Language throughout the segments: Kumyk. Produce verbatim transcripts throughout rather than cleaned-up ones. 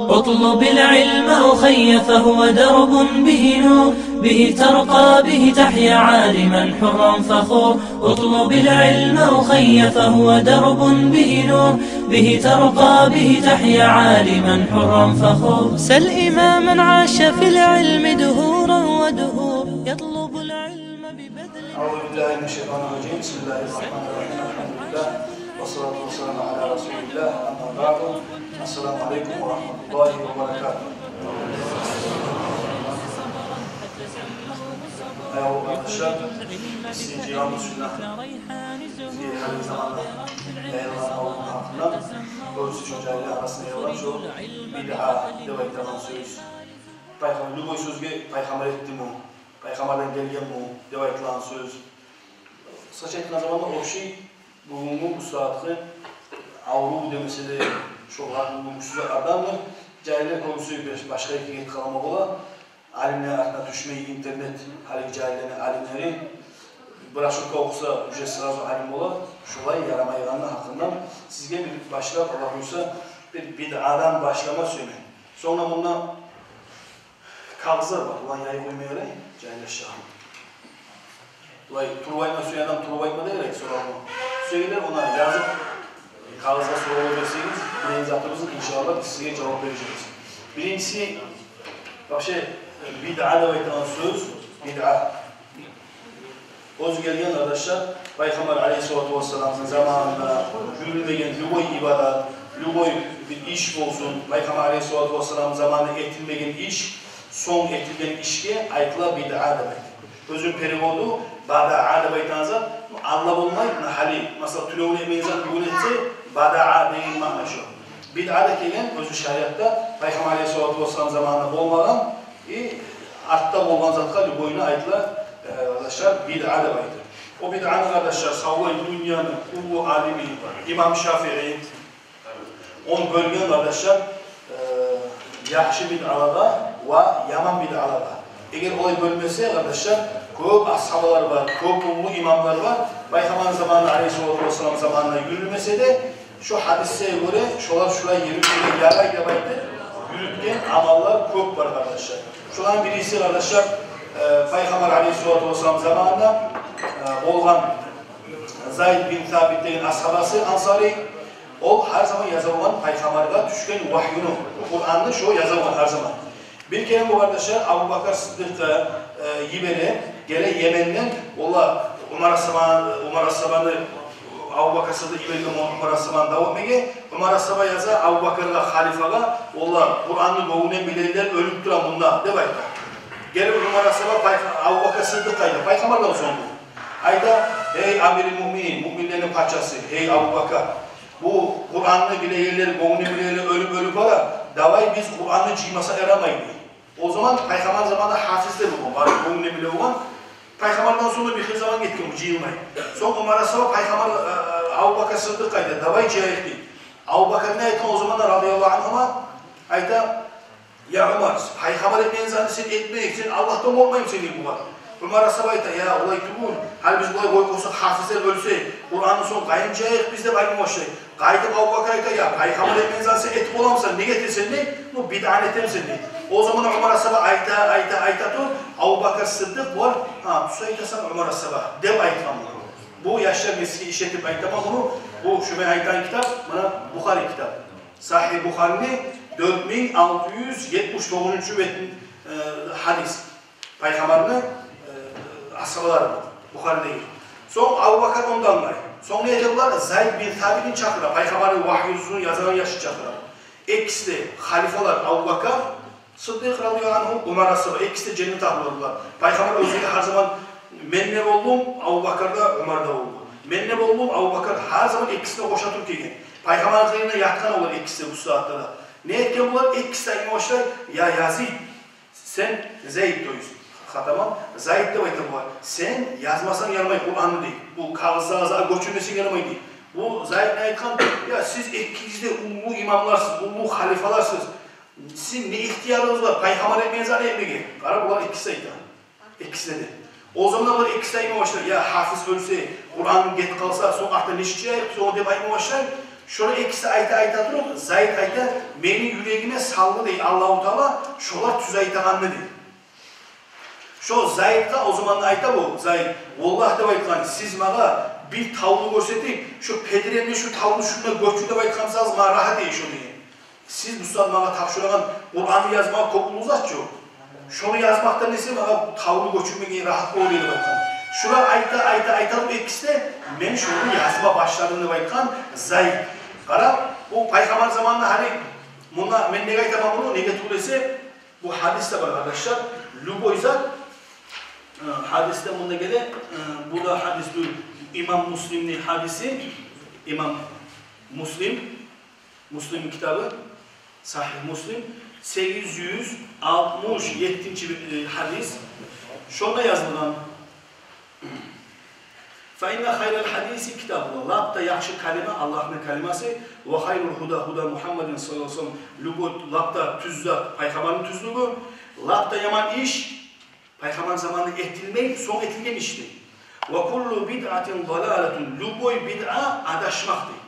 اطلب العلم أخي فهو درب به نور، به ترقى به تحيا عالما حرا فخور. اطلب العلم أخي فهو درب به نور، به ترقى به تحيا عالما حرا فخور. سل إماما عاش في العلم دهورا ودهور، يطلب العلم ببذل أعوذ بالله من الشيطان الرجيم. بسم الله الرحمن الرحيم. الحمد لله. والصلاة والسلام على رسول الله. أما بعد. السلام عليكم ورحمة الله وبركاته. Аявлу къардашлар, сизин жыйылгъан сюннет, сизин гьали заманда яйылгъан аврув гьакъында, кёбюсю шо жагьиллер арасында яйылгъан шо бидъа деп айтагъан сёз. Пайхам-, любой сёзге пайхаммар этдими, пайхаммардан гелгенми деп айтылагъан сёз. Къысгъача айтгъан заманда, общий, бугюнгю бу сагьатгъы аврув демесе де, шо гьакъ, бу гючсюз адамдыр. Жагьиллер кёбюсю бир башгъа ерге гетип къала бола. Алимлер артына тюшмей, интернет, гьалиги жагьиллени алимлери, брошюрка охуса, уже сразу алим бола. Шолай ярамайгъаны гьакъында сизге бир башлап, Аллагь буюрса, бир бидъадан башлама сюемен. Сонг да мунда кагъызлар бар, буланы яйып къойма ярай, жагьиллер шагьы. Булай туруп айтма сюеген адам туруп айтма да ярай, сорав. Сюегенлер ону язып, кагъызгъа сорав берсегиз, билеген затыбызны, иншааллагь, биз сизге жавап бережекбиз. Биринчиси, вообще, бидъа деп айтагъан сёз, бидъа. Оьзю гелген, къардашлар, Пайхаммар алейгьиссалату вассаламны заманында юрюлмеген любой ибадат, любой бир иш болсун, Пайхаммар алейгьиссалату вассаламны заманында этилмеген иш, сонг этилген ишге айтыла бидъа деп айтып. Оьзюню переводу бадаа деп айтагъан зат, ну, алда болмай, муна гьали, масала, тюнегюн этмеген зат бугюн этсе, бадаа деген маъна шо. Бидъа да гелген оьзю шариатда, Пайхаммар алейгьиссалату вассалам заманында болмагъан, и артда болгъан затгъа любойну айтыла, э, къардашлар, бидъа деп айтып. О бидъаны, къардашлар, савлай дюньяны уллу алими имам Шафии, ону бёлген, къардашлар, э, яхшы бидъалагъа ва яман бидъалагъа. Эгер олай бёлмесе, къардашлар, кёп асгьабалар бар, кёп уллу имамлар бар. Пайхаммарны заманында, алейгьиссалату вассалам заманында юрюлмесе де, шо гьадисге гёре шолар шулай юрюп ярай деп айтып, юрютген амаллар кёп бар, къардашлар. Шоланы бириси, къардашлар, э, Пайхаммар алейгьиссалату вассалам заманында, э, болгъан Зайд бин Сабит деген асгьабасы ансари, ол гьар заман яза болгъан Пайхаммаргъа тюшген вагьюну, Къуранны шо яза болгъан гьар заман. Бир керен бу, къардашлар, Абубакар Сыддыкъгъа, э, йибере, геле Йеменден, олар Умар асгьабаны, Умар асгьабаны, Абубакар Сыддыкъ йиберген Умар асгьабаны дав этмеге. Умар асгьаба яза Абубакаргъа, халифагъа, олар Къуранны гёнгюнден билегенлер оьлюп тура мунда деп айта. Гелип Умар асгьаба пай-, Абубакар Сыддыкъгъа айта, Пайхаммардан сонг бу. Айта: «Гьей амирил муъминин, муъминлени пачасы, гьей Абубакар, бу Къуранны билегенлер, гёнгюнден билегенлер оьлюп-оьлюп бара, давай биз Къуранны жыймасакъ ярамай», — дей. О заман Пайхаммар заманында гьафизлер болгъан, бары гёнгюнден биле болгъан. Пайхаммардан сонг да бир хыйлы заман гетген бу жыйылмай. Сонг Умар асгьаба Пайхаммар, э, э, Абубакар Сыддыкъгъа айта: «Давай жыяйыкъ», — дей. Абубакар не айтгъан о заманда, радияллагьу ангьума? Айта: «Я Умар, Пайхаммар этмеген затны сен этмейик, сен Аллагьдан къоркъмаймысан?» — дей бугъар. Умар асгьаба айта: «Я, олай тюгюл, гьали биз булай къоюп къойсакъ, гьафизлер оьлсе, Къуранны сонг къайдан жыяйыкъ биз?» — деп айтма башлай. Къайтып Абубакар айта: «Я, Пайхаммар этмеген затны сен этип боламысан, неге этесен?» — дей. «Ну, бидъаны этемисен?» — дей. О заманда Умар асгьаба айта, айта, айта туруп, Абубакар Сыддыкъ бар: «Гьа, тюз айтасан, Умар асгьаба», — деп айтгъан буну. Бу, яшлар, мен сизге иш этип айтаман буну. Бу, шу мен айтагъан китап, муна, Бухари китап. Сагьигь Бухарини дёрт минг алты юз етмиш тогъузунчу бетин, э, гьадис. Пайхаммарны, э, асгьабалары Бухаридеги. Сонг Абубакар ондан англай. Сонг не эте булар? Зайд бин Сабитни чакъыра, Пайхаммарны вагьюсун язагъан яшны чакъыра. Экиси де халифалар, Абубакар Сыддыкъ, радияллагьу ангьу, Умар асгьаба, экиси де женнет агьлулар булар. Пайхаммар оьзю де гьар заман, мен де болдум, Абубакар да, Умар да болду. Мен де болдум, Абубакар, гьар заман экисин де къоша туруп гелген. Пайхаммарны къырыйына ятгъан олар экиси де бу сагьатда да. Не этген булар? Экиси де айтма башлай: «Я Язид, сен, Зайд, то есть, хатаман, Зайд деп айта бугъар, сен язмасанг ярамай Къуранны, — дей, — бу кагъызлагъа гёчюрмесенг ярамай», — дей. Бу Зайд не айтгъан? «Я, сиз экигиз де уллу имамларсыз, уллу халифаларсыз. Сизин не ихтиярыгъыз бар Пайхаммар этмеген затны этмеге?» Къара, булар экиси де айта. Экиси де. О заманда булар экиси де айтма башлай: «Я, гьафиз оьлсе, Къуран гетип къалса, сонг артда нечик жыяйыкъ биз ону?» — деп айтма башлай. Шолар экиси айта, айта туруп, Зайд айта: «Мени юрегиме салды, – дей, – Аллагьу Таала шолар тюз айтагъанны», – дей. Шо Зайдгъа о заманда айта бу Зайд: «Валлагь, – деп айтгъан, – сиз магъа бир тавну гёрсетип, шо педиремни шу тавну шунда гёчюр деп айтгъан бусагъыз, магъа рагьат эди шо», – деген. «Сиз бу сагьат магъа тапшурагъан Къуранны язмагъа кёп уллу зат ёкъ. Шону язмакъдан эсе магъа тавну гёчюрмеге рагьат болур эди», – деп айтгъан. Шулар айта, айта, айта туруп экиси де: «Мен шону язма башладым», – деп айтгъан Зайд. Къара, бу Пайхаммар заманында гьали, мунда мен неге айтаман муну, неге тюгюл эсе, бу гьадисде бар, къардашлар. Любой зат, э, гьадисде мунда геле, э, бу да гьадис тюгюл, имам Муслимни гьадиси, имам Муслим, Муслимни китабы, Сагьигь Муслим, сегиз юз алтмыш еттинчи, э, гьадис. Шонда язылгъан: «Фа инна хайрал гьадиси китабуллагь». Лап да яхшы калима Аллагьны калимасы. «Ва хайрул гьуда гьуда Мухаммадин саллаллагьу алайгьи ва саллам». Любой, лап да тюз зат Пайхаммарны тюзлюгю. Лап да яман иш Пайхаммар заманында этилмей, сонг этилген иш дей. «Ва куллу бидъатин далалатун». Любой бидъа адашмакъ дей.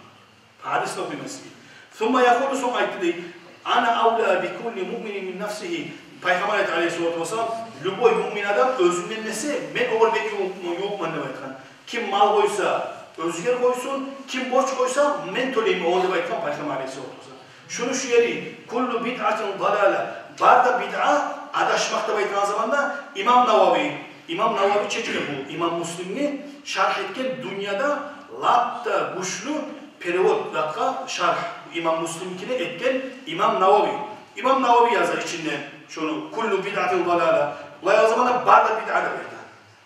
Гьадисни охуйман сизге. «Сумма якъулу», сонг айтды дей: «Ана авла би кулли муъминин мин нафсигьи». Пайхаммар айтды, алайгьиссалату вассалам: «Любой муъмин адам оьзюнден эсе, мен огъар бек ювукъман», – деп айтгъан. «Ким мал къойса, оьзюгер къойсун, ким борч къойса, мен тёлеймен огъар», – деп айтгъан Пайхаммар, алайгьиссалату вассалам. Шуну шу ери: «Куллу бидъатин далала». Бар да бидъа адашмакъ деп айтгъан заманда имам Навави, имам Навави чечген бу, имам Муслимни шаргь этген дюньяда лап да гючлю перевод затгъа шаргь, имам Муслимникине этген имам Навави. Имам Навави яза ичинде шуну: «Куллу бидъатин далала». Булай о заманда бар да бидъа деп айта.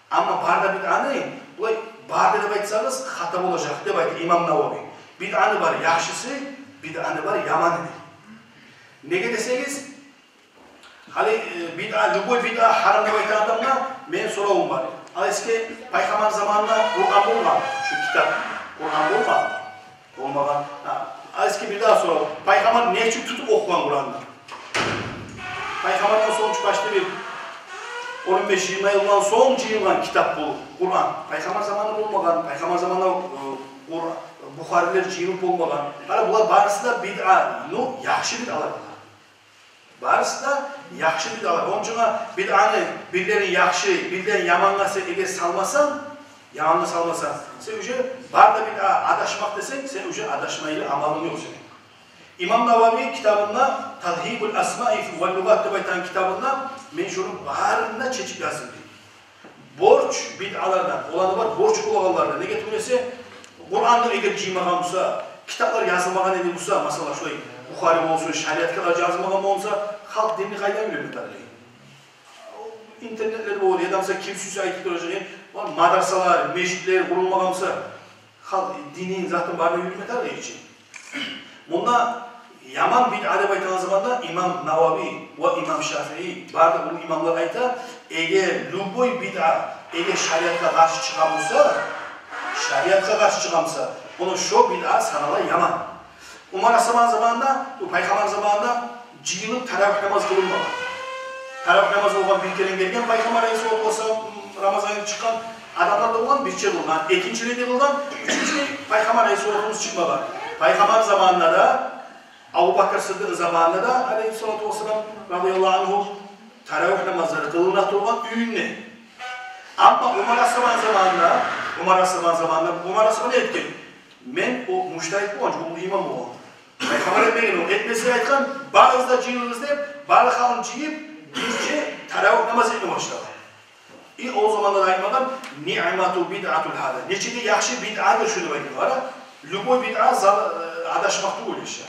Амма бар да бидъаны, булай бар да деп айтсагъыз, хата болажакъ деп айта имам Навави. Бидъаны бар яхшысы, бидъаны бар яманы дей. Неге десегиз, гьали, э, бидъа, любой бидъа гьарам деп айтагъан адамгъа мени соравум бар. Ал эсге, Пайхаммар заманында Къуран болгъан, шу китап, Къуран болгъан? Болмагъан. Гьа, ал эсге бирдагъы сорав. Пайхаммар нечик тутуп охугъан Къуранны? Пайхаммардан сонг чу башда бир он беш-йигирма йылдан сонг жыйылгъан китап бу Къуран. Пайхаммар заманында болмагъан, Пайхаммар заманында, э, Къур-, Бухарилер жыйылып болмагъан. Къара, булар барысы да бидъа, ну, яхшы бидъалар булар. Барысы да яхшы бидъалар. Ончугъа бидъаны бирлерин яхшы, бирлерин ямангъа сен эгер салмасанг, ямангъа салмасанг, сен уже бар да бидъа адашмакъ десенг, сен уже адашмайлы амалынг ёкъ сени. Имам Навави китабында «Тазгьибул асмаи вал лугъат» деп айтагъан китабында мен шону барын да чечип яздым дей. Борч бидъалардан, оланы бар борч болагъанлардан. Неге тюгюл эсе, Къуранны эгер жыймагъан буса, китаплар язылмагъан эди буса, масала, шулай Бухари болсун, шариаткалар язылмагъан болса, халкъ динни къайдан билмек тарыкъ? Интернетлер болур, яда буса ким сюйсе айтып туражакъ, э, ва мадрасалар, межитлер къурулмагъан буса, халкъ динин, затын барын билмек тарыкъ эди чи. Мунда яман бидъа деп айтагъан заманда имам Навави ва имам Шафии, бары да уллу имамлар айта, эгер любой бидъа, эгер шариатгъа къаршы чыгъа буса, шариатгъа къаршы чыгъа буса, ону шо бидъа санала яман. Умар асгьабаны заманында, бу Пайхаммар заманында жыйылып таравигь намаз къылынмагъан. Таравигь намаз болгъан бир керен гелген Пайхаммар алайгьиссалату вассалам, Рамазан айы чыкъгъан, адамлар да болгъан, бирче къылгъан, экинчилей де къылгъан, уьчюнчюлей Пайхаммар алайгьиссалату вассалам чыкъмагъан. Пайхаммар заманында да, Абубакр Сыддыкъны заманында да, алайгьиссалату вассалам, радияллагьу ангьу, таравигь намазлары къылына тургъан уьюнде. Амма Умар асгьабаны заманында, Умар асгьабаны заманында, Умар асгьаба не этген? Мен о мужтагьид болгъан, уллу имам болгъан. Пайхаммар этмеген о. Этмесе айтгъан, барыгъыз да жыйылыгъыз деп, бары халкъны жыйып, бирче таравигь намаз этме башлагъан. И о заманда да айтмагъан, «Ниъмату бидъату гьаза». Нече де яхшы бидъадыр шу деп айтгъан. Къара, любой бидъа зал-, э, адашмакъ тюгюл иш.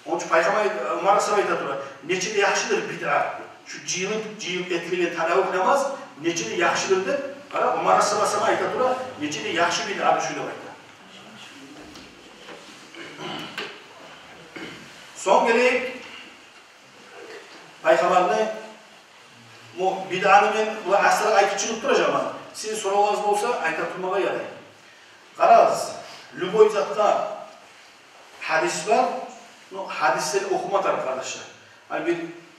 Ону учун Пайхаммар, Умар асгьаба айта тура, нече де яхшыдыр бидъа. Шу жыйылып, жыйылып этилген таравигь намаз нече де яхшыдыр деп. Къара, Умар асгьаба сама айта тура, нече де яхшы бидъадыр шу деп айта. Сонг гелейик, Пайхаммарны, бу бидъаны мен булай асыры айтып чыгъып туражакъман. Сизин соравларыгъыз болса, айта турмагъа ярай. Къарагъыз, любой затгъа гьадис бар, ну, гьадислени охума тарыкъ, къардашлар. Гьали бир,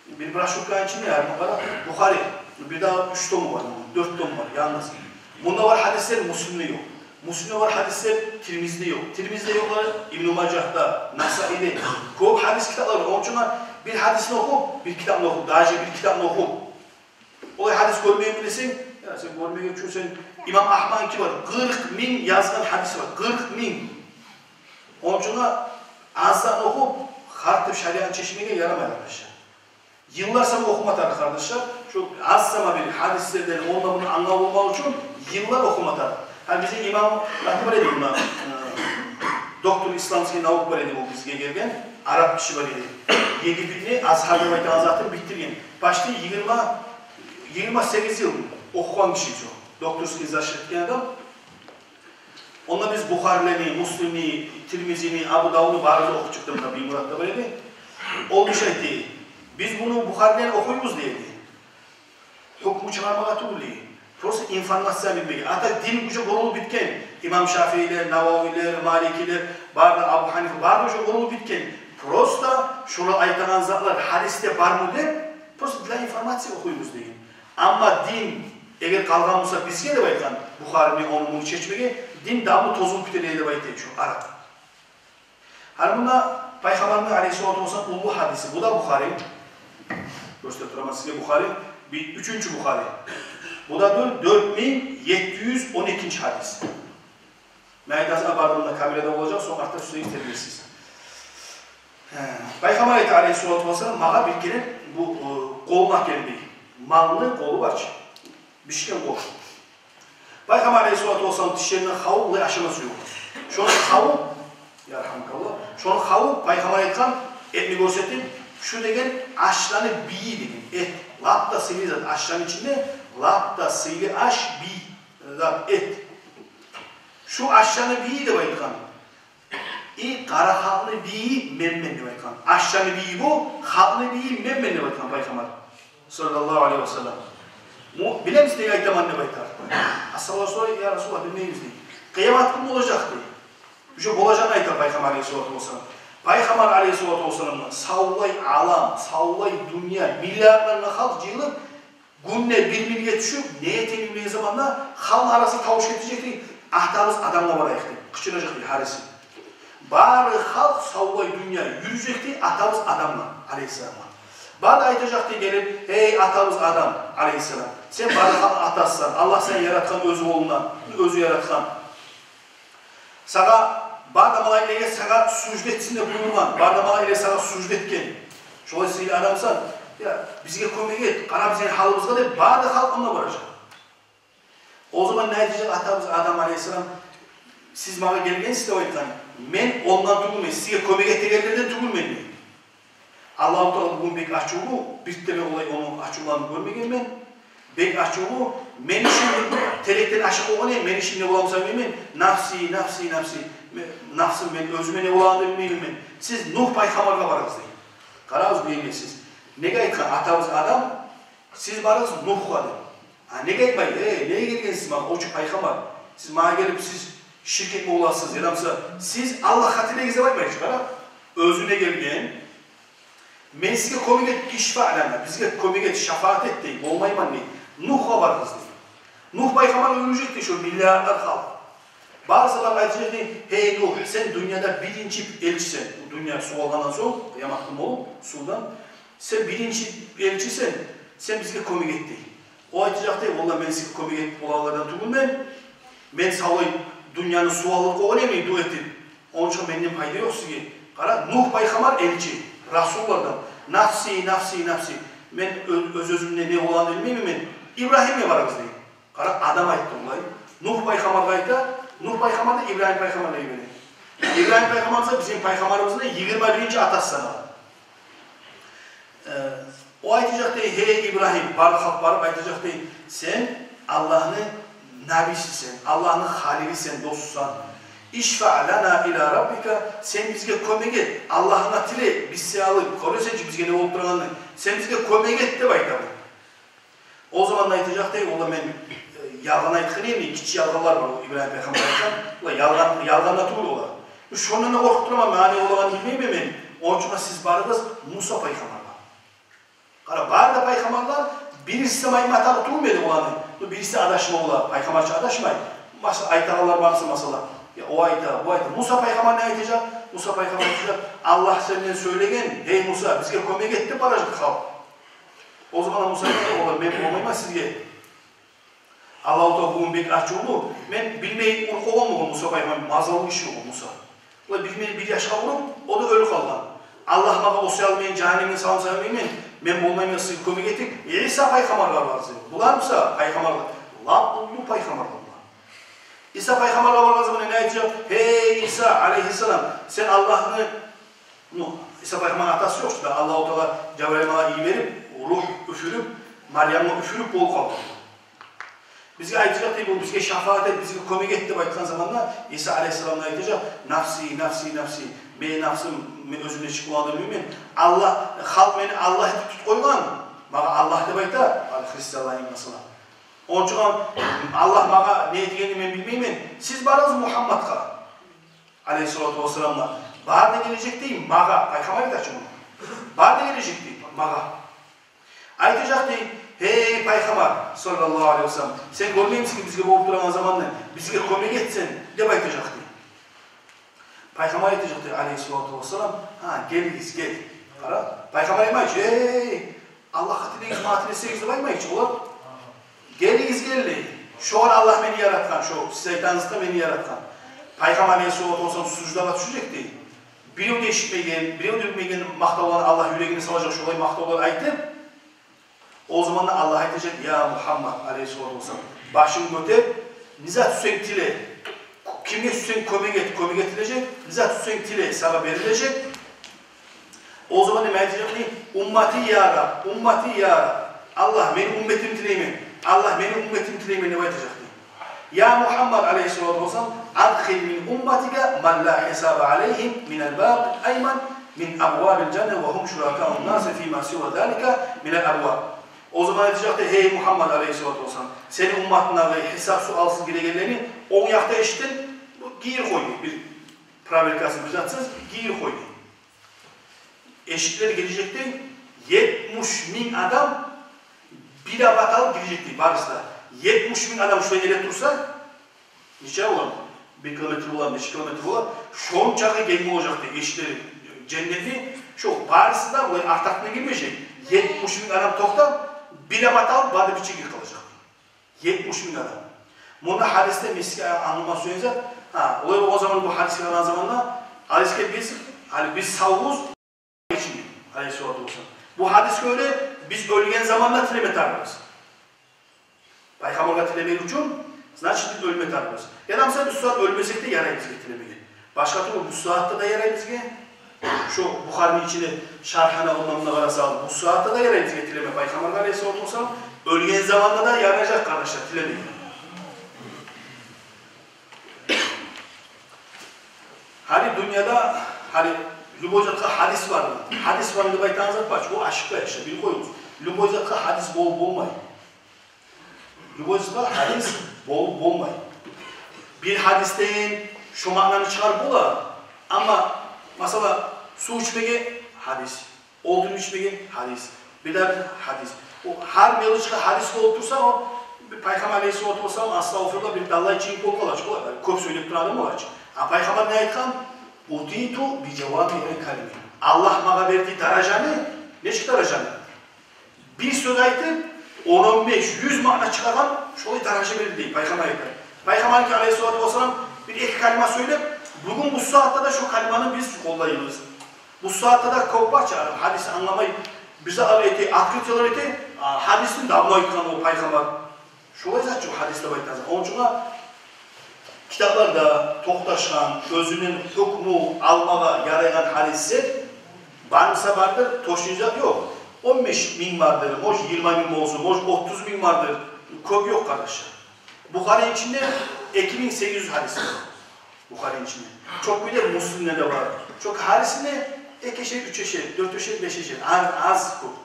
бир брошюрканы ичинде, гьали муна къара, Бухари, бирдагъы уьч тому бар, дёрт тому бар, янгыз. Мунда бар гьадислер, Муслимде ёкъ. Муслимде бар гьадислер Тирмизиде ёкъ. Тирмизиде ёкъ, Ибну Мажагьда, Насаиде. Кёп гьадис китаплар бар. Ону учун бир гьадисни охуп, бир китапны охуп, даже бир китапны охуп, олай гьадис гёрмеймен десенг, я, сен гёрмеген учун сен, имам Агьмадныки бар, къыркъ минг язгъан гьадиси бар, къыркъ минг. Ону учун аз затны охуп, гьар тюрлю шариатны чечмеге ярамай, къардашлар. Йыллар сама охума тарыкъ, къардашлар. Шу аз сама бир гьадислерден онда-мунда англаву болмакъ учун йыллар охума тарыкъ. Гьа, бизин имам Агьмад бар эди, муна, э, доктор исламский наук бар эди, бу бизге гелген арап гиши бар эди. Египетни Азгьар деп айтагъан затын битдирген. Почти йигирма, йигирма сегиз йыл охугъан гиши шу. Докторский защита этген адам. Онда биз Бухарилени, Муслимни, Тирмизини, Абу Давудну барын да охуп чыкъдым да, Биймурат да бар эди. Ол гиши айтды: «Биз муну, Бухарилени охуйбуз, — деди, — гьукму чыгъармагъа тюгюл, — деди, — просто информация билмеге. А так дин уже гёрюлюп битген. Имам Шафиилер, Нававилер, Маликилер, бары да, Абу Гьанифа, бары да уже гёрюлюп битген. Просто шулар айтагъан затлар гьадисде бармы деп, просто для информации охуйбуз», — деген. Амма дин эгер къалгъан буса бизге, деп айтгъан, Бухарини, ону, муну чечмеге, дин давну тозулуп гетер эди деп айтды шу арап. Гьали мунда Пайхаммарны алейгьиссалату вассалам уллу гьадиси. Бу да Бухари. Гёрсетип тураман сизге Бухари. Бир, уьчюнчю Бухари. Бу да дёр-, дёрт минг етти юз он экинчи гьадис. Мен айтагъан бардыгъымда камерада болажакъ, сонг артда сюйсегиз тергерсиз. Гье, Пайхаммар айта алейгьиссалату вассалам: «Магъа бир керен бу, э, къолуна гелди. Малны къолу бар чы. Бишген къол». Пайхаммар алейгьиссалату вассалам тишлеринден хавуп, булай ашама сюе болгъан. Шону хавуп, ярхамукаллагь, шону хавуп, Пайхаммар айтгъан, этни гёрсетип: «Шу, — деген, — ашланы бийи, — деген, — эт. Лап да сыйлы зат ашланы ичинде, лап да сыйлы аш, бий зат эт. Шу ашланы бийи, — деп айтгъан, — и къара халкъны бийи менмен», — деп айтгъан. «Ашланы бийи бу, халкъны бийи менмен», — деп айтгъан Пайхаммар саллаллагьу алейгьи ва саллам. «Бу, билемисиз неге айтаман?» — деп айта. Асгьабалар сорай: «Я Расулаллагь, билмейбиз», — дей. «Къыямат гюн болажакъ», — дей. Уже болажагъын айта Пайхаммар алейгьиссалату вассалам. Пайхаммар алейгьиссалату вассаламны савлай алам, савлай дюнья, миллиардлар халкъ жыйылып, гюнде бир милге тюшюп, не этейим деген заманда халкъны арасында тавуш гетежек дей: «Атабыз Адамгъа барайыкъ», — деп къычыражакъ дей гьариси. Бары халкъ, савлай дюнья юрюжек дей атабыз Адамгъа алейгьиссаламгъа. Бары да айтажакъ дей гелип: «Гьей, атабыз Адам алейгьиссалам, сен бары халкъны атасысан, Аллагь сени яратгъан оьзю болуп, оьзю яратгъан. Сагъа, бары да малайиклеге сагъа сужда этсин деп буюргъан, бары да малайиклеге сагъа сужда этген. Шолай сыйлы адамсан. Я, бизге кёмек эт, къара бизин гьалыбызгъа», — деп, бары да халкъ онда баражакъ. О заман не айтажакъ атабыз Адам алейгьиссалам? «Сиз магъа гелгенсиз, — деп айтгъан, — мен ондан тюгюлмен, сизге кёмек этегенлерден тюгюлмен», — дей. Аллагьу Таала бугюн бек ачувлу, бир де мен олай ону ачувланып гёрмегенмен. Бек ачувлу. «Мен ишим терекден ашып болгъан эди, мен ишим не боламыса билмеймен. Нафси, нафси, нафси. Мен, нафсым, мен оьзюме не болагъанны билмеймен мен. Сиз Нугь пайхаммаргъа барыгъыз», — дей. Къарагъыз, билесиз. Неге айтгъан атабыз Адам: «Сиз барыгъыз Нугьгъа», — деп. А неге айтмай: «Э, неге гелгенсиз магъа, о чу пайхаммар? Сиз магъа гелип, сиз ширк этме боласыз, яда буса сиз Аллагьгъа тилегиз», — деп айтмай чы, къара. Оьзюне гелген. «Мен сизге кёмек эт, ишфаъ лана, бизге кёмек эт, шафаат эт», — дей. «Болмайман, — дей. — Нугьгъа барыгъыз», — дей. Нугь пайхаммар оьлежек дей шо миллиардлар халкъ. Барысы да айтажакъ дей: «Гьей Нугь, сен дюньяда биринчи элчисен. Дюнья сув алгъандан сонг, къыямат гюн болуп, сувдан, сен биринчи элчисен, сен бизге кёмек эт», — дей. О айтажакъ дей: «Валлагь, мен сизге кёмек этип болагъанлардан тюгюлмен. Мен савлай дюньяны сув алып къойгъан эдим, дуа этип. Ону учун менден пайда ёкъ сизге». Къара, Нугь пайхаммар элчи, расуллардан. «Нафси, нафси, нафси. Мен оь-, оьз-оьзюмню не болагъанны билмеймен мен. Ибрагьимге барыгъыз», — дей. Къара, Адам айтды олай. Нугь пайхаммаргъа айта, Нугь пайхаммар да Ибрагьим пайхаммаргъа йибере. Ибрагьим пайхаммар буса бизин пайхаммарыбызны йигирма биринчи атасы санала. Э, о айтажакъ дей: «Гьей Ибрагьим», — бары халкъ барып айтажакъ дей: «Сен Аллагьны набисисен, Аллагьны халилисен, достусан. Ишфаъ лана ила раббика, сен бизге кёмек эт, Аллагьынга тиле, биз сени алып, гёресен чи бизге не болуп турагъанны, сен бизге кёмек эт», — деп айта бу. О заманда айтажакъ дей: «Валлагь, мен, э, ялгъан айтгъан эдим, гиччи ялгъанлар бар, о Ибрагьим пайхаммар айтгъан. Валлагь, ялгъан, ялгъан да тюгюл олар. Шондан да къоркъуп тураман, магъа не болагъанны билмеймен мен. Ону учун сиз барыгъыз Муса пайхаммаргъа». Къара, бары да пайхаммарлар, бириси де майматагъы тюгюлмю эди оланы? Ну, бириси адашма бола, пайхаммар чы адашмай. башгъа айтагъанлар бар буса, масала, я о айта, бу айта. Муса пайхаммар не айтажакъ? Муса пайхаммар айтажакъ: «Аллагь сенден сёйлеген, гьей Муса, бизге кёмек эт», — деп баражакъ халкъ. О заманда Муса айтажакъ: «Олар, мен болмайман сизге. Аллагьу Таала бугюн бек ачувлу, мен билмей уруп къойгъанман Муса пайхаммар, мазаллы гиши о Муса. Олай билмей бир яшгъа уруп, о да оьлюп къалгъан. Аллагь магъа осал, мен жагьаннемге салынсам, мен, мен болмайман сизге кёмек этип, Иса пайхаммаргъа баргъыз». Булар буса пайхаммарлар, лап уллу пайхаммарлар булар. Иса пайхаммаргъа баргъан заманда не айтажакъ? «Гьей Иса алейгьиссалам, сен Аллагьны», ну, Иса пайхаммарны атасы ёкъ чу да, Аллагьу Таала Жабрайыл малайикни йиберип, ругь уьфюрюп, Марьямгъа уьфюрюп болуп къалгъан. «Бизге айтажакъ, — дей, — бу, бизге шафаат эт, бизге кёмек эт», — деп айтгъан заманда Иса алейгьиссалам айтажакъ: «Нафси, нафси, нафси. Мени нафсым, мен оьзюм нечик болагъанны билмеймен. Аллагь, халкъ мени Аллагь этип тутуп къойгъан. Магъа Аллагь деп айта, гьали христианлар, масала. Ону учун Аллагь магъа не этгенни мен билмеймен. Сиз барыгъыз Мугьаммадгъа, алейгьиссалату вассаламгъа. Бар да гележек, — дей, — магъа». Пайхаммар айтажакъ чы муну. «Бар да гележек, — дей, — магъа. Айтажакъ, — дей, — гьей пайхаммар, саллаллагьу алейгьи ва саллам, сен гёрмеймисен бизге болуп турагъан заманны, бизге кёмек этсен», — деп айтажакъ, — дей. Пайхаммар айтажакъ, — дей, — алейгьиссалату вассалам: «Гьа, гелигиз, гел». Къара, пайхаммар айтмай чы: «Эй, Аллагьгъа тилегиз, магъа тилесегиз», — деп айтмай чы олар. «Гелигиз, гел, — дей. — Шогъар Аллагь мени яратгъан, шо сиз айтагъанлыкъгъа мени яратгъан». Пайхаммар алейгьиссалату вассалам суждагъа тюшежек, — дей. Бирев де эшитмеген, бирев де билмеген макътавланы Аллагь юрегине салажакъ, шолай макътавлар айтып. О заманда Аллагь айтажакъ: «Я Мугьаммад, алейгьиссалату вассалам, башынг гётер, не зат сюйсенг тиле, кимге сюйсенг кёмек эт, кёмек этилежек, не зат сюйсенг тиле, сагъа берилежек». О заманда не айтажакъ, дей? «Уммати я Раб, уммати я Раб. Аллагь, мени умметимни тилеймен, Аллагь, мени умметимни тилеймен», — деп айтажакъ, дей. «Я Мугьаммад, алейгьиссалату вассалам, адхил мин умматика ман ла хисаба алейгьим минал бабил айман мин абвабил жанна ва гьум шуракаун наси фима сива залика минал абваб». О заман айтажакъ, дей: «Гьей Мугьаммад, алейгьиссалату вассалам, сени умматынгдагъы гьисапсыз, алсыз гирегенлени онг якъдагъы эшикден гийир къой, дей, бир проверкасыз, бир затсыз гийир къой», — дей. Эшиклер гирежек, дей, етмиш минг адам бир абат алып гирежек, дей, барысы да. Етмиш минг адам шулай эретурса, нече бола? Бир километр бола, нече километр бола? Шончакъы генг болажакъ, дей, эшиклери женнетни. Шо барысы да булай арт-артына гирмежек. Етмиш минг адам токътап, бир абат алып, бары да бирче гирип къалажакъ. Етмиш минг адам. Мунда гьадисде мен сизге англама сюеген зат, гьа, олай болгъан заман, бу гьадисге къарагъан заманда, гьадисге биз, гьали биз савбуз, алейгьиссалату вассалам. Бу гьадисге гёре биз оьлген заманда тилеме тарыкъбыз. Пайхаммаргъа тилемек учун, значит, биз оьлме тарыкъбыз. Яда, масала, бу сагьат оьлмесек де ярай бизге тилемеге. Башгъа тюгюл, бу сагьатда да ярай бизге. Шо Бухарини ичинде шаргьына, онда-мунда къарасагъыз, бу сагьатда да ярай бизге тилеме Пайхаммаргъа, алейгьиссалату вассалам. Оьлген заманда да ярайжакъ, къардашлар, тилемеге. Гьали дюньяда, гьали, любой затгъа гьадис бар. Гьадис бар деп айтагъан зат бар чы, о ашыкъ яшай, билип къоюгъуз. Любой затгъа гьадис болуп болмай. Любой затгъа гьадис болуп болмай. Бир гьадисден шо маънаны чыгъарып бола. Амма, масала, сув ичмеге гьадис, олтуруп ичмеге гьадис, бир де гьадис. О гьар мелочкъа гьадис болуп турса, о бир Пайхаммар, алейгьиссалату вассалам, астагъфируллагь, бир далай чыгъып болуп къалар чы, кёп сёйлеп турагъан адам болар чы. А Пайхаммар не айтгъан? «Утиту би жавамиил калими». Аллагь магъа берди даражаны, нечик даражаны? Бир сёз айтып, он, он беш, юз маъна чыгъаргъан, шолай даража берди, дей, Пайхаммар айта. Пайхаммарны, алейгьиссалату вассалам, бир-эки калима сёйлеп, бугюн бу сагьатда да шо калиманы биз къоллайбыз. Бу сагьатда да кёп бар чы адам гьадис англамай, бизге алып эте, открытиялар эте, а, гьадисни давно айтгъан о Пайхаммар. Шолай зат чы гьадис деп айтгъан зат. Ону учун китапларда токъташгъан, оьзюнден гьукму алмагъа ярайгъан гьадис бар буса бардыр, точный зат ёкъ. Он беш минг бардыр, может, йигирма минг болсун, может, отуз минг бардыр. Кёп ёкъ, къардашлар. Бухарини ичинде эки минг сегиз юз гьадис бар. Бухарини ичинде. Чокъ кюйде Муслимде де бар. Чокъ гьарисинде экишер, уьчешер, дёртешер, бешешер. Аз, аз, кёп.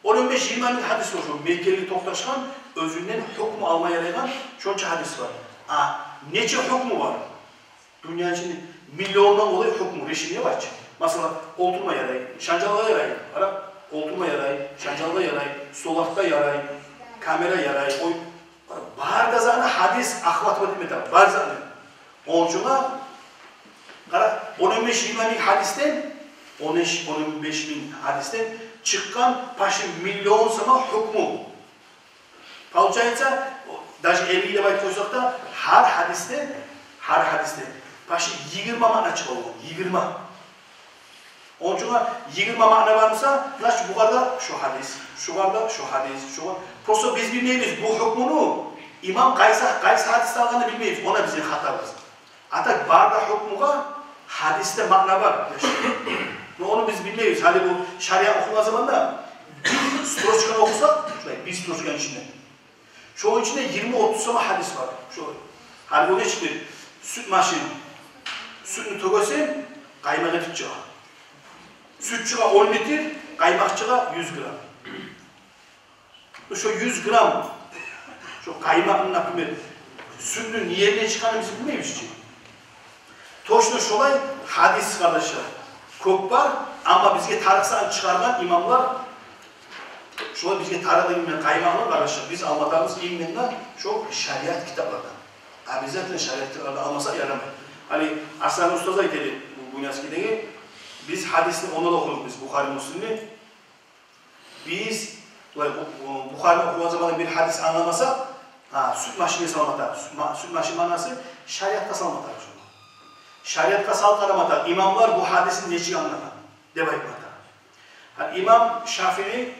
Он, он беш, йигирма минг гьадис бар, шо мекенли токъташгъан, оьзюнден гьукму алма ярайгъан шонча гьадис бар. А нече гьукму бар? Дюньяны ичинде миллиондан къолай гьукму, решение бар чы. Масала, олтурма ярай, шанжалгъа ярай, къара, олтурма ярай, шанжалгъа ярай, стол артда ярай, камера ярай, ой, бар, Гьар да затны гьадис охватывать этме тарыкъ, бар затны. Ону учун, къара, он, он беш, йигирма минг гьадисден, он беш, он беш минг гьадисден чыкъгъан почти миллион сама гьукму. Получается, даже элли деп айтып къойсакъ да, гьар гьадисде, гьар гьадисде почти йигирма маъна чыгъа болгъан, йигирма. Ону учун йигирма маъна бар буса, значит, бугъар да шо гьадис, шугъар да шо гьадис, шугъар. Просто биз билмейбиз бу гьукмуну имам къайсы, къайсы гьадисде алгъанын билмейбиз, о да бизин хатабыз. А так бары да гьукмугъа гьадисде маъна бар, яшайгъан. Но ону биз билмейбиз. Гьали бу шариат охуйгъан заманда бир строчканы охусакъ, шулай бир строчканы ичинде, шону ичинде йигирма-отуз сама гьадис бар. Шо, гьали бу нечик бир сют машин, сютню тёгесенг, къаймакъ этип чыгъа. Сют чыгъа он литр, къаймакъ чыгъа юз грамм. Шо юз грамм, шо къаймакъны, например, сютню не ерине чыкъгъанын биз билмейбиз чи. Точно шолай гьадис, къардашлар, кёп бар, амма бизге тарыкъ затны чыгъаргъан имамлар, шолай бизге тарыкъ именно къаймакълар, къардашлар, биз алматабыз именно шо шариат китаплардан. Обязательно шариат китаплардан алмаса ярамай. Гьали Арслан устаз айта эди, бу Буйнакскидеги, биз гьадисни онда да охудукъ биз, Бухари, Муслимни. Биз, булай, бу, бу, Бухарини охугъан заманда бир гьадис англамасакъ, гьа, сют машинге салма тарыкъ. Сют ма-, сют машин маънасы шариатгъа салма тарыкъ шону. Шариатгъа салып къарама тарыкъ, имамлар бу гьадисни нечик англагъан деп айтма тарыкъ. Гьа, имам Шафии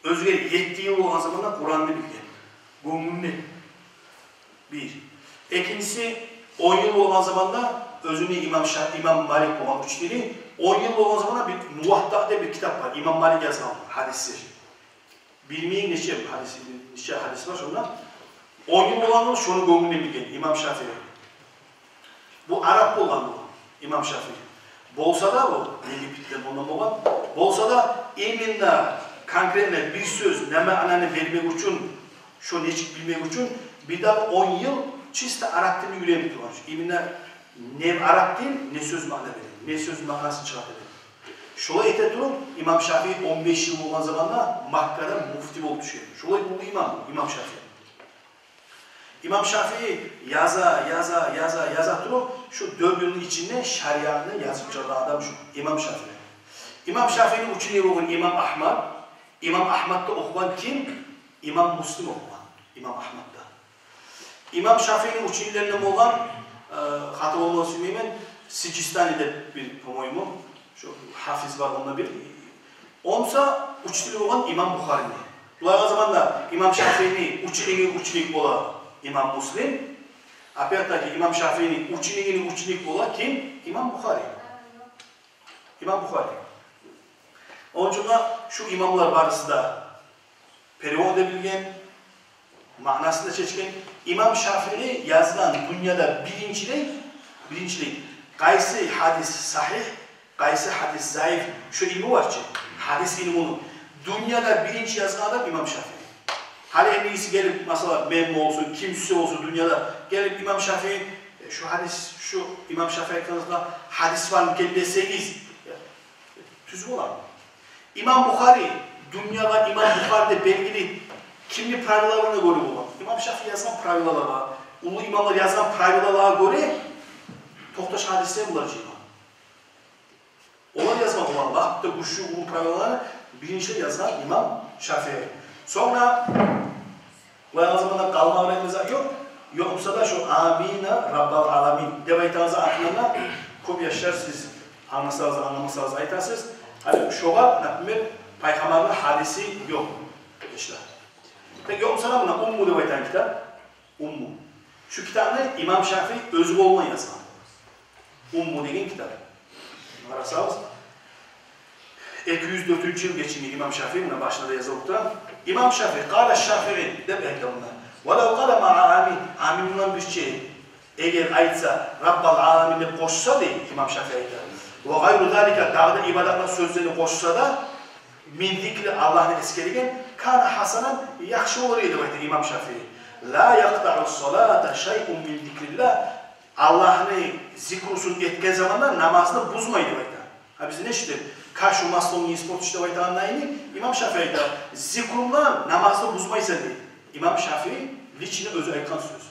оьзюне етти йыл болгъан заманда Къуранны билген. Гёнгюнден. Бир. Экинчиси, он йыл болгъан заманда оьзюню имам Ша-, имам Малик болгъан учители, он йыл болгъан заманда бир Муватта деп бир китап бар. Имам Малик язгъан гьадислер. Бир минг нече гьадис, нече гьадис бар шонда. Он йыл болгъан шону гёнгюнден билген имам Шафии. Бу арап болгъан бу, имам Шафии. Болса да бу, Египетден ондан болгъан. Болса да, именно конкретно бир сёз, не маънаны бермек учун, шо нечик билмек учун, бир дагъы он йыл чисто арап тилни уьйренип тургъан. Именно не арап тил, не сёз маъна бере, не сёз маънасын чыгъарта бере. Шолай эте туруп, имам Шафии он беш йыл болгъан заманда Маккада муфти болуп тюшген. Шолай уллу имам бу, имам Шафии. Имам Шафии яза, яза, яза, яза туруп, шу дёрт йылны ичинде шариатны язып чыгъаргъан адам шу, имам Шафии. Имам Шафиини учениги болгъан имам Агьмад, имам Агьмадда охугъан ким? Имам Муслим охугъан имам Агьмадда. Имам Шафиини ученилеринден болгъан, э, хата болма сюймеймен, Сиджистани деп бир, по-моему, шо гьафиз бар, онда бир. Онса учители болгъан имам Бухарини. Булай о заманда имам Шафиини учениги ученик бола имам Муслим. Опять-таки имам Шафиини ученигини ученик бола ким? Имам Бухари. Имам Бухари. Ончугъа шу имамлар барысы да перевод да билген, маънасын да чечген. Имам Шафии язгъан дюньяда биринчилей, биринчилей, къайсы гьадис сагьигь, къайсы гьадис заиф, шу илму бар чы, гьадис илмуну дюньяда биринчи язгъан адам имам Шафии. Гьали энни бириси гелип, масала, мен болсун, ким сюйсе болсун дюньяда, гелип имам Шафии, э, шу гьадис, шу имам Шафии айтгъан затда гьадис бармы экен десегиз, э, тюз боламы? Имам Бухари, дюньягъа имам Бухари деп белгили, кимни правилаларына гёре болгъан? Имам Шафии язгъан правилалагъа, уллу имамлар язгъан правилалагъа гёре токъташгъан гьадислер булар жыйгъан. Олар язмагъан, лап да гючлю уллу правилаланы биринчи язгъан имам Шафии. Сонг да булай о заманда къалмагъан этме зат ёкъ. Ёкъ буса да шу «Амина, Раббал аламин» деп айтагъан зат гьакъында кёп яшлар, сиз англасагъыз, англамасагъыз, айтасыз. Гьали шогъар, например, пайхаммарны гьадиси ёкъ, яшлар. Тек ёкъ буса да муна «Умму» деп айтагъан китап. «Умму». Шу китапны имам Шафии оьзю къолундан язгъан. «Умму» деген китап. Къарасагъыз, эки юз дёртюнчю йыл гечинген имам Шафии, муна башында да язылып тура. Имам Шафии, къала Шафии деп айта мунда. Валав къала маа амин, амин булан бирче эгер айтса, Раббал аламин деп къошса, дей имам Шафии, айта. Ва гъайру залика, дагъы да ибадатлар сёзлени къошса да, мин зикри, Аллагьны эсгерген, кана хасанан, яхшы болур эди деп айта имам Шафии. Ла якътаъу салата шайъун мин зикриллагь. Аллагьны зикрусун этген заманда намазны бузмай деп айта. Гьа, биз не ишлейбиз? Кашу масло не испортишь деп айтагъанда, имам Шафии айта, зикрундан намазны бузмайсан дей. Имам Шафии Лично оьзю айтгъан сёз.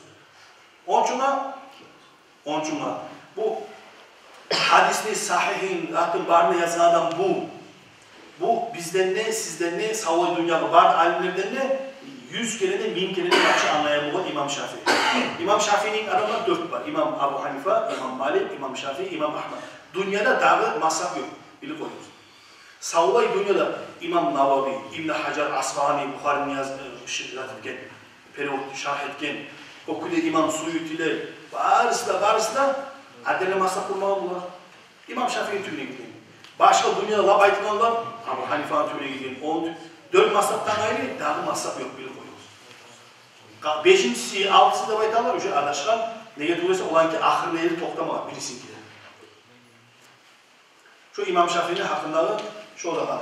Ончугъа, ончугъа бу гьадисни сагьигьин, затын барын язгъан адам бу. Бу бизден де, сизден де, савлай дюньягъа бар алимлерден де юз керен де, минг керен де яхшы англай болгъан имам Шафии. Имам Шафиини адамлар дёрт бар: имам Абу Гьанифа, имам Малик, имам Шафии, имам Агьмад. Дюньяда дагъы мазгьаб ёкъ, билип къоюгъуз. Савлай дюньяда имам Навави, Ибн Гьажар Аскъалани, Бухарини яз-, э, ш-, язып гетген, перевод, шаргь этген, о кюйде имам Суютилер, барысы да, барысы да отдельно мазгьаб къурмагъан булар. Имам Шафиини тюбюне гетген. Башгъа дюньяда лап айтылгъанлар, Абу Гьанифаны тюбюне гетген. Ону дёрт мазгьабдан къайры дагъы мазгьаб ёкъ, билип къоюгъуз. Къа-, бешинчиси, алтысы деп айталар, уже адашгъан. Неге тюгюл эсе, оланыки ахырына ерли токътамагъан, бирисинкилер. Шо имам Шафиини гьакъындагъы шо да бар.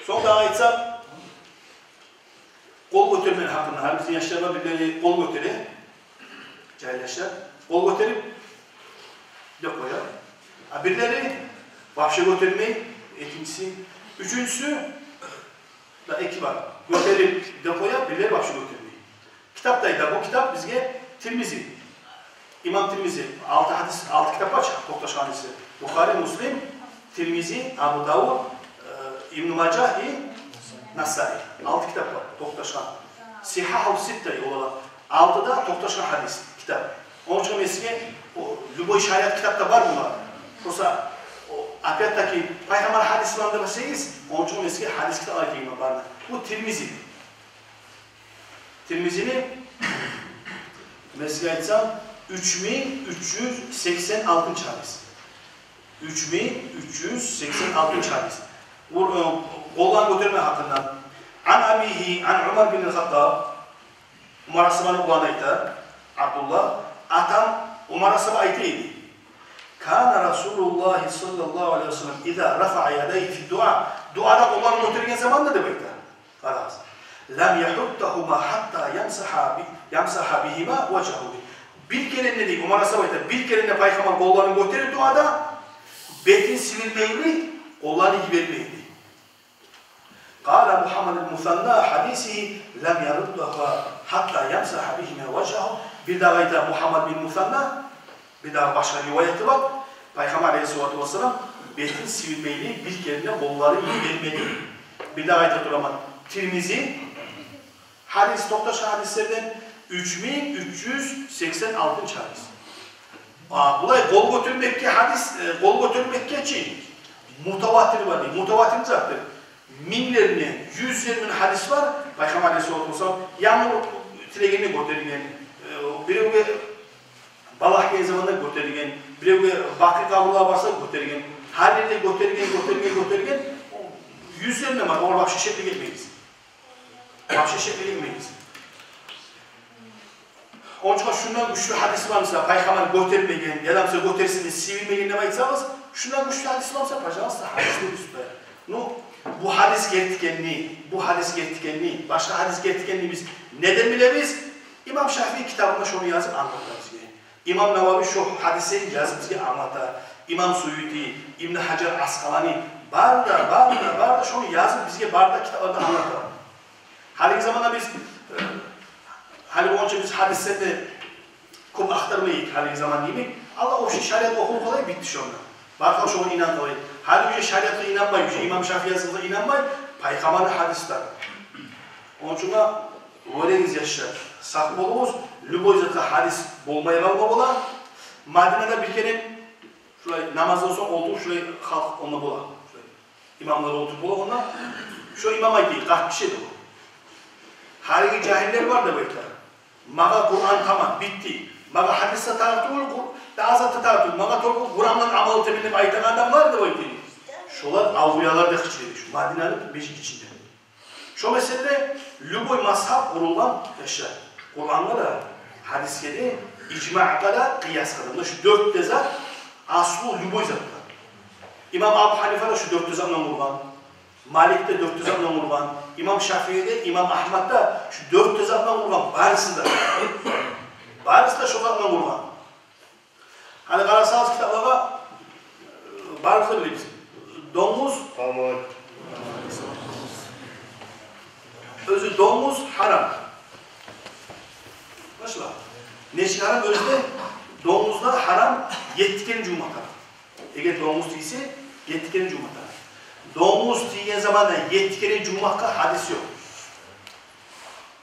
Сонг дагъы айтсакъ, къол гётермек гьакъында. Гьали бизин яшлар бар, бирлери къол гётере, жагьил яшлар. Къол гётерип, деп къоя. А бирлери вообще гётермей, экинчиси. Уьчюнчюсю, да эки бар. Гётерип, деп къоя, бирлери вообще гётермей. Китапда айта, бу китап бизге Тирмизи. Имам Тирмизи, алты гьадис, алты китап бар чы, токъташгъан гьадиси. Бухари, Муслим, Тирмизи, Абу Давуд, э, Ибн Мажа и Насаи. Алты китап бар, токъташгъан. Сигьагьу ситта олар. Алты да токъташгъан гьадис китап. Ончун мен сизге, о, любой шариат китапда бар булар. Просто, о, опять-таки, пайхаммар гьадиси бар деп эсигиз, ончун мен сизге гьадис китап айтайым мен барына. Бу Тирмизи. Тирмизини, мен сизге айтсам, уьч минг уьч юз сексен алтынчы гьадис. Уьч минг уьч юз сексен алтынчы гьадис. Къол-, э, къолланы гётермек гьакъында. Ан абигьи, ан Умар бин Хаттаб. Умар асгьабаны уланы айта, Абдуллагь, атам Умар асгьаба айта эди. Кана Расулуллагьи саллаллагьу алайгьи ва саллам иза рафаъа ядайгьи фи дуа. Дуада къолларын гётерген заманда деп айта. Къарагъыз. Лам ягьуттагьума гьатта ямсагьа би-, ямсагьа бигьима важгьагьу. Бир керен де, дей, Умар асгьаба айта, бир керен де пайхаммар къолларын гётерип дуада, бетин сивилмейли, къолларын йибермейли. Къала Мугьаммад ибн Мусанна гьадисигьи: лам яруддагьума гьатта ямсагьа бигьима важгьагьу. Бирдагъы айта Мугьаммад бин Мусанна, бирдагъы башгъа риваяты бар. Пайхаммар алайгьиссалату вассалам бетин сивилмейли, бир керен де къолларын йибермеди. Бирдагъы айта тураман, Тирмизи, гьадис, токъташгъан гьадислерден уьч минг уьч юз сексен алтынчы гьадис. А, булай къол гётермекге гьадис, э, къол гётермекге чи мутаватир бар дей. Мутаватир затдыр. Минглер булан, юзлер булан гьадис бар. Пайхаммар алайгьиссалату вассалам янгур тилегенде гётерген, э, биревге балагь гелген заманда гётерген, биревге Бакъи къабурлагъа барса гётерген, гьар ерде гётерген, гётерген, гётерген. Юзлер булан бар, олар вообще шеклик этмегиз. Вообще шеклик этмегиз. Ончун шундан гючлю гьадис бар буса, пайхаммар гётермеген, яда буса гётерсе де сивилмеген деп айтсагъыз, шундан гючлю гьадис бар буса, пожалуйста, гьадисни уьстюне. Ну, бу гьадис герти экенни, бу гьадис герти экенни, башгъа гьадис герти экенни биз неден билебиз? Имам Шафии китабында шону язып англата бизге. Имам Навави шо гьадисни язып бизге англата. Имам Суюти, Ибн Гьажар Аскъалани, бары да, бары да, бары да шону язып бизге бары да китапларда англата. Гьалиги заманда биз, э, гьали болгъунча биз гьадислени кёп ахтармай эдик, гьалиги заман йимик. Аллагь, общий шариат охуп къалай, битди шонда. Баркал шогъар инан къалай. Гьали уже шариатгъа инанмай, уже имам Шафии язгъангъа инанмай, пайхаммарны гьадислери. Ончун оьлегиз, яшлар, сакъ болугъуз, любой затгъа гьадис болмай къалма бола. Мадинада бир керен шулай намаздан сонг олтуруп, шулай халкъ онда бола. Шулай имамлар олтуруп бола онда. Шо имам айта, къарт гиши эди о. Гьалиги жагьиллер бар деп айта. Магъа Къуран тамам, битди. Магъа гьадис де тарыкъ тюгюл, Къур-, дагъы зат да тарыкъ тюгюл. Магъа только Къуран булан амал этемен деп айтагъан адамлар деп айта. Шолар авлиялар деп къычыра эди шу Мадинаны межит ичинде. Шо меселде любой мазгьаб къурулгъан, яшлар, Къурангъа да, гьадисге де, ижмагъа да, къыясгъа да. Муна шу дёрт де зат аслу любой затда. Имам Абу Гьанифа да шу дёрт де зат булан къургъан. Малик де дёрт де зат булан къургъан. Имам Шафии де, имам Агьмад да шу дёрт де зат булан къургъан. Барысы да. Барысы да шо зат булан къургъан. Гьали къарасагъыз китаплагъа, э, барыбыз да билебиз. Донгуз. Оьзю донгуз гьарам. Нечик гьарам? Оьзю де донгузгъа гьарам етти керен жувма тарыкъ. Эгер донгуз тийсе, етти керен жувма тарыкъ. Донгуз тийген заманда етти керен жувмакъгъа гьадис ёкъ.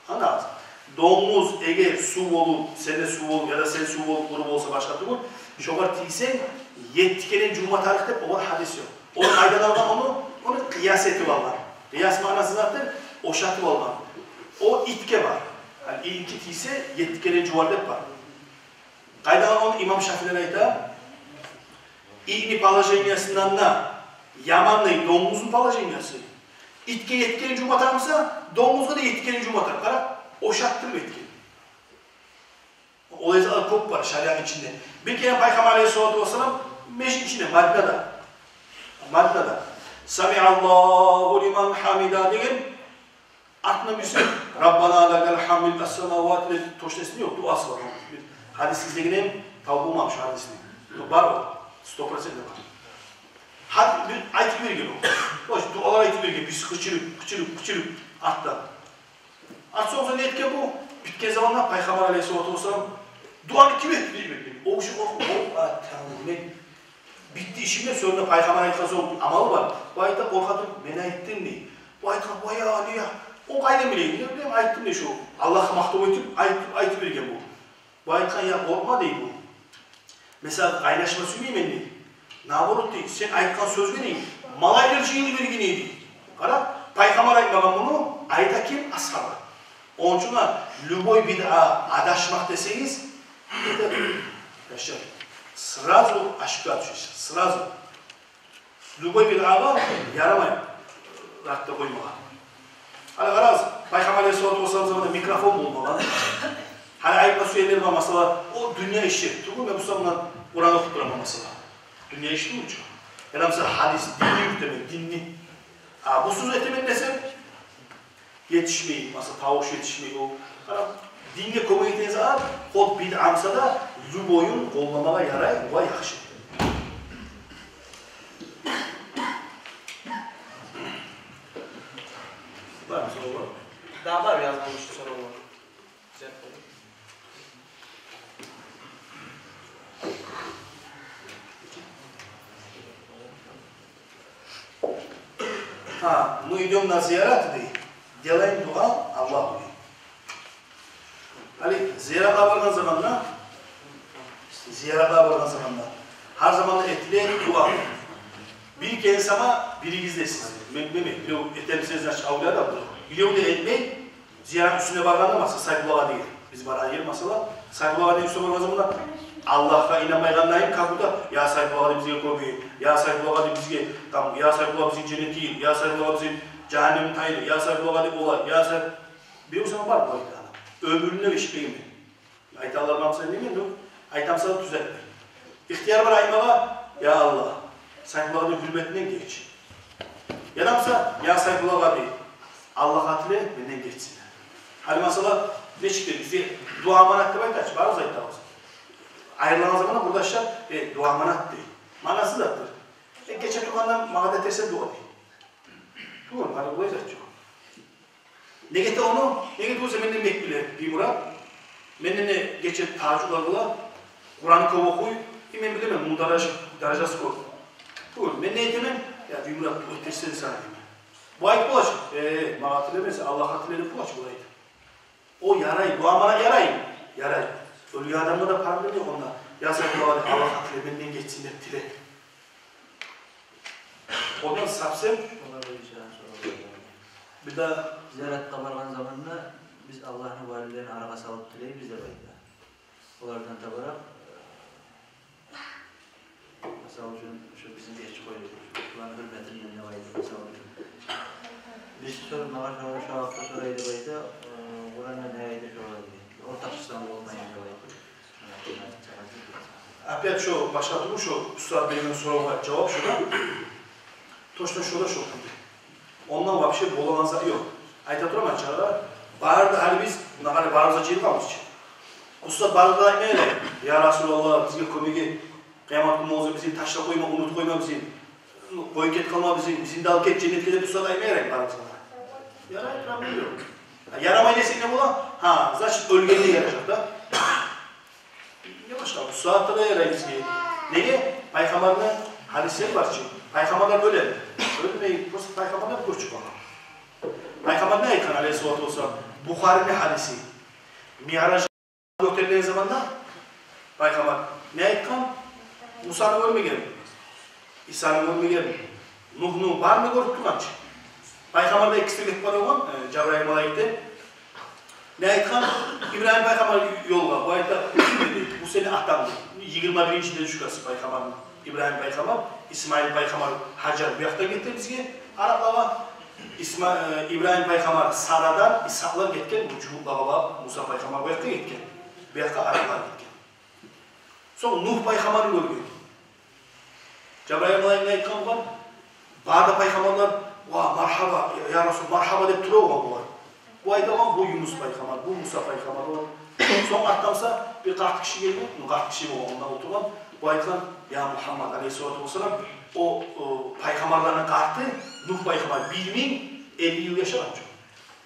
Ана, донгуз эгер сув болуп, сен де сув болуп, яда сен сув болуп къуру болса, башгъа тюгюл, шогъар тийсенг, етти керен жувма тарыкъ деп, огъар гьадис ёкъ. О къайдан алгъан ону? Ону къыяс этип алгъан. Къыяс маънасы затдыр, ошатып алгъан. О итге бар. Яни итге тийсе, етти керен жувар деп бар. Къайдан алгъан ону? Имам Шафиилер айта, итни положениясындан да яман дей донгузну положениясы. Итге етти керен жувма тарыкъ буса, донгузгъа да етти керен жувма тарыкъ. Къара, ошатдырып этген. Олай затлар кёп бар шариатны ичинде. Бир керен Пайхаммар алейгьиссалату вассалам межит ичинде, Мадинада, Мадинада, «Самиаллагьу лиман гьамидагь» деген, артындан бирси «Раббана лакал гьамду», «Ас-самавату», точно эсимде ёкъ, дуасы бар. Бир гьадис излегенмен, табып болмадым шу гьадисни. Но бар о, сто процент бар. Гьа, бир айтып берген о. О дуалар айтып берген, бирси къычырып, къычырып, къычырып, артдан. Артсонг не этген бу? Битген заманда Пайхаммар алейгьиссалату вассалам, «Дуаны ким этди?» — дей берген. О киши къоркъуп, «О, атам, мен битди ишим», — деп. Сонг да Пайхаммар айтгъан сонг, амалы бар. Бу айта, къоркъа туруп, «Мен айтдым», — дей. Бу айтгъан, «Вай, я, не я? О къайдан билейим?» — деп, «Мен айтдым», — дей. Шо Аллагьгъа макътав этип, айтып, айтып берген бу. Бу айтгъан, «Я, къоркъма, — дей бу. — Мен сагъа къайнашма сюймеймен, — дей. — Наоборот, — дей, — сен айтгъан сёзге, — дей, — малайиклер жыйылып берген эди». Къара, Пайхаммар айтмагъан муну, айта ким? Асгьаба. Ону учун да любой бидъа адашмакъ десегиз, это, яшлар, сразу ошибкагъа тюшесиз, сразу. Любой бидъагъа ярамай артда къоймагъа. Гьали къарагъыз, Пайхаммар алейгьиссалату вассалам заманда микрофон болмагъан. Гьали айтма сюегенлер бар, масала, о дюнья иши. Тюгюл, мен бу заманда Къуран охуп тураман, масала. Дюнья иши тюгюл чю. Яда, масала, гьадис, динни юрютемен, динни. А бусуз этемен десем, етишмей, масала, тавуш етишмей о. Къара, динге кёмек этеген зат, хоть бидъа буса да, любойун къолламагъа ярай, ва яхшы. Бармы соравлар? Да, бар, язылмыш соравлар. Гьа, мы идём на зиярат, дей, делаем дуа Аллагьу, дей. Гьали зияратгъа баргъан заманда, зияратгъа баргъан заманда, гьар заманда этиле дуа. Бир керен сама биригиз де сиз. Мен, мен, мен, бирев этемсиз, значит, авлия да бу. Бирев де этмей, зиярат уьстюне баргъанда, масала, Сайпулагъа деген. Биз барагъан ер, масала, Сайпулагъа деген уьстюне баргъан заманда, Аллагьгъа инанмайгъандайын, как будто, я Сайпулагъа деп бизге кёмек, я Сайпулагъа деп бизге, там, я Сайпулагъа бизин женнетге гир, я Сайпулагъа бизин жагьаннемден тайдыр, я Сайпулагъа деп олай, я Сайп-, бирев сама бар бу айтагъан. Оьмюрюмде эшитмегенмен. Айталар, масала, немен, ну, айтамса да тюзетмей. Ихтияр бар айтмагъа, я Аллагь, Сайпулагъа деген гьюрметинден геч. Яда, масала, я Сайпулагъа деген, Аллагьгъа тиле, менден гечсин. Гьали, масала, нечик де бизге дуа аманат деп айта чы, барыбыз айтабыз. Айрылагъан заманда, къурдашлар, э, дуа аманат дей. Маънасыз затдыр. Э, гече тургъанда магъа да этерсен дуа дей. Тюгюл, гьали булай зат ёкъ. Неге де ону, неге де болса менден бек биле Биймурат. Менден де гече тагьажжудлар къыла, Къуран кёп охуй, и мен билемен, муну даража-, даражасы кёп. Тюгюл, мен не этемен? Я, Биймурат, дуа этерсен сагъа деймен. Бу айтып бола чы, э, магъа тилемесе, Аллагьгъа тиле деп бола чы, бу айтып. О ярай, дуа аманат ярай, ярай. Оьлген адамгъа да проблема ёкъ онда. Я Сайпулагъа деп, Аллагьгъа тиле, менден гечсин деп тиле. Ондан совсем. Олар да бир жагъы сорап. Бир де зияратгъа баргъан заманда биз Аллагьны валилерин арагъа салып тилейбиз деп айта. Олардан табаракъ, э, мисал учун, шу бизин гечип къой деп, шуланы гьюрметинден деп айта, мисал учун. Биз сор-, магъа шо, шо гьакъда сорай деп айта, э, Къуранда не айта шолай деп. Ортакъчысы болмайын деп айта. Опять шо башгъа тюгюл, шо устаз берген соравгъа жавап шо да. Точно шо да шо кюйде. Ондан вообще болагъан зат ёкъ. Айта тураман чы, бары да гьали биз, муна гьали барыбыз да жыйылгъанбыз чы. Устаз бары да айтмай эди, я Расулаллагь, бизге кёмек эт, къыямат гюн болса бизин ташлап къойма, унутуп къойма бизин, къоюп гетип къалма бизин, бизин де алып гет женнетге деп устаз айтмай эди барыбызгъа да. Ярай, проблема ёкъ. Ярамай десенг не бола? Гьа, значит, оьлгенде яражакъ да. башгъа, бу сагьатда да ярай бизге. Неге? Пайхаммарны гьадислери бар чы. Пайхаммарлар оьле. Оьлмей, просто пайхаммарлар гёчюп къалгъан. Пайхаммар не айтгъан, алейгьиссалату вассалам? Бухарини гьадиси. Миъражгъа гётерилген заманда пайхаммар не айтгъан? Мусаны гёрмеген, Исаны гёрмеген, Нугьну, барын да гёрюп тургъан чы. Пайхаммар да экиси де гетип бара болгъан, э, Жабрайыл малайик де. Не айтгъан? Ибрагьим пайхаммар ёлгъа, бу айта: «Ким?» — деди. «Бу сени атанг», — деди. Йигирма биринчи дедушкасы пайхаммарны, Ибрагьим пайхаммар. Исмаил пайхаммар, Гьажар бу якъдан гелтирди бизге, араплагъа. Исма-, э, Ибрагьим пайхаммар Сарадан Исгьакълар гетген, бу жугьутлагъа багъып, Муса пайхаммар бу якъгъа гетген. Бу якъгъа араплагъа гетген. Сонг Нугь пайхаммарны гёрген. Жабрайыл малайик не айтгъан болгъан? Бары да пайхаммарлар: «Ва, маргьаба, я Расул, маргьаба», — деп тура болгъан булар. Бу айта болгъан: «Бу Юнус пайхаммар, бу Муса пайхаммар», — болгъан. Сонг артдан буса бир къарт гиши гелген, ну, къарт гиши болгъан, онда олтургъан. Бу айтгъан: «Я Мугьаммад, алейгьиссалату вассалам, о, о пайхаммарланы къарты Нугь пайхаммар бир минг элли йыл яшагъан чы.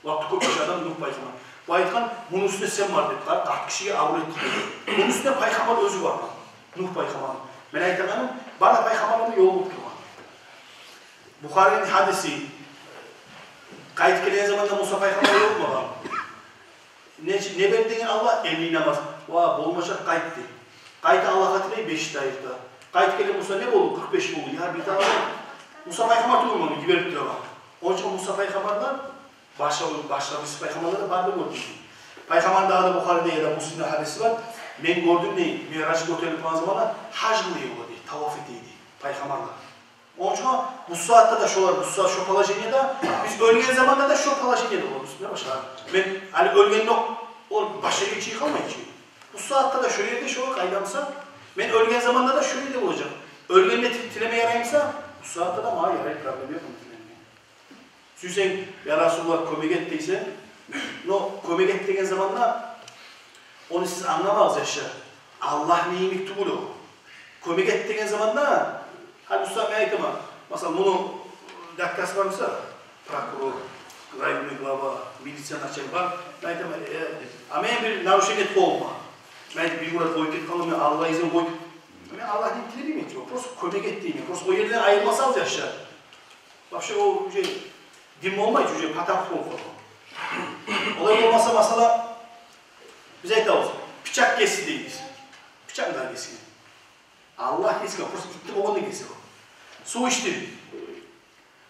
Лап да кёп яшагъан Нугь пайхаммар». Бу айтгъан: «Муну уьстюне сен бар», — деп, къарт гишиге абур этди. Муну уьстюне пайхаммар оьзю баргъан, Нугь пайхаммар. Мен айтагъаным, бары да пайхаммарланы ёлу болуп тургъан. Бухарини гьадиси. Къайтып гелген заманда Муса пайхаммар ёлукъмагъан. Не, не берди деген Аллагь? Элли намаз. «Ва, болмажакъ, къайт», — дей. Къайта Аллагьгъа тилей, беш де айырта. Къайтып гелген Муса, не болду? Къыркъ беш болду. Я бир дагъы Муса пайхаммар тюгюлмю йиберип турагъан? Онча Муса пайхаммардан башгъа, башгъа бириси пайхаммарлар да барды гёрдюм. Пайхаммар дагъы да Бухариде яда Муслимде гьадиси бар. Мен гёрдюм дей, Миъраж гётерилип къалгъан заманда гьаж къылып эди, таваф эте эди пайхаммарлар. Онча бу сагьатда да шолар, бу сагьат шо положениеде, биз оьлген заманда да шо положениеде болабыз. Не башгъа? Мен гьали оьлгенде о башгъа ерге чыкъмай чы. Бу сагьатда да шо ерде, шо къайда буса, мен оьлген заманда да шо ерде болажакъ. Оьлгенде ти-, тилеме ярай буса, бу сагьатда да магъа ярай, проблема ёкъ ону тилемеге. Сюйсенг, я Расулуллагь, кёмек эт дейсен, но кёмек эт деген заманда, ону сиз англамагъыз, яшлар. Аллагь йимик тюгюл о. Кёмек эт деген заманда, гьали, устаз, мен айтаман, масала, муну дядькасы бар буса, прокурор, районный глава, милиция начальник бар, мен айтаман: «Э, а мен бир нарушение этип къойдум. Мен бир мурат къоюп гетип къалдым, мен Аллагь изин къой». Мен Аллагь йимик тилемеймен, просто кёмек эт деймен. Просто о ерден айрылмасагъыз, яшлар. Вообще о уже дин болмай, уже патап болуп къалды. Олай болмаса, масала, биз айтабыз, пычакъ кесди дейбиз. Пычакъ да кесген. Аллагь кесген, просто итти болгъанда кесген о. Сув ичдим.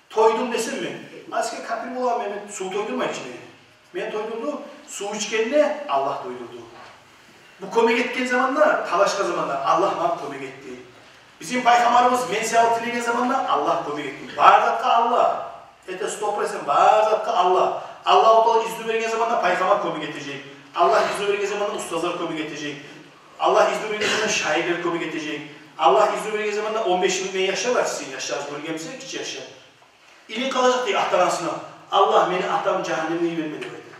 Тойдум десем мен, а сизге капир боламан мен, сув тойдурмай ичме. Мени тойдурду, сув ичгенде Аллагь тойдурду. Бу кёмек этген заманда, талашгъан заманда Аллагь магъа кёмек этди. Бизин пайхаммарыбыз мен саялы тилеген заманда Аллагь кёмек этди. Бар затгъа Аллагь. Это сто процент, бар затгъа Аллагь. Аллагьу Таала изну берген заманда пайхаммар кёмек этежек. Аллагь изну берген заманда устазлар кёмек этежек. Аллагь изну берген заманда шаирлер кёмек этежек. Аллагь изну берген заманда он беш йыл мен яшап, сизин яшларыгъыз оьлгенсе, гиччи яшлар. Илинип къалажакъ дей ата-анасына: «Аллагь, мени атамны жагьаннемге йиберме», — деп айта.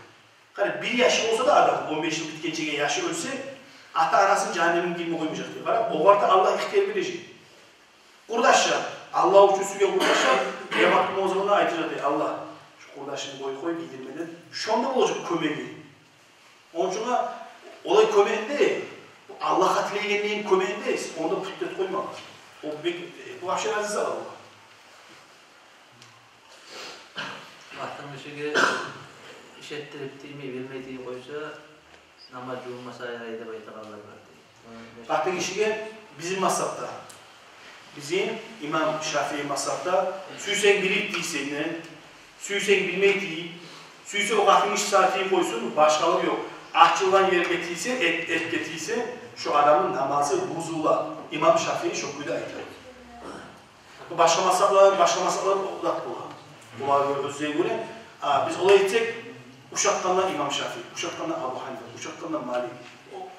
Къара, бир яшы болса да адам, он беш йыл битгенчеге яшы оьлсе, ата-анасыны жагьаннемге гирме къоймажакъ дей. Къара, огъар да Аллагь ихтияр бережек. Къурдашлар, Аллагь учун сюйген къурдашлар, къыямат гюн о заманда айтажакъ дей: «Аллагь, шу къурдашымны къоюп къой гийдирмеден». Шонда болажакъ кёмеги. Ончун олай кёмегинде, бу Аллагьгъа тилейгенлейин кёмегинде, онда пут этип къоймагъыз. О бек, э, бу вообще разница бар. Къатын гишиге иш этдирип тиймей, бермей тийип къойса, намаз жувунмаса ярай деп айтагъанлар бар дей. Ону не... Къатын гишиге бизин мазгьабда, бизин имам Шафии мазгьабда, сюйсенг билип тийсенг де, сюйсенг билмей тий, сюйсе о къатын гиши сагъа тийип къойсун, башгъалыгъы ёкъ. Ачылгъан ерге тийсе, эт, этге тийсе, шо адамны намазы бузула. Имам Шафии шо кюйде айта. Башгъа мазгьаблар, башгъа мазгьаблар олай бола. Олар гёре, оьзлеге гёре. А биз олай этсек, ушатгъанда имам Шафии, ушатгъанда Абу Гьанифа, ушатгъанда Малик. О,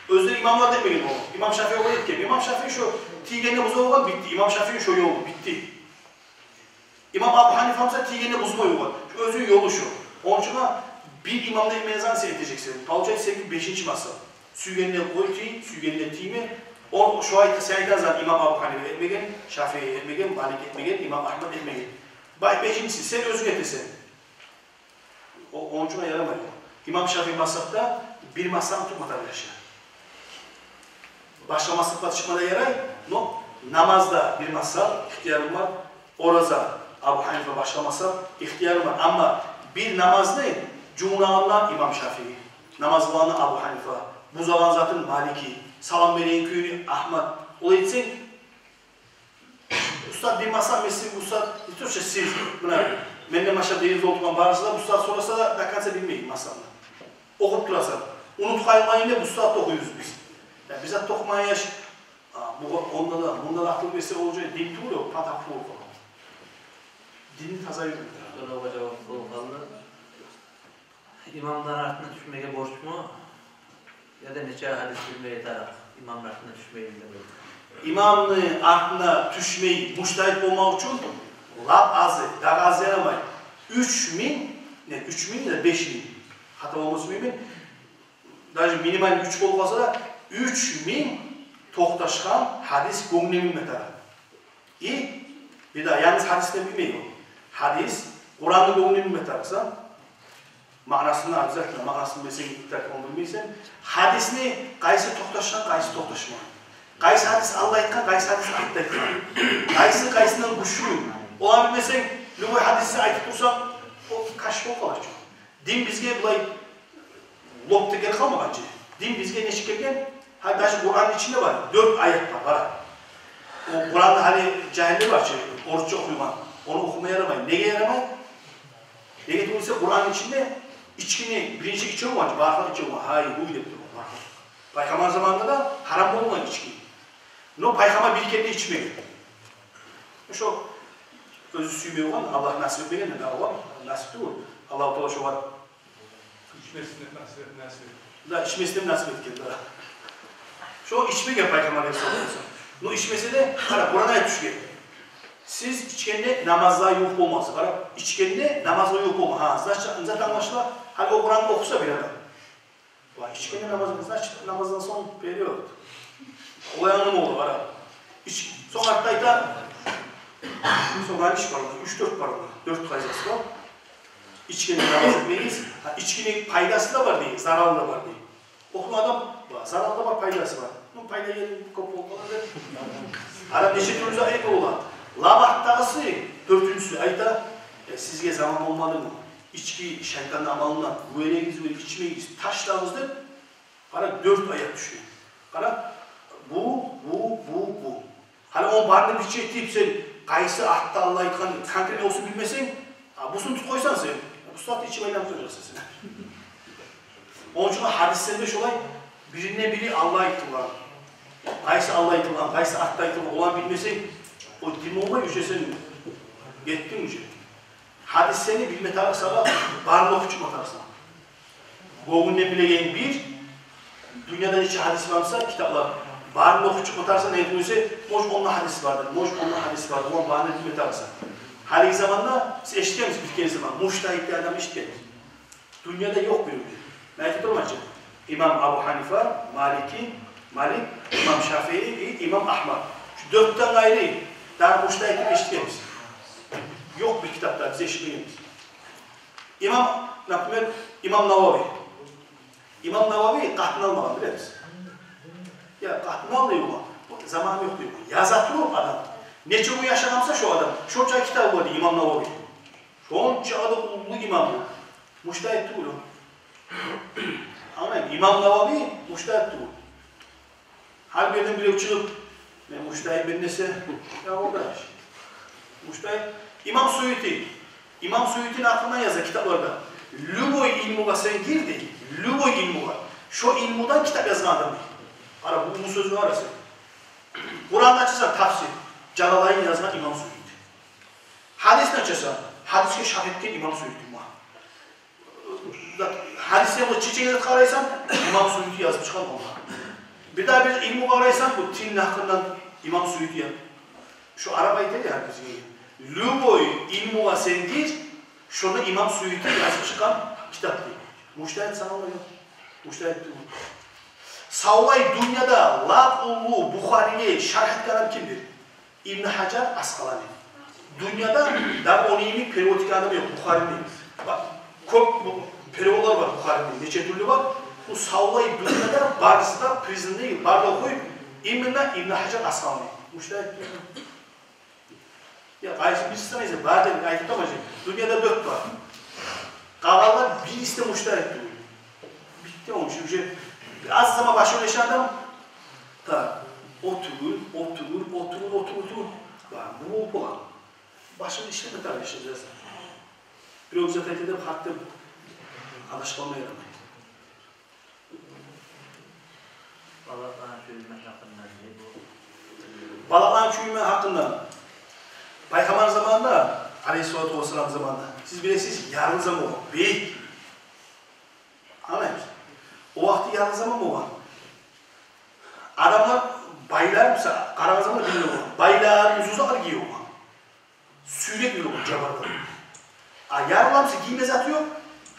оьзлери имамлар демеген о. Имам Шафии олай этген. Имам Шафии шо тийгенде буза болгъан, битди. Имам Шафии шо ёлу, битди. Имам Абу Гьанифа буса тийгенде бузмай болгъан. Шо оьзюню ёлу шо. Ончун да бир имамны этмеген затны сен этежексен. Получается, сен бешинчи мазгьаб. Сюйгенде къой, тий, сюйгенде тийме. О, шо айта, сен айтагъан затны имам Абу Гьанифа этмеген, Шафии этмеген, Малик этмеген, имам Агьмад этмеген. Бай, бешинчиси, сен оьзюнг этесен. О, ончун да ярамай о. Имам Шафии мазгьабда бир мазгьабны тутма тарыкъ яшай. Башгъа мазгьабгъа чыкъма да ярай, но намазда бир мазгьаб ихтиярым бар, ораза Абу Гьанифа, башгъа мазгьаб ихтиярым бар. Амма бир намазны жувунагъанда имам Шафии, намаз къылагъанда Абу Гьанифа, бузагъан затын Малики, салам береген кюйню Агьмад. Олай этсенг, устаз, бир мазгьаб, мен сизин устаз, не то что сиз, муна, менден башгъа дегенде олтургъан барысы да устаз, сораса да, до конца билмей мазгьабны. Охуп турасан. Унутуп къалмайын деп устаз да охуйбуз биз. Я, биз зат охумайгъан яш, а, бу, онда да, мунда да акъыл берсе, ол уже дин тюгюл о, патаху болуп къала. Динни таза юрютме. Сорагъа жавап болуп къалды. Имамлар артына тюшмеге борчму? Яда нече гьадис билмеге тарыкъ имамны артына тюшмей деп? Имамны артына тюшмей мужтагьид болмакъ учун лап азы, дагъы азы ярамай, уьч минг, не, уьч минг яда беш минг, хата болмас мюмкюн, даже минимальный уьч болуп къалса да, уьч минг токъташгъан гьадис гёнгюне билме тарыкъ. И бир де янгыз гьадисни билмей о. Гьадис, Къуранны гёнгюне билме тарыкъсан, маънасын, обязательно маънасын билсенг, так, ону билмейсен. Гьадисни къайсы токъташгъан, къайсы токъташмагъан. Къайсы гьадис алда айтгъан, къайсы гьадис артда айтгъан. Къайсы къайсындан гючлю. Оланы билмесенг, любой гьадисни айтып турсанг, о каш болуп къалар чы. Дин бизге булай лоп да гелип къалмагъан чы. Дин бизге нечик гелген? Гьа, даже Къуранны ичинде бар, дёрт аят бар, къара. О Къуранны гьали жагьиллер бар чы, орусча охуйгъан. Ону охума ярамай. Неге ярамай? Неге тюгюл эсе, Къуранны ичинде ичкини биринчи иче болгъан чы, бархал иче болгъан, гьай, гьуй деп туруп бархал. Пайхаммар заманында да гьарам болгъан ички. Но пайхаммар бир керен де ичмеген. Шо оьзю сюймей болгъан, Аллагь насип этмеген, Аллагь насип тюгюл. Аллагьу Таала шогъар ичмесин деп насип, насип этген. Да, ичмесин деп насип этген, да. Шо ичмеген пайхаммар алейгьиссалату вассалам. Но ичмесе де, къара, Къуран аят тюшген. Сиз ичгенде намазгъа ювукъ болмагъыз. Къара, ичгенде намазгъа ювукъ болма. Гьа, значит, зат англашыла. Гьали о Къуранны охуса бир адам. Ва ичгенде намаз, значит, намаздан сонг период. Олай англама бола, къара. Ич, сонг артда айта, сонг гьали иш бар, уьч-дёрт бар, дёрт къайдасы бар. Ичгенде намаз этмегиз. Гьа, ичкини пайдасы да бар дей, заралы да бар дей. Охуйгъан адам, ва, заралы да бар, пайдасы бар. Ну, пайда ери кёп болуп къала деп. Адам нече тюрлю зат айта бола. Лап артдагъысы, дёртюнчюсю айта, э, сизге заман болмадымы? Ички шайтанны амалындан, гёрегиз, гёрегиз, ичмегиз, ташлагъыз деп, къара, дёрт аят тюшген. Къара, бу, бу, бу, бу. Гьали ону барын да бирче этип, сен къайсы артда Аллагь айтгъан конкретно оьзюн билмесенг, а, бусун тутуп къойсанг сен, бу сагьатда ичип айланып турасан сен. Ону учун гьадислер де шолай, биринден бири Аллагь айтылгъан, къайсы Аллагь айтылгъан, къайсы артда айтылгъан, оланы билмесенг, о дин болмай, уже сен гетдинг уже. Гьадислени билме тарыкъ сагъа, барын охуп чыкъма тарыкъ сагъа. Гёнгюнден билеген бир, дюньяда нече гьадис бар буса, китаплар, барын охуп чыкъма тарыкъ сагъа, не этмесе, может, онда гьадис бардыр, может, онда гьадис бардыр, оланы барын билме тарыкъ сагъа. Гьалиги заманда биз эшитгенбиз бир керен заман, мужтагьид деп адам эшитгенбиз. Дюньяда ёкъ бир. Мен айтып турман чы. Имам Абу Гьанифа, Малики, Малик, имам Шафии и имам Агьмад. Шу дёртден къайры дагъы мужтагьид деп эшитгенбиз ёкъ бир китапда, биз эшитмегенбиз. Имам, например, имам Навави. Имам Навави къатын алмагъан, билебиз. Я, къатын ал дей болгъан, заманым ёкъ дей болгъан. Яза туруп адам. Нече гюн яшагъан буса шо адам, шонча китабы бар дей имам Навави. Шонча да уллу имам бу. Мужтагьид тюгюл о. Англайман, имам Навави мужтагьид тюгюл. Гьар бирден бирев чыгъып, мен мужтагьидмен десе, я, къардаш. Мужтагьид. Имам Суюти. Имам Суютини гьакъында яза китапларда. Любой илмугъа сен гир дей, любой илмугъа. Шо илмудан китап язгъан адам дей. Къара, бу, бу сёзню къара сен. Къуранны ачасан, тафсир. Жалалайн язгъан имам Суюти. Гьадисни ачасан, гьадисге шаргь этген имам Суюти ма. Гьадисге бу чечек этип къарайсан, имам Суюти язып чыкъгъан онда. Бир дагъы бир илмугъа къарайсан, бу тилни гьакъындан имам Суюти я. Шо арап айта эди гьар бизге. Любой илмугъа сен гир, шону имам Суюти язып чыкъгъан китап дей. Мужтагьид санала ёкъ. Мужтагьид тюгюл. Савлай дюньяда лап уллу Бухариге шаргь этген адам кимдир? Ибн Гьажар Аскъалани. Дюньяда дагъы ону йимик перевод этген адам ёкъ Бухарини. Ба-, кёп бу переводлар бар Бухарини, нече тюрлю бар. Бу савлай дюньяда барысы да признанный, бары да охуй, Именно Ибн Гьажар Аскъалани. Мужтагьид тюгюл. Я, къайсы бириси санайсан, бар деп айтып турмажакъ. Дюньяда дёрт бар. Къалгъанлар бириси де мужтагьид тюгюл. Битди о иш уже. Аз заман башы ойлашагъан адам. Так, о тюгюл, о тюгюл, о тюгюл, о тюгюл, о тюгюл. Бар, бу болуп бола. Башын ишлетме тарыкъ ишлейсен. Бирев зат айта деп, гьакъ деп адашып къалма ярамай. Балагьланы сюймек гьакъында не бу? Балагьланы сюймек гьакъында. Пайхаммар заманында, алейгьиссалату вассалам заманында, сиз билесиз, ярлы заман болгъан, бек. Англаймысыз? О вакъти ярлы заман болгъан. Адамлар, байлар, мисал, къарагъан заманда биле болгъан. Байлар узун затлар гие болгъан. Сюйреп юрюген жабардан. А ярлы адам буса гийме заты ёкъ.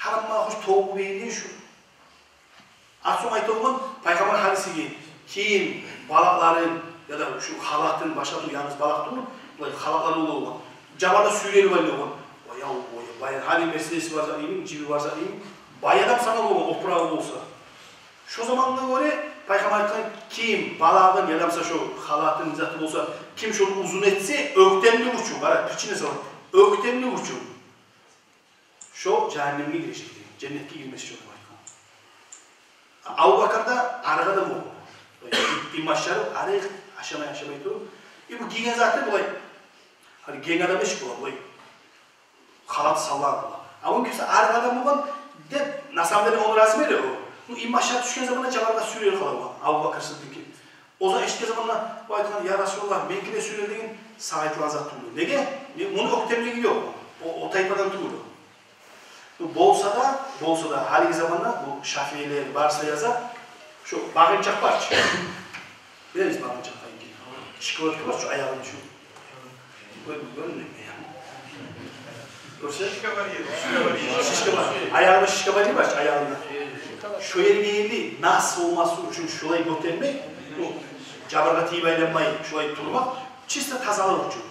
Гьарам магъа хош тобу бегинген шу. Аз сонг айта болгъан, пайхаммар гьадиси: ким балагьларын яда шу халатын, башгъа тюгюл, янгыз балагь тюгюл, булай халатлары бола болгъан. Жабарда сюйрелип алып болгъан. Ой, ав, ой, бай, гьали Мерседеси бар зат йимик, джиби бар зат йимик. Бай адам санала болгъан, опурагъы болса. Шо замангъа гёре пайхаммар айтгъан, ким балагьын яда буса шо халатын заты болса, ким шону узун этсе, оьктемлик учун, къара, причина салып, оьктемлик учун, шо жагьаннемге гирежек деген, женнетге гирмес шо деп айтгъан. Абубакр да арыгъы да болгъан. Имаш шарып, арыгъы, ашамай, ашамай туруп. И бу гийген заты булай. Гьали генг адам эшик бола, булай. Халат салгъан бола. А ону кимсе арыгъы адам болгъан деп, на самом деле, ону размери о. Ну, имаш шарып тюшген заманда жабарда сюйрелип къала болгъан. Абубакр Сыддыкъ. О заман эшитген заманда о айтгъан: «Я Расулаллагь, меники де сюйрел», — деген, сагъа айтылгъан зат тюгюл. Неге? Не, муну оьктемлиги ёкъ. О, о тайпадан тюгюл. Ну, болса да, болса да, гьалиги заманда бу шафиилер барса яза, шо багъынчакъ бар чы. Билебиз багъынчакъ къайсы? Шоколадка бар чы, аягъында шу. Гёр, гёрюнмейми? Гёрсе? Шишка бар ери, шишка бар ери. Шишка бар. Аягъында шишка бар ери бар чы, аягъында. Шо ерге ерли нас болмас учун шолай гётермек, ну, жабаргъа тийип айланмай, шолай турмакъ, чисто тазалыкъ учун.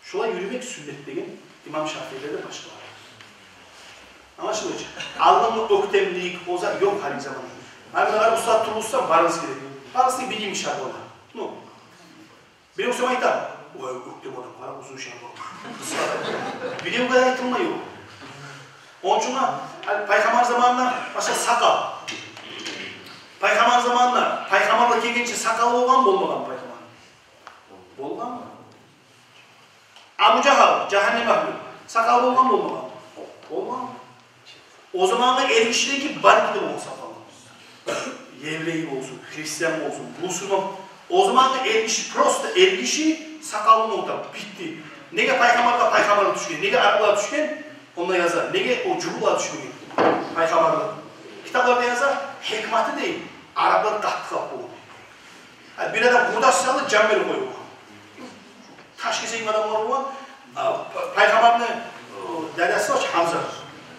Шолай юрюмек сюннет деген имам Шафиилер де, башгъалар. Англашылды чы? Алдынгъы оьктемлик, о зат ёкъ гьалиги заманда. Мен муна къарап, устаз тургъузсам, барыгъыз геле. Барыгъыз да бир йимик шарбала. Ну, бирев сама айта: «Ой, оьктем адам, къара, узун шарбала». Биревге айтылмай о. Ону учун, гьали, пайхаммар заманында башгъа сакъал. Пайхаммар заманында, пайхаммарлыкъ гелгенче сакъалы болгъанмы, болмагъанмы пайхаммарны? Болгъан. Абу Жагьал, жагьаннем агьлю. Сакъалы болгъанмы, болмагъанмы? Болгъан. О замангъы эркишилердеги барыныкъы да болгъан сакъалы. Еврей болсун, христиан болсун, мусулман. О замангъы эркиши, просто эркиши сакъалы болгъан, битди. Неге пайхаммаргъа пайхаммарлыкъ тюшген, неге араблагъа тюшген, онда яза. Неге о жугьутлагъа тюшмеген пайхаммарлыкъ? Китапларда яза, гьикматы дей, араблар къатты халкъ болгъан. Гьа, бир адам къурдаш саялы жан берип къоюп болгъан. Таш кесек адамлар болгъан. А, па-, пайхаммарны, э, дядясы бар чы, Гьамза.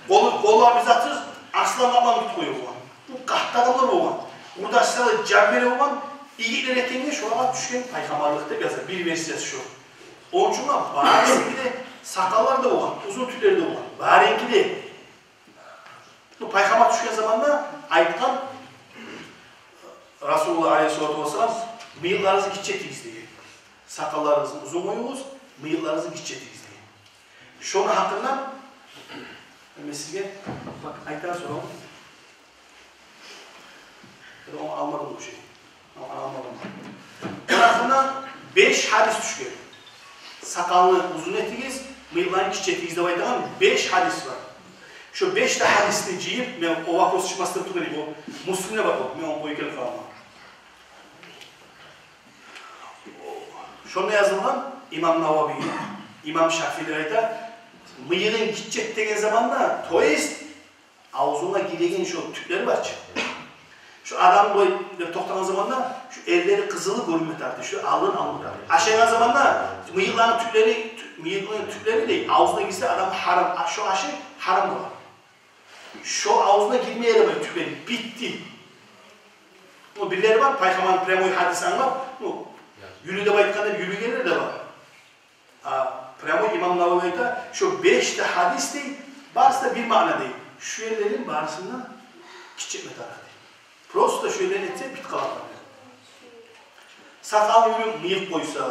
Къолу, къоллары бир затсыз, арслан къаплан тутуп къоюп болгъан. Бу къатты адамлар болгъан. Къурдаш саялы жан берип болгъан. Игитлер этгенге шолагъа тюшген пайхаммарлыкъ деп яза. Бир версиясы шо. Ону учун барысыныкъы да сакъаллары да болгъан, узун тюклери де болгъан. Барыныкъы да. Бу пайхаммар тюшген заманда айтгъан Расулуллагь алейгьиссалату вассалам: «Мыйыкъларыгъызны гиччи этигиз», — деген. «Сакъалларыгъызны узун къоюгъуз, мыйыкъларыгъызны гиччи этигиз», — деген. Шону гьакъында мен сизге, бакъ, айтагъан соравум. Ону алмадым бу шей. Ону алмадым. Ону гьакъында беш гьадис тюшген. Сакъалны узун этигиз, мыйыкъланы гиччи этигиз деп айтагъан беш гьадис бар. Шо беш де гьадисни жыйып, мен о вопрос чыкъмасын деп тургъан эдим, о Муслимде бар о, мен ону къоюп гелип къаламан. Шонда язылгъан, имам Навави, имам Шафиилер айта, мыйыгъын гиччи эт деген заманда, то есть, авзуна гиреген шо тюклер бар чы. Шо адам бу деп токътагъан заманда, шо эрлери къызылы гёрюнме тарыкъ, шо алдан алынма тарыкъ. Ашайгъан заманда мыйыкъланы тюклери, тю-, мыйыкъланы тюклери дей, авзуна гирсе, адам гьарам, а-, шо ашы гьарам бола. Шо авзуна гирме ярамай тюклени, битди. Ну, бирлери бар, пайхаммарны прямой гьадис англап, ну, юлю деп айтгъан деп юлю гелер де бар. А прямой имам Навави айта, шо беш де гьадис дей, барысы да бир маъна дей. Шо ерлерин барысын да гиччи этме тарыкъ дей. Просто шо ерлерин этсе, битип къалар дей. Сакъалын юрюп мыйыкъ къойса,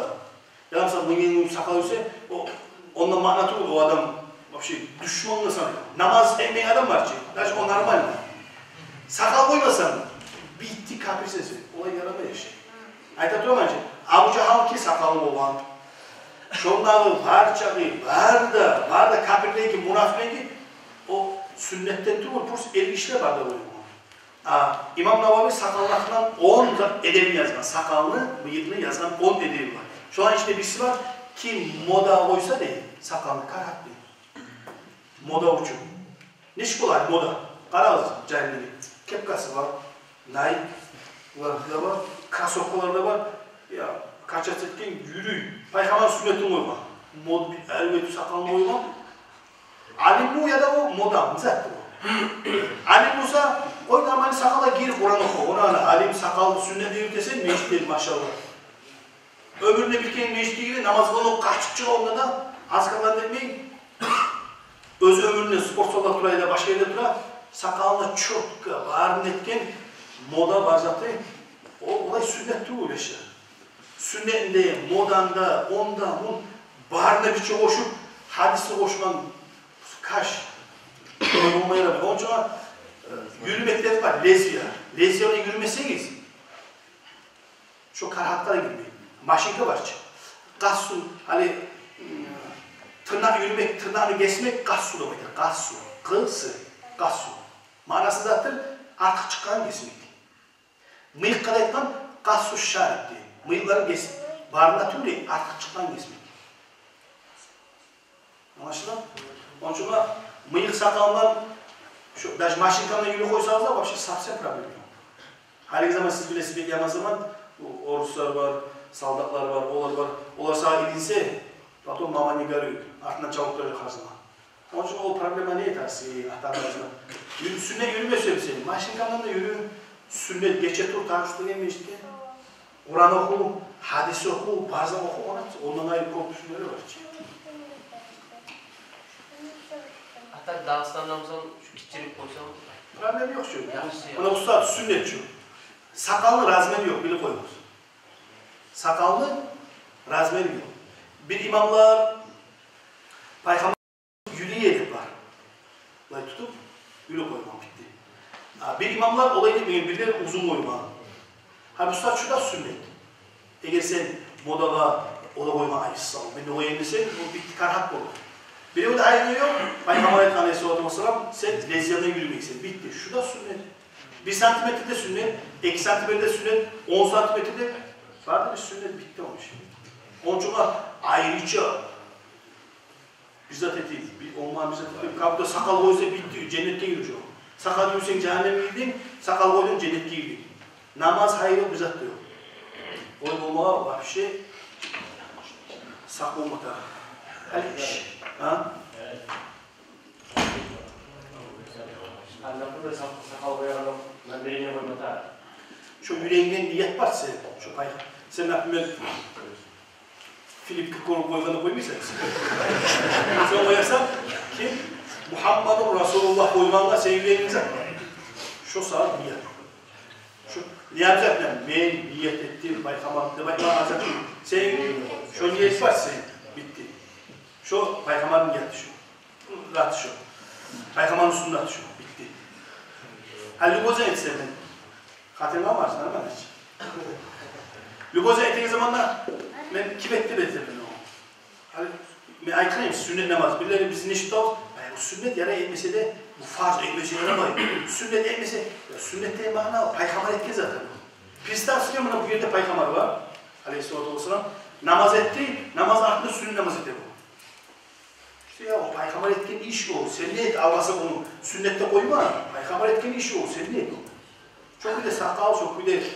яда, мисал, мыйыгъын юрюп сакъал юрюсе, о, онда маъна тюгюл, о адам вообще душмангъа санала. Намаз этмейген адам бар чы, даже о нормально. Сакъал къоймасанг, битди, капирсен сен. Олай ярамай иши. Айта тураман чы, Абу Жагьилни сакъалы болгъан. Шондагъы барчагъы, бары да, бары да капирлеги, мунафикълеги, о сюннетден тюгюл, просто эргишилер бары да болгъан. А, имам Навави сакъалны гьакъындан он зат эдебин язгъан. Сакъалны, мыйыкъны язгъан он эдеби бар. Шоланы ичинде бириси бар: ким мода къойса, дей, сакъалны, карагьат, дей. Мода учун. Нечик бола мода? Къарагъыз, жагьиллеге. Кепкасы бар, Nike-лар да бар, кроссовкалар да бар. Я, качаться этген, юрюй. Пайхаммарны сюннетин къойгъан. Мод-, бир аривет сакъалын къойгъан. Алим бу яда о мода, не зат бу? Алим буса, къой, нормально сакъалгъа гир, Къуран оху. Огъар алим, сакъал, сюннет юрютесен, межитде, машаллагь. Оьмюрюнде бир керен межитге гире, намаз къылып къачып чыгъа, онда да азкарлар этмей. Оьзю оьмюрюнде спортзалда тура яда башгъа ерде тура, сакъалына чётко, барын этген, мода бар заты. О, олай сюннет тюгюл, яшлар. Сюннетин де, модан да, онда, мун, барын да бирче къошуп, гьадисни къошгъан каш. Олай болма ярамай. Ону учун, э, юрюмек де бар, лезвия. Лезвия булан юрюмесегиз, шо карагьатгъа да гирмей. Машинка бар чы. Къассу, гьали, м, тырнакъ юрюмек, тырнакъны гесмек къассу деп айта. Къассу. Къысы. Къассу. Маънасы затдыр, артыкъ чыкъгъанын гесмек. Мыйыкъгъа да айтгъан къассу шариб дей. Мыйыкъларын гес, барын да тюгюл, артыкъ чыкъгъанын гесмек. Англашыла? Ону учун мыйыкъ, сакъалындан, шо, даже машинканы юрюй къойсагъыз да, вообще совсем проблема ёкъ. Гьалиги заман, сиз билесиз, бек яман заман, бу оруслар бар, солдатлар бар, олар бар. Олар сагъа илинсе, потом мама не горюй, артындан чабып туражакъ гьар заман. Ону учун о проблема не этер, сиз ата-анагъызгъа? Юрю-, сюннет юрюмесе, сен машинкандан да юрю, сюннет, гече тур, тагьажжуд деген межитге. Къуран оху, гьадис оху, база оху, ондан, ондан айры кёп сюннетлер бар чы. Ата, Дагъыстанда, мисал, шу гиччирек къойсам? Проблема ёкъ чы. Яхшы. Муна бу сагьат сюннет чы. Сакъалны размери ёкъ, билип къоюгъуз. Сакъалны размери ёкъ. Бир имамлар пайхаммар юрюй эди бар. Булай тутуп, юрюй къойгъан, битди. А бир имамлар олай этмеген, бирлери узун къойгъан. Гьа, бу сагьат шу да сюннет. Эгер сен модагъа, олай къойгъан, ай, сав, мен де къояйым десенг, бу битди, карагьат болду. Биревде айыбы ёкъ, пайхаммар айтгъан, алейгьиссалату вассалам, сен лезвиядан юрюмейсен, битди. Шу да сюннет. Бир сантиметр де сюннет, эки сантиметр де сюннет, он сантиметр де, бары да бир сюннет, битди о иш. Ону учун айрыча бир зат этейик, бир, ондан бир зат этейик. Кабуда сакъал къойса, битди, женнетге гирежек. Сакъал юрютсенг, жагьаннемге гирдинг, сакъал къойдунг, женнетге гирдинг. Намаз, гьайыр, бир зат да ёкъ. Олай болмагъа вообще сакъ болма тарыкъ. Гьали иш, а? Андакъда да сакъ-, сакъал къояргъа намерение къойма тарыкъ. Шо юрегингде ният бар сени, шо пайхам-, сен, например, Филипп Киркоров къойгъанны къоймайсан. Сен къоярсан, ким? Мухаммадур Расулуллагь къойгъангъа сени юрегингде зат бар. Шо сагъа ният. Шо ният зат, мен ният этдим пайхаммар деп айтма азат. Сени шо ният бар сени, битди. Шо пайхаммарны нияты шо. Заты шо. Пайхаммарны суннаты шо. Битди. Гьали любой зат этсем мен, хатиринг къалмасын, нормально чы. Любой зат этеген заманда мен ким этди деп этемен огъар. Гьали мен айтгъан эдим, сюннет намаз. Бирлери бизин эшитип турабыз, ай, бу сюннет, ярай, этмесе де, бу фарз, этмесе ярамай. Сюннет этмесе, я, сюннет деген маъна, пайхаммар этген зат. Представь себе, муна бу ерде пайхаммар бар, алейгьиссалату вассалам, намаз этди, намаз артында сюннет намаз эте бу. Шо, я, о пайхаммар этген иш о, сен де эт, алгъасап ону сюннетде къойма. Пайхаммар этген иш о, сен де эт ону. Шо кюйде сакъал, шо кюйде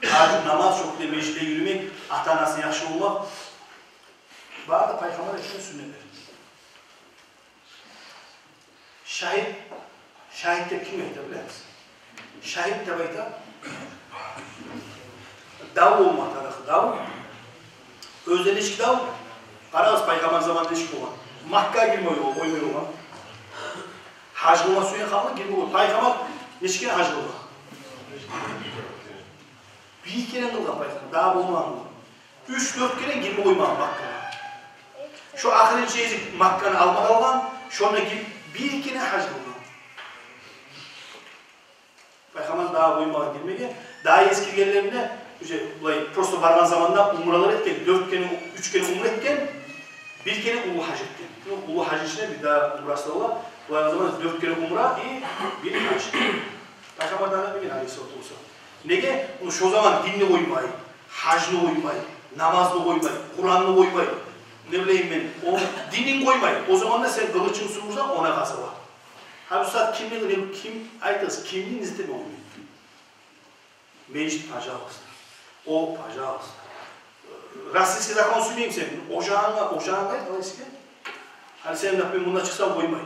гьаж, намаз, шо кюйде межитге юрюмек, ата-анасына яхшы болмакъ. Бары да пайхаммар этген сюннетлер. Шагьит, шагьит деп кимге айта, билемисиз? Шагьит деп айта дав болма тарыкъ, дав. Оьзю де нечик дав? Къарагъыз, пайхаммар заманында нечик болгъан. Маккагъа гирме къоймай болгъан. Гьаж къылма сюеген халкъ гирме къой-, пайхаммар нечик гьаж къылгъан? Бир керен къылгъан пайхаммар, дагъы болмагъан. Уьч-дёрт керен гирме къоймагъан Маккагъа. Шо ахырынчы гезик Макканы алмагъа алгъан, шонда гирип бир керен гьаж къылгъан. Пайхаммар дагъы къоймагъан гирмеге. Дагъы эсгергенлеринде, уже булай просто баргъан заманда умралар этген, дёрт керен, уьч керен умра этген, бир керен уллу гьаж этген. Уллу гьаж ичинде бир дагъы умрасы да бола. Булай заманда дёрт керен умра и бир гьаж. Пайхаммар дагъы этмеген, алейгьиссалату вассалам. Неге? Ону шо заман динни къоймай, гьажны къоймай, намазны къоймай, Къуранны къоймай, не билейим мен, о динин къоймай. О заманда сен къылычынг сувурсанг, она къазава. Гьали бу сагьат кимни, не, ким айтасыз, кимни излеме къоймай? Межит, пожалуйста. О, пожалуйста. Российский закон сюймеймисен, ожагъынга, ожагъынга айт, алайса. Гьали сен, например, мундан чыкъсанг къоймай.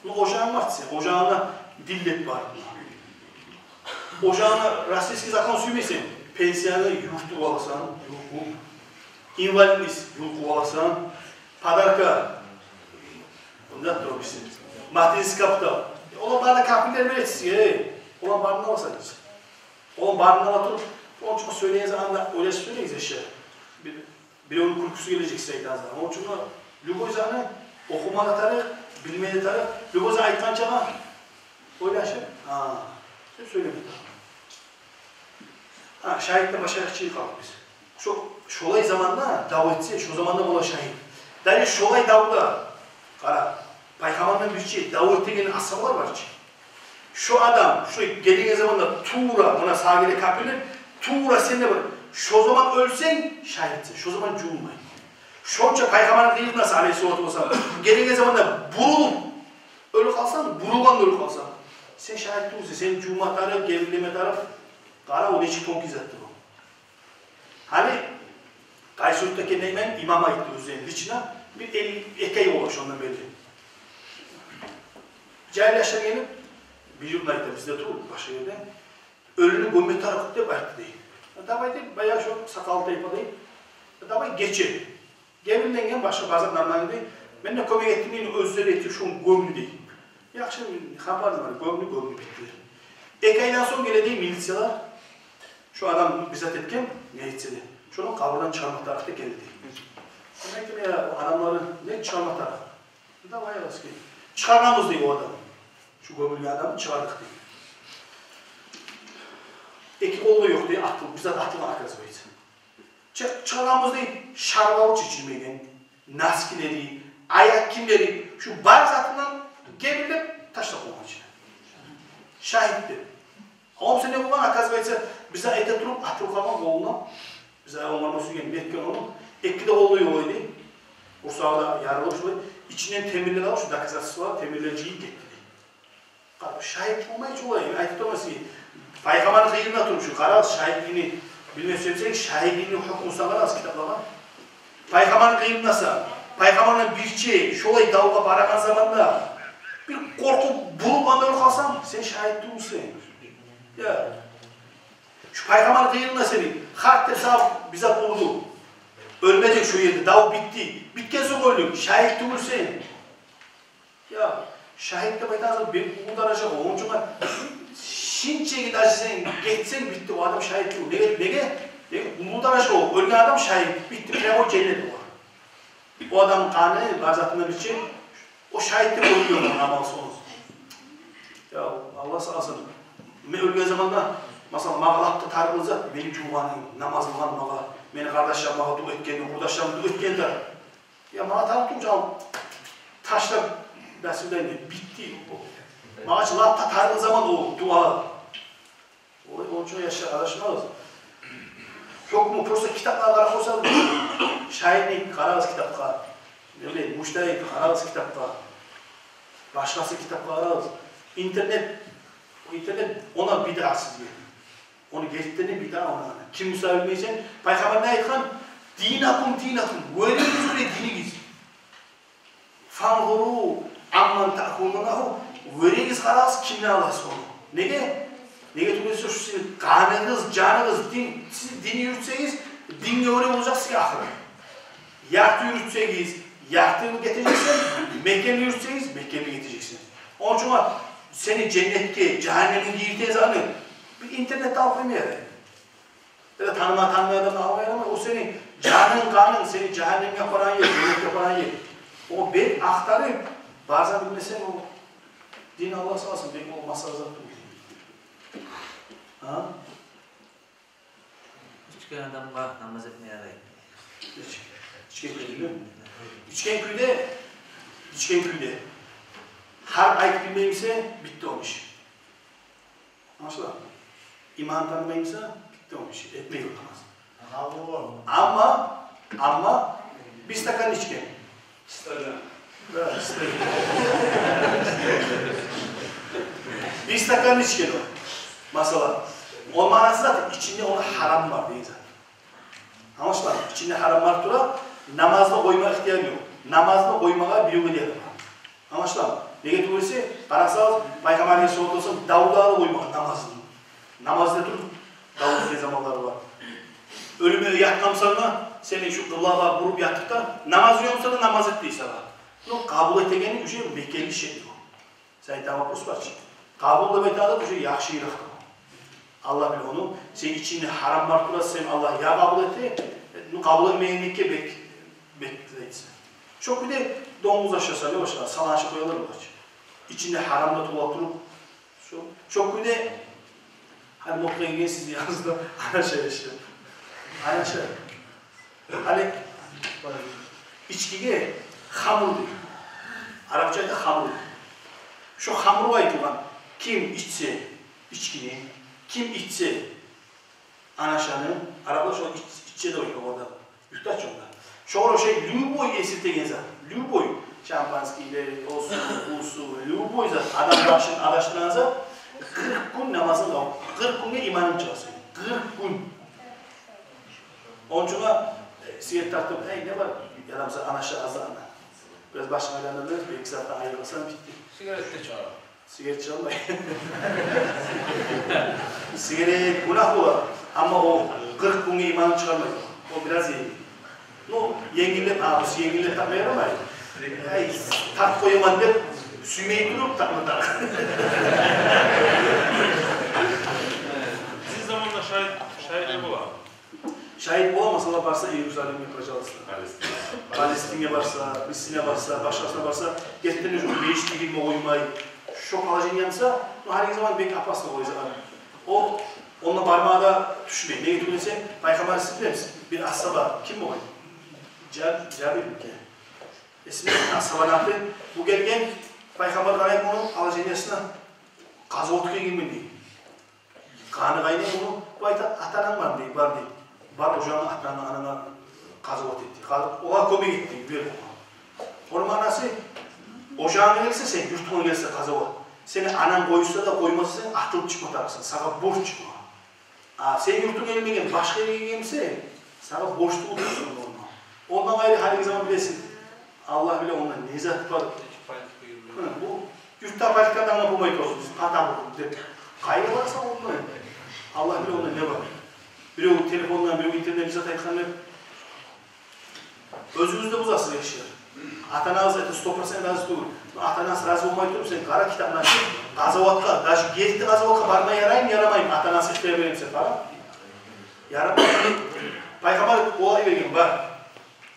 Ну, ожагъынг бар сени, ожагъынгда дин деп бар. Ожагъынгда российский закон сюймейсен, пенсияны юлкъуп аласан, юлкъуп. Инвалидность юлкъуп аласан, подарка, онда тура бирси. Материнский капитал. Оланы барын да капирлер бере сизге, оланы барын да аласан сиз. Оланы барын да ала туруп, шону учун сёйлеген заманда ойлашып сёйлегиз, яшлар. Бир, биревню кюлкюсю гележек сиз айтагъан затны. Шону учун да любой затны охума да тарыкъ, билме де тарыкъ. Любой затны айтгъанча да ойлашып, гьа, деп сёйлеме тарыкъ. Гьа, шагьитден башгъа чыгъып къалдыкъ биз. Шо, шолай заманда дав этсе, шо заманда бола шагьит. Даже шолай давда, къара, пайхаммардан бирче дав этеген асгьабалар бар чы. Шо адам, шо гелеген заманда тувра, муна сагъа геле капирлер, тувра сен де бар. Шо заман оьлсенг, шагьитсен, шо заман жувулмай. Шонча пайхаммарны къыйырына, алейгьиссалату вассалам, гелеген заманда бурулуп оьлюп къалсанг, бурулгъан оьлюп къалсанг, сен шагьит тюгюлсен, сени жувма тарыкъ, гебинлеме тарыкъ. Къара, о нечик тонкий затдыр о. Гьали къайсы юртда экенин айтмайман, имам айтды оьзю лично, бир элли эки ай бола шондан берли. Жагьил яшлар гелип, бир юртну айта, бизде тюгюл, башгъа ерде, оьлюню гёмме тарыкъ деп айтды дей. Давай деп, баягъы шо сакъаллы тайпа дей. Давай гече. Гебинленген, башгъа бары зат нормальный дей. Мен де кёмек этдим дей, оьзлери этип шону гёмдю дей. Яхшы, хабарым бар, гёмдю, гёмдю, битди. Эки айдан сонг геле дей милициялар. Шо адам бир зат этген, не этсе де, шону къабурдан чыгъарма тарыкъ деп гелди дей. Мен айтдым, я, адамланы не чыгъарма тарыкъ? Давай, алайса, чыгъарабыз дей о адамны. Шо гёмюлген адамны чыгъардыкъ дей. Эки къолу да ёкъ дей, атылып, бир зат атылгъан, оказывается. Чы-, чыгъарабыз дей, шарбаву чечилмеген, носкилери, аякъ кийимлери, шо бар затындан гебинлеп ташлап къойгъан ичине. Шагьит деп. Ону сен не болгъан, оказывается, бир зат эте туруп, атылып къалгъан къолуна. Бир зат онгарма сюйген, этген ону. Эки де къолу ёкъ эди. Къурсагъы да ярылып шолай. Ичинден темирлер алып, шо доказательстволар, темирлер жыйып гетди дей. Къара, шагьит болмай чы олай, айтып турман сизге. Пайхаммарны къыйырына туруп шу, къарагъыз, шагьитликни билме сюйсенг, шагьитликни гьукмусун къарагъыз китаплагъа. Пайхаммарны къыйырынаса, пайхаммардан бирче шолай давгъа барагъан заманда бир къоркъуп, бурулгъан оьлюп къалсанг, сен шагьит тюгюлсен. Я. Шу пайхаммарны къыйырына сени, гьакъ деп сагъа бир зат болду. Оьлмединг шо ерде, дав битди. Битген сонг оьлдюнг, шагьит тюгюлсен. Я, шагьит деп айтагъан зат бек уллу даража о. Ону учун да шинчеги даже сен гетсенг, битди, о адам шагьит тюгюл. Неге, неге? Неге? Уллу даража о. Оьлген адам шагьит, битди, прямо женнет о. О адамны къаны, бар затындан бирче, о шагьит деп оьлген, амал сонг. Я, Аллагь сакъласын. Мен оьлген заманда, масала, магъа лап да тарыкъ зат, мени жувгъаным, намаз къылгъаным магъа, мени къардашларым магъа дуа этгени, къурдашларым дуа этгени де. Я, магъа тарыкъ тюгюл, жан ташлап, расулуллагь, битди. Магъа чы лап да тарыкъ заман о дуа. Олай, ону учун, яшлар, адашмагъыз. Гьукму просто китаплагъа къарап къойсагъыз, шагьитни къарагъыз китапгъа. Не билейим, мужтагьид, къарагъыз китапгъа. Башгъасы китапгъа къарагъыз. Интернет, интернет, она бидъа сизге. Ону гертиден де бидъа, она. Ким буса билмейсен, пайхаммар не айтгъан? Динакум, динакум. Гёрюгюз, гёре динигиз. Фанзуру амман таъхузунагьу, гёрегиз, къарагъыз, кимден аласыз ону. Неге? Неге тюгюл эсе, шу сизин къаныгъыз, жаныгъыз, дин, сиз дин юрютсегиз, динге гёре болажакъ сизге ахыры. Ярты юрютсегиз, ярты гетежексен, мекенли юрютсегиз, мекенли гетежексен. Ону учун сени женнетге, жагьаннемге гийиртеген затны бир интернетде алып къойма ярай. Яда таныма, танымай адамны алма ярамай. О сени жанынг, къанынг, сени жагьаннемге апарагъан ер, женнетге апарагъан ер. О бек ахтарып, барсанг, билмесенг, о дин, Аллагь сакъласын, бек о масала зат тюгюл. Гьа? Ичген адамгъа намаз этме ярай. Ич-, ичген кюйде. Ичген кюйде, ичген кюйде. Гьар айтып билмей буса, битди ону иши. Англашыламы? Иман танымай буса, битди ону иши. Этмей о намаз. Къабулу бармы? Амма, амма бир стакан ичген. Стакан. Да, стакан. Бир стакан ичген о. Масала, о маънасы зат, ичинде ону гьарам бар деген зат. Англашыламы? Ичинде гьарам бар тура, намазны къойма ихтияры ёкъ. Намазны къоймагъа биревге де ярай. Англашыламы? Неге тюгюл эсе, къарасагъыз, Пайхаммар алайгьиссалату вассалам давда да къоймагъан намазны. Намаз да туруп, давда этген заманлары бар. Оьлюмю ятгъан сонг да, сени шу къыблагъа буруп ятып да, намаз уянса да намаз эт дей сагъа. Ну, къабул этегени уже мекенли шей о. Сен айтагъан вопрос бар чы. Къабул деп айтагъан зат уже яхшы йыракъда. Аллагь биле ону, сени ичингде гьарам бар тура, сен Аллагь я къабул эте, ну, къабул этмегенликге бек, бек айтса. Шо кюйде донгуз ашаса, не башгъа, салан ашап къоялар бар чы. Ичинде гьарам да тола туруп, шо, шо кюйде, гьали модгъа гирген сизин янынызда анаша яшай. Анаша. Гьали ичкиге хамру дей. Арапча айтса хамру дей. Шо хамру айтылгъан, ким ичсе ичкини, ким ичсе анашаны, араплар шо ич-, ичсе де ойнай олар да. Юртда чы онда. Шогъар ошай любой эсиртеген зат, любой, шампанскийлер, о су, бу су, любой зат, адам башын адашдырагъан зат, къыркъ гюн намазынг къабул, къыркъ гюнге иманынг чыгъа сени. Къыркъ гюн. Ончугъа, э, сигарет тартып, эй, не бар? Ярамаса анаша аз да ана. Бираз башынг айланыр, бир-эки сагьатдан айрыласан, битди. Сигарет де чыгъара. Сигарет чыгъармай. Сигарет гюнагь бола. Амма о къыркъ гюнге иманын чыгъармай. О бираз енгил. Ну, енгиллеп, а, бу енгиллеп тартма ярамай. Эй, тартып къояман деп, сюймей туруп тартма тарыкъ. Бизин заманда шагьит, шагьит не бола? Шагьит бола, масала, барса Иерусалимге, пожалуйста. Палестинге. Палестинге барса, Мисрине барса, башгъасына барса, гертиден уже межитге гирме къоймай. Шо положение буса, ну, гьалиги заман бек опасно къолай заман. О, онда бармагъа да тюшмей. Неге тюгюл эсе, Пайхаммар, сиз билемисиз, бир асгьаба ким болгъан? Жаб-, Жабир экен. Эсимде, асгьабаны аты. Бу гелген, Пайхаммар къарай муну положениесине, къазаватгъа гиргенмен дей. Къаны къайнай муну, бу айта, ата-ананг бармы дей, бар дей. Бар, ожагъынга, ата-ананга, ананга къазават эт дей. Къаз-, огъар кёмек эт дей, бер огъар. Ону маънасы, ожагъынга гелсе сен, юртунга гелсе къазават, сени ананг къойса да, къоймаса да, сен атылып чыкъма тарыкъсан, сагъа борч чыкъма. А сен юртунга гелмеген, башгъа ерге гелген буса, сагъа борч тюгюл турсун онда. Ондан къайры, гьалиги заман билесиз, Аллагь биле онда не зат бар. Гьы, бу юртда политиканы англап болмай турасыз, биз пата бурдукъ деп. Къайда барасан онда? Аллагь биле онда не бар. Бирев телефондан, бирев интернетден бир зат айтгъан деп. Оьзюгюз де бузасыз, яшлар. Ата-анагъыз, это, сто процент рази тюгюл. Ата-анагъыз рази болмай туруп, сен къара китабына, къазаватгъа, даже герти къазаватгъа барма яраймы, ярамаймы, ата-анагъыз ихтияр береми сен, къара. Ярамай. Пайхаммар олай берген, бар.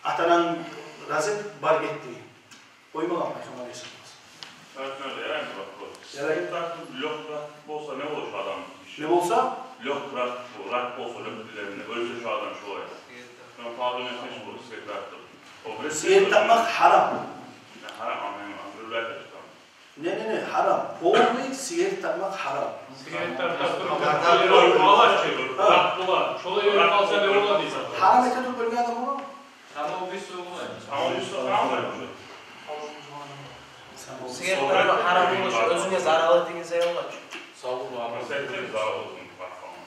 Ата-ананг рази эт, бар гет деген. Къоймагъан Пайхаммар алайгьиссалату вассалам. Айтма яраймы вопрос? Ярай. Сигарет тартып, лёгкий рак болса, не болур шу адамны? Не болса? Лёгкий рак, бу рак болса лёгкийлеринде, оьлсе шу адам шолай. Мен пагьлы мен хыч болур, сигарет тартып. О бир сигарет тартмакъ гьарам. Я, гьарам, амин, амин, бир рак тартып. Не, не, не, гьарам. Полный сигарет тартмакъ гьарам. Сигарет тартып туруп, Аллагь чы, рак бола. Шолай оьлюп къалса, не бола дейсен? Гьарам эте туруп оьлген адам бола. Самоубийство бола. Самоубийство гьарам бола. Сигарет тартмакъ гьарам бола, шу оьзюнге зарал этеген саялы бола чы. Савлукъ, амал этген зарал болсун.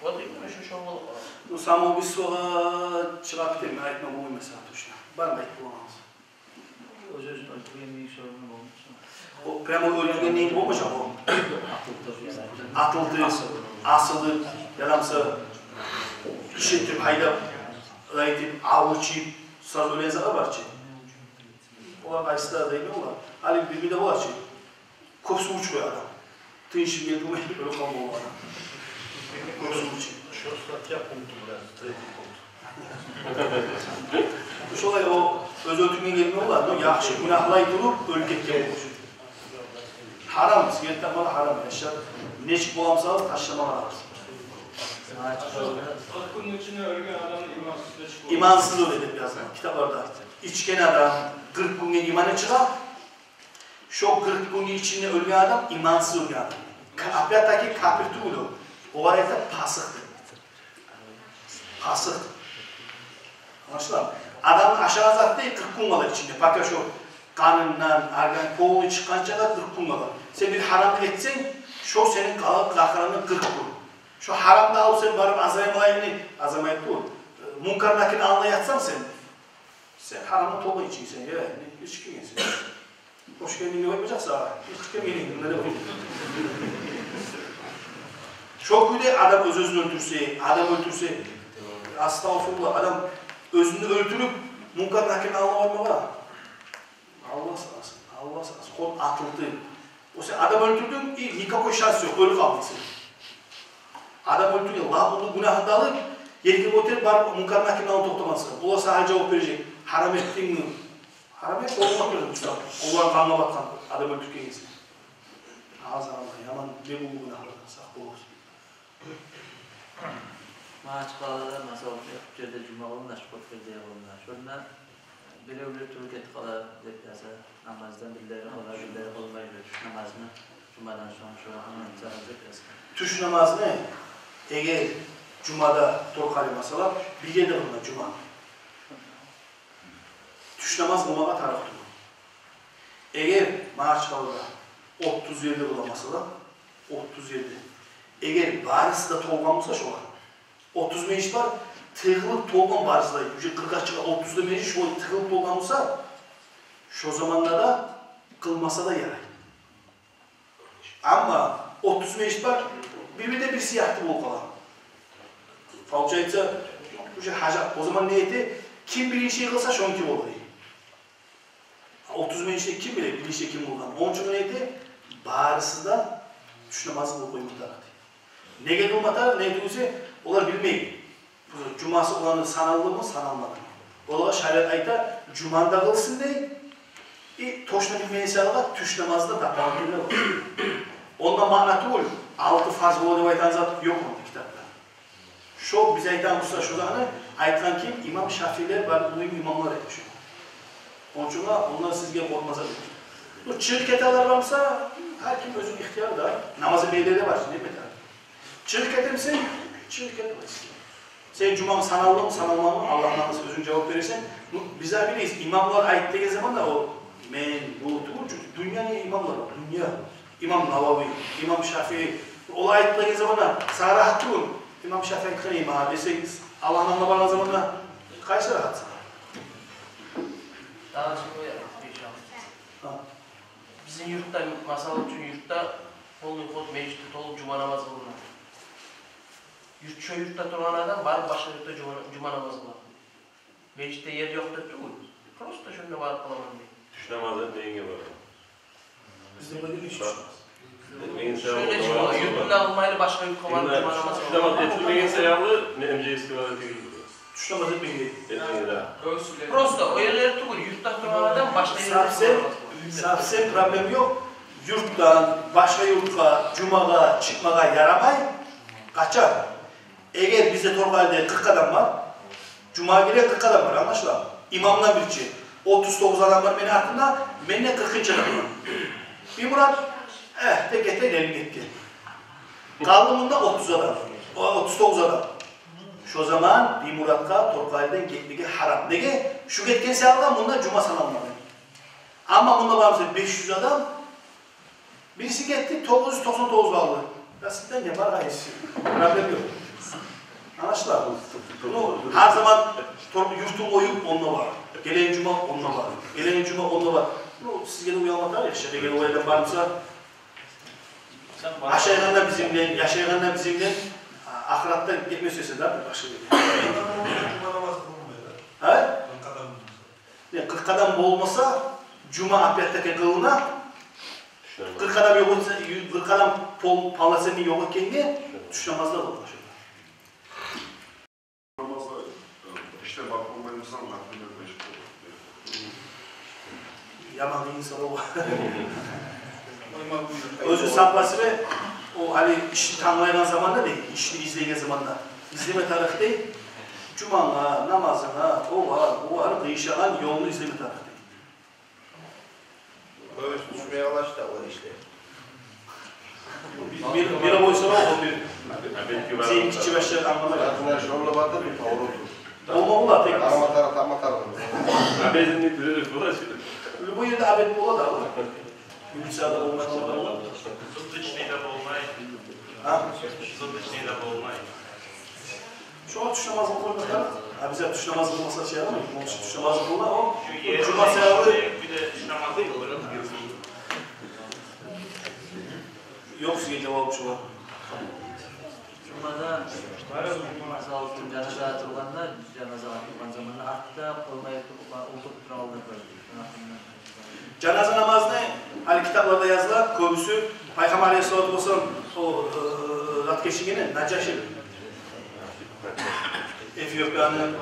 Вот именно шу, шо бола. Ну, самоубийствогъа чыгъып гетеми, айтма болмай сагъа точно. Бармай болмас. Оьз-оьзюн оьлтюргенден сонг болмас. О прямо оьлтюргенден болмажакъ о. Атылды, асылды, ярамаса иш этип, гьайдап, айтып, авур чип, саз оьлеген затгъа бар чы. Олар къайсы да дейми олар? Гьали бир-бирде бар чы. Кёп сув ичип къоя адам. Тынчы гелип болмай, оьлюп къалма бола адам. Кёп сув ичип. Просто я пункту, блядь, третий пункт. Шолай о оьзю оьлтюрген гелме бола, но яхшы гюнагьлай туруп оьлюп гетген болур. Гьарам, сигарет тартмагъа гьарам, яшлар. Нечик боламса да ташламагъа гьарам. Къыркъ гюнню ичинде оьлген адамны имансыз нечик болар? Имансыз оьле деп язгъан китапларда. Ичген адам къыркъ гюнге иманы чыгъа. Шо къыркъ гюнню ичинде оьлген адам имансыз оьлген адам. Ка-, опять-таки капир тюгюл о. Олар айта пасыкъ деп. Пасыкъ. Англашыламы? Адамны ашагъан зат дей къыркъ гюн къала ичинде. Пока шо къанындан, орган, полный чыкъгъанча да къыркъ гюн къала. Сен бир гьарамны этсенг, шо сени къала-, къаркъарангда къыркъ гюн. Шо гьарамны алып сен барып азаймайны, азаймай тур. Мункар Накирни алдында ятсанг сен, сен гьарамны толгъан ичинсен, я, не, не чыкъгъан сен? Хош гелдинг деп айтмажакъ сагъа. Гелдинг, мунда деп айт. Шо кюйде адам оьз-оьзюн оьлтюрсе, адам оьлтюрсе, астагъфируллагь, адам оьзюн оьлтюрюп, Мункар Накирни алдына бармагъа. Аллагь сакъласын, Аллагь сакъласын. Къол атылды. О сен адам оьлтюрдюнг, и никакой шанс ёкъ, оьлюп къалдынг сен. Адам оьлтюрген, лап уллу гюнагьын да алып, ерге гётерип барып, Мункар Накирни алдына токътагъансан. Олар сагъа жавап бережек. Гьарам этдингми? Гьарам этди, олар гётерип, устап, олар къангъа батгъан адам оьлтюргенсен. Азан Аллагь, яман, бек уллу гюнагьлардан сакъ болугъуз. Магъа чыкъгъанларда, масала, бир ерде жума къылына, шу къот бир ерде къылына. Шонда биревлер тюгюл гетип къала деп яза, намаздан бирлери къыла, бирлери къылмай, тюш намазны жумадан сонг шо англатсагъыз деп язгъан. Тюш намазны, эгер жумада торкъали, масала, бир ерде къылына жума. Тюш намаз къылмагъа тарыкъ тюгюл. Эгер магъа чыкъгъанларда отуз ерде къыла, масала, отуз ерде. Эгер барысы да толгъан болса шолар, отуз межит бар, тыгъылып толгъан барысы да, уже къыркъгъа чыгъа, отуз да межит, шолай тыгъылып толгъан болса, шо заманда да къылмаса да ярай. Амма отуз межит бар, бир-бирде бир сыякъты болуп къала. Получается, уже гьажат. О заман не эте? Ким биринчи къылса, шонуки болду. Отуз межитде ким биле, биринчи ким болгъан? Ону учун не эте? Барысы да тюш намазын къылып къоймакъ тарыкъ. Неге къылмакъ тарыкъ? Неге десе, олар билмей. Жумасы оланы саналдымы, саналмадымы? Олагъа шариат айта, жуманы да къылсын дей. И точно билмейген саялы тюш намазы да дополнительно. Онда маъна тюгюл, алты фарз бола деп айтагъан зат ёкъ онда китапда. Шо биз айтагъан буса, шо затны айтгъан ким? Имам Шафиилер бар, уллу имамлар айта шо. Ону учун ондан сизге къоркъмазар. Бу чыгъып гетелер бар буса, гьар ким оьзюню ихтияры да. Намазны бегилери де бар, не бетер. Чыгъып гетемисен, чыгъып гетемисен. Сен жуманг саналдымы, саналмадымы, Аллагьны алдында оьзюнг жавап бересен. Ну, биз де билебиз, имамлар айтды деген заманда о, мен, бу тюгюл, дюньяны имамлары, дюнья. Имам Навави, имам Шафии, олар айтды деген заманда сагъа рагьат тюгюл. Имам Шафии айтгъан, имам десегиз, Аллагьны алдына баргъан заманда къайсы рагьат сагъа? Дагъы шулай, иншаллагь. Гьа. Бизин юртда, масала учун, юртда полный ход межитде толуп жума намаз къылына. Юрт, шо юртда тургъан адам барып башгъа юртда жума, жума намаз къыла. Межитде ер ёкъ деп тюгюл. Просто шонда барып къыламан дей. Тюш намаз этмегенге баргъан. Бизде бар эмес. Этмеген саялы. Шолай чы, юртунда къылмайлы башгъа юртгъа барып жума намаз къыла. Тюш намаз этмеген саялы, мен М Ж С-ке барып тюгюл. Тюш намаз этмеген. Этмеген, да. Просто о ерлер тюгюл, юртда тургъан адам башгъа ерлерде совсем, намаз къыла. Совсем проблема ёкъ. Юртдан башгъа юртгъа жумагъа чыкъмагъа ярамай. Къачан? Эгер бизде Торкъалиде къыркъ адам бар, жумагъа гелген къыркъ адам бар, англашыла. Имамдан бирче. Отуз тогъуз адам бар мени артымда, менден къыркъынчы адам бар. Биймурат, э, тек гетейин, элим гетген. Къалды мунда отуз адам. О, отуз тогъуз адам. Шо заман Биймуратгъа Торкъалиден гетмеге гьарам. Неге? Шу гетген саялы мунда жума саналмады. Амма мунда бар буса беш юз адам, бириси гетди, тогъуз юз токъсан тогъуз къалды. Раситден де бар къайсы. Проблема ёкъ. Англашыла. Ну, гьар заман тор-, юртун къоюп, онда бар. Гелеген жума онда бар. Гелеген жума онда бар. Ну, сизге де уялма тарыкъ, шо деген олай адам бар буса. Ашайгъанда бизин булан, яшайгъанда бизин булан, а, ахыратда гетмес эсе де бир башгъа ерге. Жума намаз къылынмай да. Гьа? Къыркъ адам болса. Не, къыркъ адам болмаса, жума опять-таки къылына. Тюш намаз. Къыркъ адам ёкъ этсе, ю-, къыркъ адам пол-, полноценный ёкъ этгенге, тюш намаз да къылына. Яман инсан о. Оьзю сапасы бе, о гьали ишни танглайгъан заманда дей, ишни излейген заманда. Излеме тарыкъ дей, жумагъа, намазына, огъар, огъар къыйышагъан ёлну излеме тарыкъ дей. Оьзю тюшмей къала да, о ишлер. Бир, бир къойса да, о бир. Обедге бара. Сен гиччи башлар англамай. Артына шолла барды, бир поворот. Болма бола тек. Таматара, таматара. Обедни бирер бола. Любой ерде обед бола да, бола. Милицияда болмай, бола. Суточныйда болмай. А? Суточныйда болмай. Шогъар тюш намазын къоймакъ тарыкъ. А бизге тюш намазын къылмаса чыгъармай. Ончун тюш намазын къылма, о жума саялы. Бир де тюш намазы ёкъ. Ёкъ сизге жавап шогъар. Жумада, масала учун, жаназа тургъанда, жаназа тургъан заманда артда къылмай туруп, олтуруп турагъанлар бар. Жаназа намазны гьали китапларда языла, кёбюсю Пайхаммар алейгьиссалату вассалам о, э, зат гечингени, Нажаши, Эфиопияны,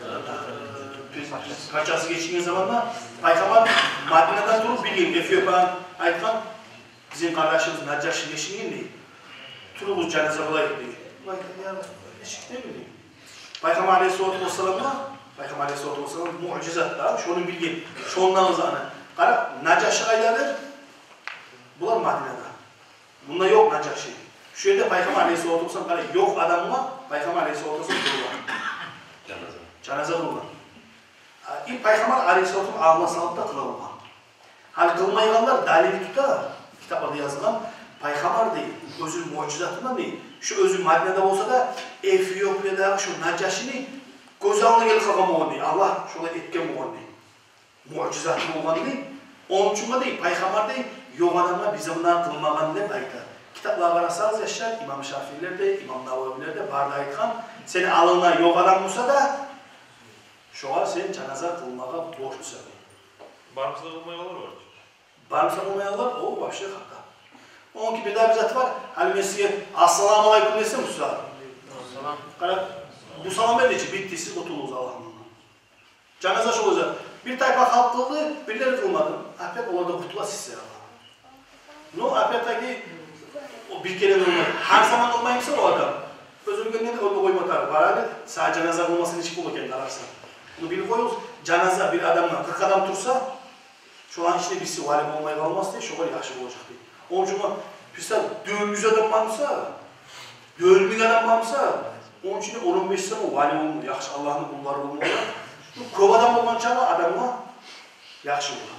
э, пачасы гечинген заманда Пайхаммар Мадинадан туруп билген, Эфиопияны, айтгъан: «Бизин къардашыбыз Нажаши гечинген, – дей. – Туругъуз, жаназа къылайыкъ», – дей. Олар айтгъан: «Я, нечик?» – дей. Пайхаммар алейгьиссалату вассаламгъа, Пайхаммар алейгьиссалату вассалам муъжизат да, шону билген, шондан ызаны. Къара, Нажаши къайдадыр? Булар Мадинада. Мунда ёкъ Нажаши. Шу ерде Пайхаммар алейгьиссалату вассалам, къара, ёкъ адамгъа Пайхаммар алейгьиссалату вассалам къылгъан. Жаназа. Жаназа къылгъан. А, и Пайхаммар алейгьиссалату вассалам алгъасалып да къыла болгъан. Гьали къылмайгъанлар далил тута, китапларда язылгъан, Пайхаммар, дей, оьзюню муъжизатындан, дей, шу оьзю Мадинада болса да, Эфиопиядагъы шу Нажашини гёз алдына гелип къалгъан болгъан, дей, Аллагь шолай этген болгъан, дей. Муъжизаты болгъан, дей. Ону учун, дей, Пайхаммар, дей, ёкъ адамгъа бир заманда къылмагъан деп айта. Китаплагъа къарасагъыз, яшлар, имам Шафиилер де, имам Нававилер де бары да айтгъан, сени аллынгда ёкъ адам болса да, шогъар сен жаназа къылмагъа борчлусан, дей. Барыбыз да къылмай къалар бар чы. Барыбыз да къылмай къалар, о вообще хата. Онки бир дагъы бир зат бар. Гьали мен сизге «Ассаламу алейкум» десем, устаз. Ассалам. Къара, бу салам берди чи, битди, сиз къутулдугъуз Аллагьны. Жаназа шолай зат. Бир тайпа халкъ къылды, бирлери къылмады. Опять олар да къутула, сиз де. Ну, опять-таки, о бир керен къылмай. Гьар заман къылмаймысан о адам? Оьз оьлгенде де оьлме къойма тарыкъ. Бар гьали, сагъа жаназа къылмаса, нечик бола экен, къарарсан. Муну билип къоюгъуз, жаназа бир адамгъа къыркъ адам турса, шоланы ичинде бириси вали болмай къалмас, дей, шогъар яхшы болажакъ, дей. Ону учун, представь, дёрт юз адам бармыса, дёрт минг адам бармыса, ону ичинде он, он беш адам вали болмай, яхшы Аллагьны къуллары болмай. Бу кёп адам болгъан чакъы адамгъа яхшы бола.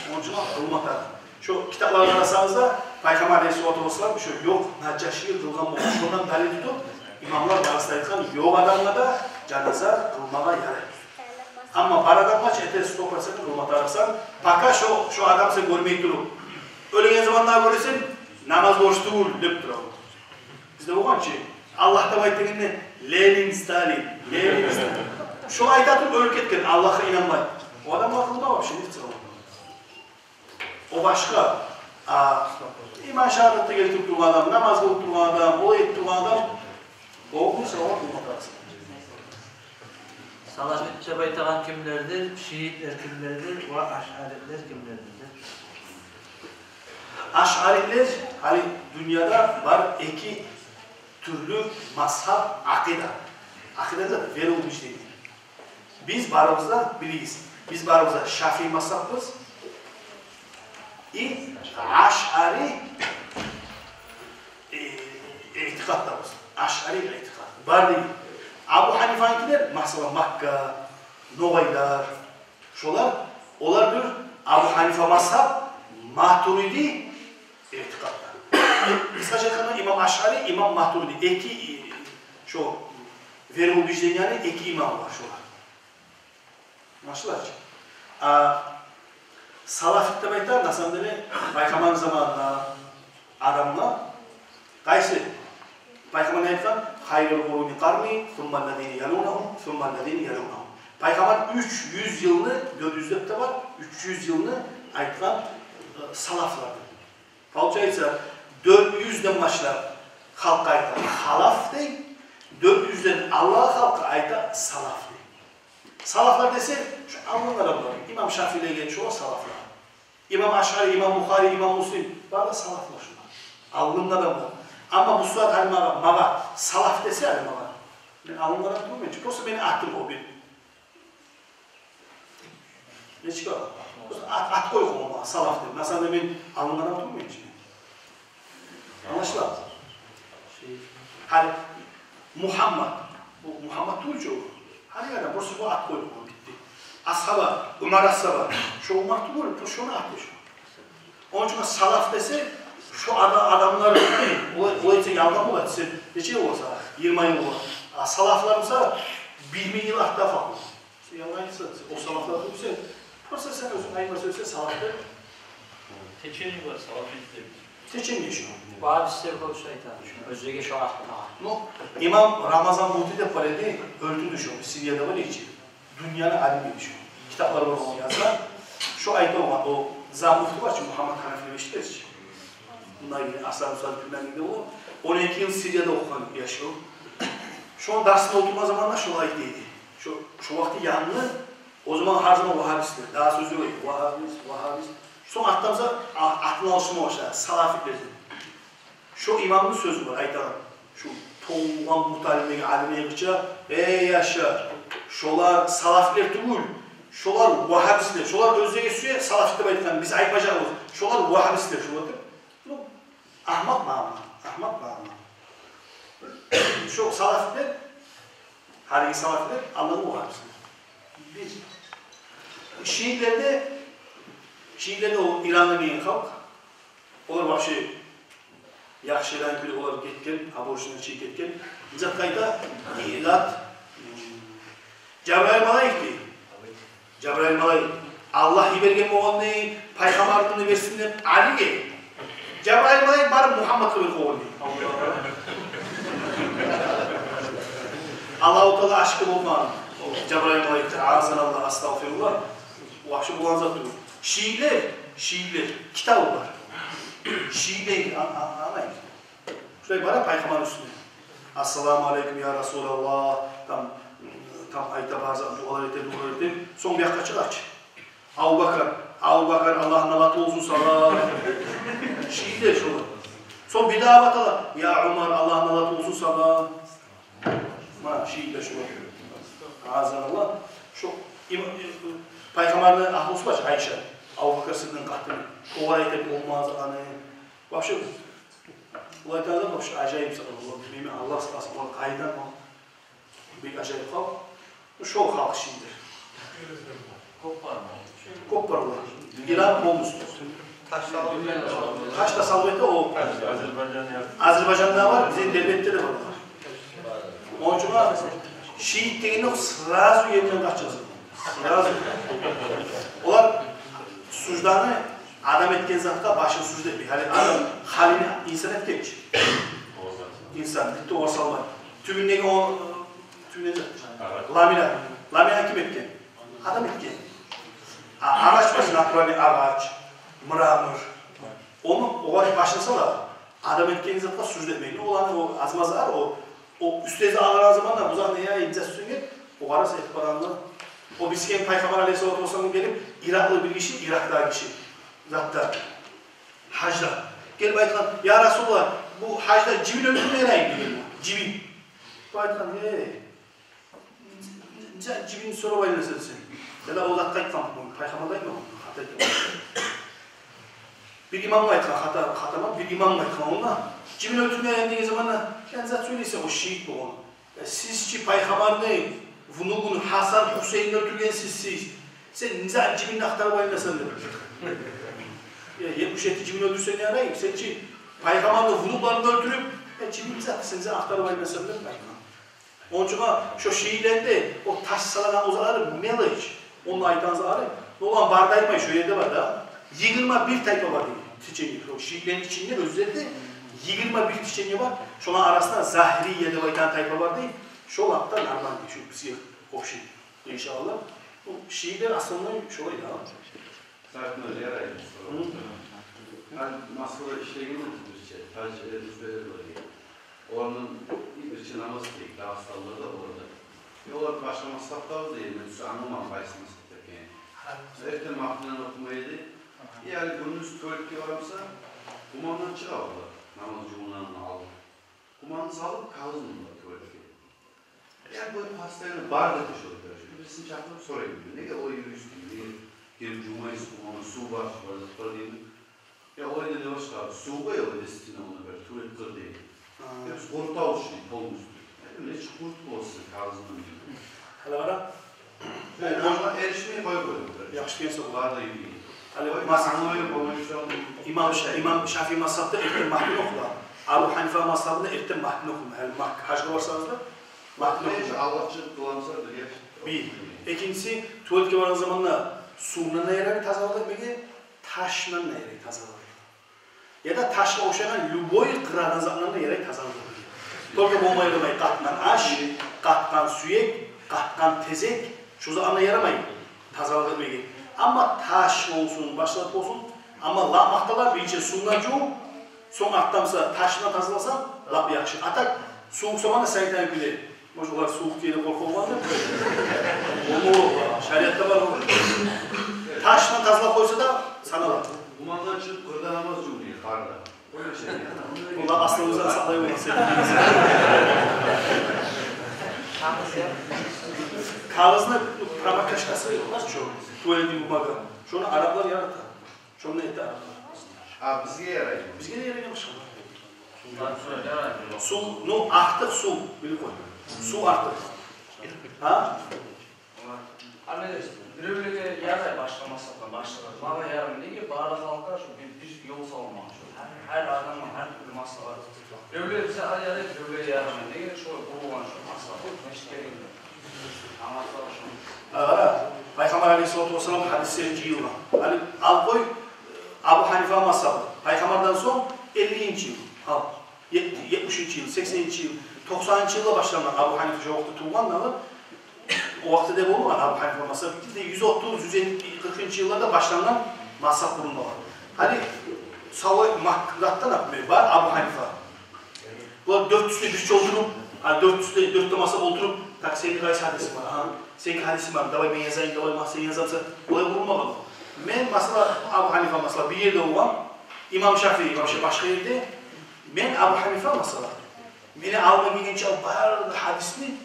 Ону учун къылма тарыкъ. Шо китаплагъа къарасагъыз да, Пайхаммар алейгьиссалату вассалам шо ёкъ Нажашиге къылгъан болгъан. Шондан далил тутуп, имамлар барысы да айтгъан, ёкъ адамгъа да жаназа къылмагъа ярай. Амма бар адамгъа чы, эте, сто процент къылма тарыкъсан. Пока шо, шо адам сен гёрмей туруп, оьлеген заманда гёресен, намаз борч тюгюл деп тура. Бизде болгъан чы, Аллагь да айт дегенде, Ленин, Сталин, Ленин, Сталин. Шолай айта туруп оьлюп гетген, Аллагьгъа инанмай. О адамгъа къылма вообще, не цикл. О башгъа. А иман шагьадатны гелтирип тургъан адам, намаз къылып тургъан адам, олай этип тургъан адам, о гюн савап болмакъ лазим. Салафит деп айтагъан кимлердир, шиитлер кимлердир ва ашъарилер кимлердир? Ашъарилер, гьали дюньяда бар эки тюрлю мазгьаб, акъида. Акъида да вероубеждение. Биз барыбыз да, билигиз, биз барыбыз да шафии мазгьаббыз. И ашъари, э, итикъатдабыз. Ашъари итикъат. Бар дей. Абу Гьанифаныкилер, масала, Макка, ногъайлар, шолар, олар бир Абу Гьанифа мазгьаб, матуриди итикъатда. Къысгъача айтгъанда, имам Ашъари, имам Матуриди, эки, шо вероубежденияны эки имамы бар шолар. Англашыла чы. А салафит деп айта, на самом деле, Пайхаммарны заманында адамлар, къайсы? Пайхаммар айтгъан: «Хайрул къуруни къарни, сумма ллазина ялунагьум, сумма ллазина ялунагьум». Пайхаммар уьч юз йылны, дёрт юз деп де бар, уьч юз йылны айтгъан, э, салафлар. Получается, дёрт юзден башлап халкъгъа айта халаф дей, дёрт юзден алда халкъгъа айта салаф дей. Салафлар десе, шу алгъын адамлар. Имам Шафиилеге шо салафлар. Имам Ашъари, имам Бухари, имам Муслим. Бары да салафлар шулар. Алгъын адамлар. Амма бу сагьат гьали магъа, магъа салаф десе гьали магъа, мен алгъын адам тюгюлмен чи. Просто мени атым о бир. Нечик бар? Просто ат, ат къоюп къойгъан магъа, салаф деп. Масала, мен алгъын адам тюгюлмен чи. Англашыламы? Гьали Мухаммад. Бу Мухаммад тюгюл чи о. Гьали гьали просто бу ат къоюп къойгъан, битди. Асгьаба, Умар асгьаба. Шо Умар тюгюл, просто шону аты шо. Ону учун салаф десе, шо ада-, адамлар, олай, олай десе ялгъан бола, десе, нече йыл болса, йигирма йыл бола. А салафлар буса, бир минг йыл артда къалгъан. Сен ялгъан айтасанг, о салафлар тюгюл сен. Просто сен оьзюнг айтма сёзюнг салаф деп. Течение бар, салафист деп. Течение шо. Вагьабистлер болуп шо айта. Оьзлеге шо акъылгъа. Ну, имам Рамазан Бути деп бар эди, оьлтюрдю шо, Сирияда бар эди чи. Дюньяны алими эди шо. Китаплар бар, ону язгъан. Шо айта огъар, о заман муфти бар чы, Мухаммад Ханафи деп эшитесиз чи. Мунда йине Асан Усал билмегенде о, он эки йыл Сирияда охугъан яш о. Шону дарсында олтургъан заманда шолай айта эди. Шо, шо вакъти янгы, о заман гьар заман вагьабистлер. Дагъы сёз ёкъ эди. Вагьабист, вагьабист. Сонг артдан буса, а-, атын алышдырма башлады. Салафитлер деп. Шо имамны сёзю бар, айтагъан. Шу тувгъан Муталимдеги алимлеге къыча: «Эй, яшлар, шолар салафилер тюгюл, шолар вагьабистлер, шолар оьзлеге сюе салафи деп айтгъан, биз айтмажакъбыз, шолар вагьабистлер шолар», — деп. Ну, агьмакъ маъна, агьмакъ маъна. Шо салафилер, гьалиги салафилер, Аллагьны вагьабистлер. Биз шиитлер де, шиитлер де о Ирандан гелген халкъ. Олар вообще яхшы, Иран кюйде олар гетген, обычно чыгъып гетген. Зат къайда? Милад. Жабрайыл малайик дей. Жабрайыл малайик. Аллагь йиберген болгъан дей, пайхаммарлыкъны берсин деп Алиге. Жабрайыл малайик барып Мухаммадгъа берип къойгъан дей. Аллагьу Таала ашыкъ болмагъан. Жабрайыл малайик, азаналлагь, астагъфируллагь. Вообще болгъан зат тюгюл. Шиитлер, шиитлер, китабы бар. Шиитлер, а-, а-, анай. Шулай бара пайхаммар уьстюне. «Ассаламу алейкум, я Расулаллагь», там, там айта, бар зат, дуалар эте, дуалар эте. Сонг бу якъгъа чыгъа чы. «Абубакар, Абубакар, Аллагьны налаты болсун сагъа». Шиитлер шолар. Сонг бир дагъы батала: «Я Умар, Аллагьны налаты болсун сагъа». Ма, шиитлер шолар. Азаналлагь. Шо им-, им-, пайхаммарны агьлюсю бар чы, Айша, Абубакар Сыддыкъны къатыны. Огъар айта: «Болмаз аны». Вообще, олай айтагъан, вообще ажайып сагъа. Олар, билмеймен, Аллагь сакъласын, олар къайдан, о бек ажайып халкъ. Шо халкъ шиитлер. Кёп бар олар. Иран полностью. Ташда салып эте о. Азербайжанда бар, бизин Дербентде де бар. Ончугъа шиит дегенде сразу еринден къачасыз. Сразу. Олар сужданы адам этген затгъа башын сужда этмей. Гьали адам халини инсан этген чи. Инсан, битти, огъар салмай. Тюбюндеги о, тюбюндеги зат. Ламина. Ламина ким этген? Адам этген. А, агъач бар, натуральный агъач, мрамор. Ону огъар башын сала, адам этген затгъа сужда этмей. Оланы о азмазар, о, о уьстези агъаргъан заманда бу затны я инжа сюйген, огъар этип барагъанда. О бизге пайхаммар алейгьиссалату вассалам гелип, иракълы бир гиши, Иракъдагъы гиши, затда, гьажда. Гелип айтгъан: «Я Расулаллагь, бу гьажда жибин оьлтюрме ярайму?» — деген. Жибин. Бу айтгъан: «Эй, нече жибин сорап айланасан сен?» Яда о затгъа айтгъан, бу пайхаммар да айтмагъан, хата айтгъан. Бир имамгъа айтгъан, хата, хата ма, бир имамгъа айтгъан онда. «Жибин оьлтюрме ярайму?» — деген заманда, «Сен не зат сёйлейсен, о шиит болгъан. Э, сиз чи пайхаммарны внугун Гьасан, Гьусейинни оьлтюргенсиз сиз. Сен не зат жибинни ахтарып айланасан?» — деп. «Э, етмиш етти жибин оьлтюрсенг ярай, сен чи пайхаммарны внукларын оьлтюрюп, э, жибин не зат, сен не зат ахтарып айланасан?» — деп айтгъан. Ончугъа шо шиитлерде о таш салагъан о затлары мелочь. Ону айтагъан затлары, оланы бары да айтмай, шо ерде бар да. Йигирма бир тайпа бар деген, течение. Шо шиитлени ичинде оьзлерде йигирма бир течение бар. Шоланы арасында загьирия деп айтагъан тайпа бар дей. Шо лап да нормальный, шо бизге охшай, иншаллагь. Бу шиитлер основной шолай да. Сагьат Нур, ярай. Гьы. Мен Москвада ишлеген эдим бирче, тажи, э, русбелер бар эди. Оланы бирче намаз дейик, дагъыстанлылар да олар да. Олар башгъа мазгьаб да бар дей, мен сиз англамагъан къайсы мазгьаб экенин. Эртен Магьдини охумай эди. Яни гюндюз тювелетге барамса, къумандан чыгъа олар, намаз жувунагъандан алдын. Къуманын салып, кагъызын да тювелетге. Яни бу постоянно бар деп тюшюрюп бере. Бирисин чакъырып сорай: «Неге олай юрюйсюз?» — дей. «Неге гелип жувмайсыз, къуманны, сув бар, бар зат бар», — деймен. «Я, олай да не башгъа, сув бар, олай да стена, ону бир тювелетге къыр», — дей. Гьа. «Я, биз къурутабыз», — дей, «полностью». «Я, неге къурутуп боласыз кагъызын?» — дей. Гьали къара. Э, амма эришмей къоюп къоя. Яхшы деген сёз. Бар да юрюй. Гьали къой, мас-, англамай къоймай шо. Имам Ша-, имам Шафии мазгьабда эртен Магьдини охула. Абу Гьанифа мазгьабында эртен Магьдини охула. Гьали Мак-, гьажгъа барсагъыз да, Магьдини охула. Алгъа чыгъып къыламса, бир яш. Бир. Экинчиси, тювелетге барагъан заманда сувундан да ярай тазалыкъ этмеге, ташындан да ярай тазалыкъ этмеге. Яда ташгъа ошайгъан любой къырагъан затдан да ярай тазалыкъ этмеге. Только болмай къалмай къатгъан аш, къатгъан сюек, къатгъан тезек, шо затдан да ярамай тазалыкъ этмеге. Амма таш болсун, башгъа зат болсун, амма лап макътала биринчи сувундан жув, сонг артдан буса ташындан тазаласанг, лап яхшы. А так, сувукъ заманда санитарный кюйде. Может, олар сувукъ кюйде къоркъа болгъандыр. Болма бола, шариатда бар о. Ташындан тазалап къойса да санала. Къумандан чыгъып къырда намаз жувуна, къарда. Олай шей, я. Олар аслы оьзю сакълай болгъан сен. Кагъызны промокашкасы бар чы, тювелетни бумага. Шону араблар ярата. Шону эте араблар. А бизге ярай? Бизге де ярай, башгъа. Сув, ну, артыкъ сув, билип къой. Сув артыкъ. Гьа? Ана, биревлеге ярай, башгъа мазгьабда, башгъа. Магъа ярамай. Неге? Бары халкъгъа шо бир, бир ёл салынмагъан шо. Гьар, гьар адамгъа гьар тюрлю масъала. Биревлеге буса ярай, биревлеге ярамай. Неге? Шолай къурулгъан шо масъала. Нечик керекли? Англа шону. Къара, Пайхаммар алейгьиссалату вассалам гьадислери жыйылгъан. Гьали ал къой, Абу Гьанифа мазгьабы. Пайхаммардан сонг эллинчи йыл. Ал, етмиш, етмишинчи йыл, сексенинчи йыл, токъсанынчы йылда башлангъан Абу Гьанифа шо вакътиде тувгъан дагъы. О вакътиде болмагъан Абу Гьанифа мазгьаб, битди де юз отуз, юз элли, къыркъынчы йылларда башлангъан мазгьаб къурулмагъа. Гьали савлай Мак-, Маккадан, например, бар Абу Гьанифа. Булар дёртюсю де бирче олтуруп, гьа, дёртюсю де, дёрт де мазгьаб олтуруп, так, сени къайсы гьадисинг бар, гьа? Сени гьадисинг бар, давай мен язайым, давай, ма, сен язамысан, булай къурулмагъан. Мен, масала, Абу Гьанифа, масала, бир ерде болгъан, имам Шафии, имам Шафии башгъа ерде, мен Абу Гьанифа, масала, мени алыма гелгинче ал бары да гьадисни,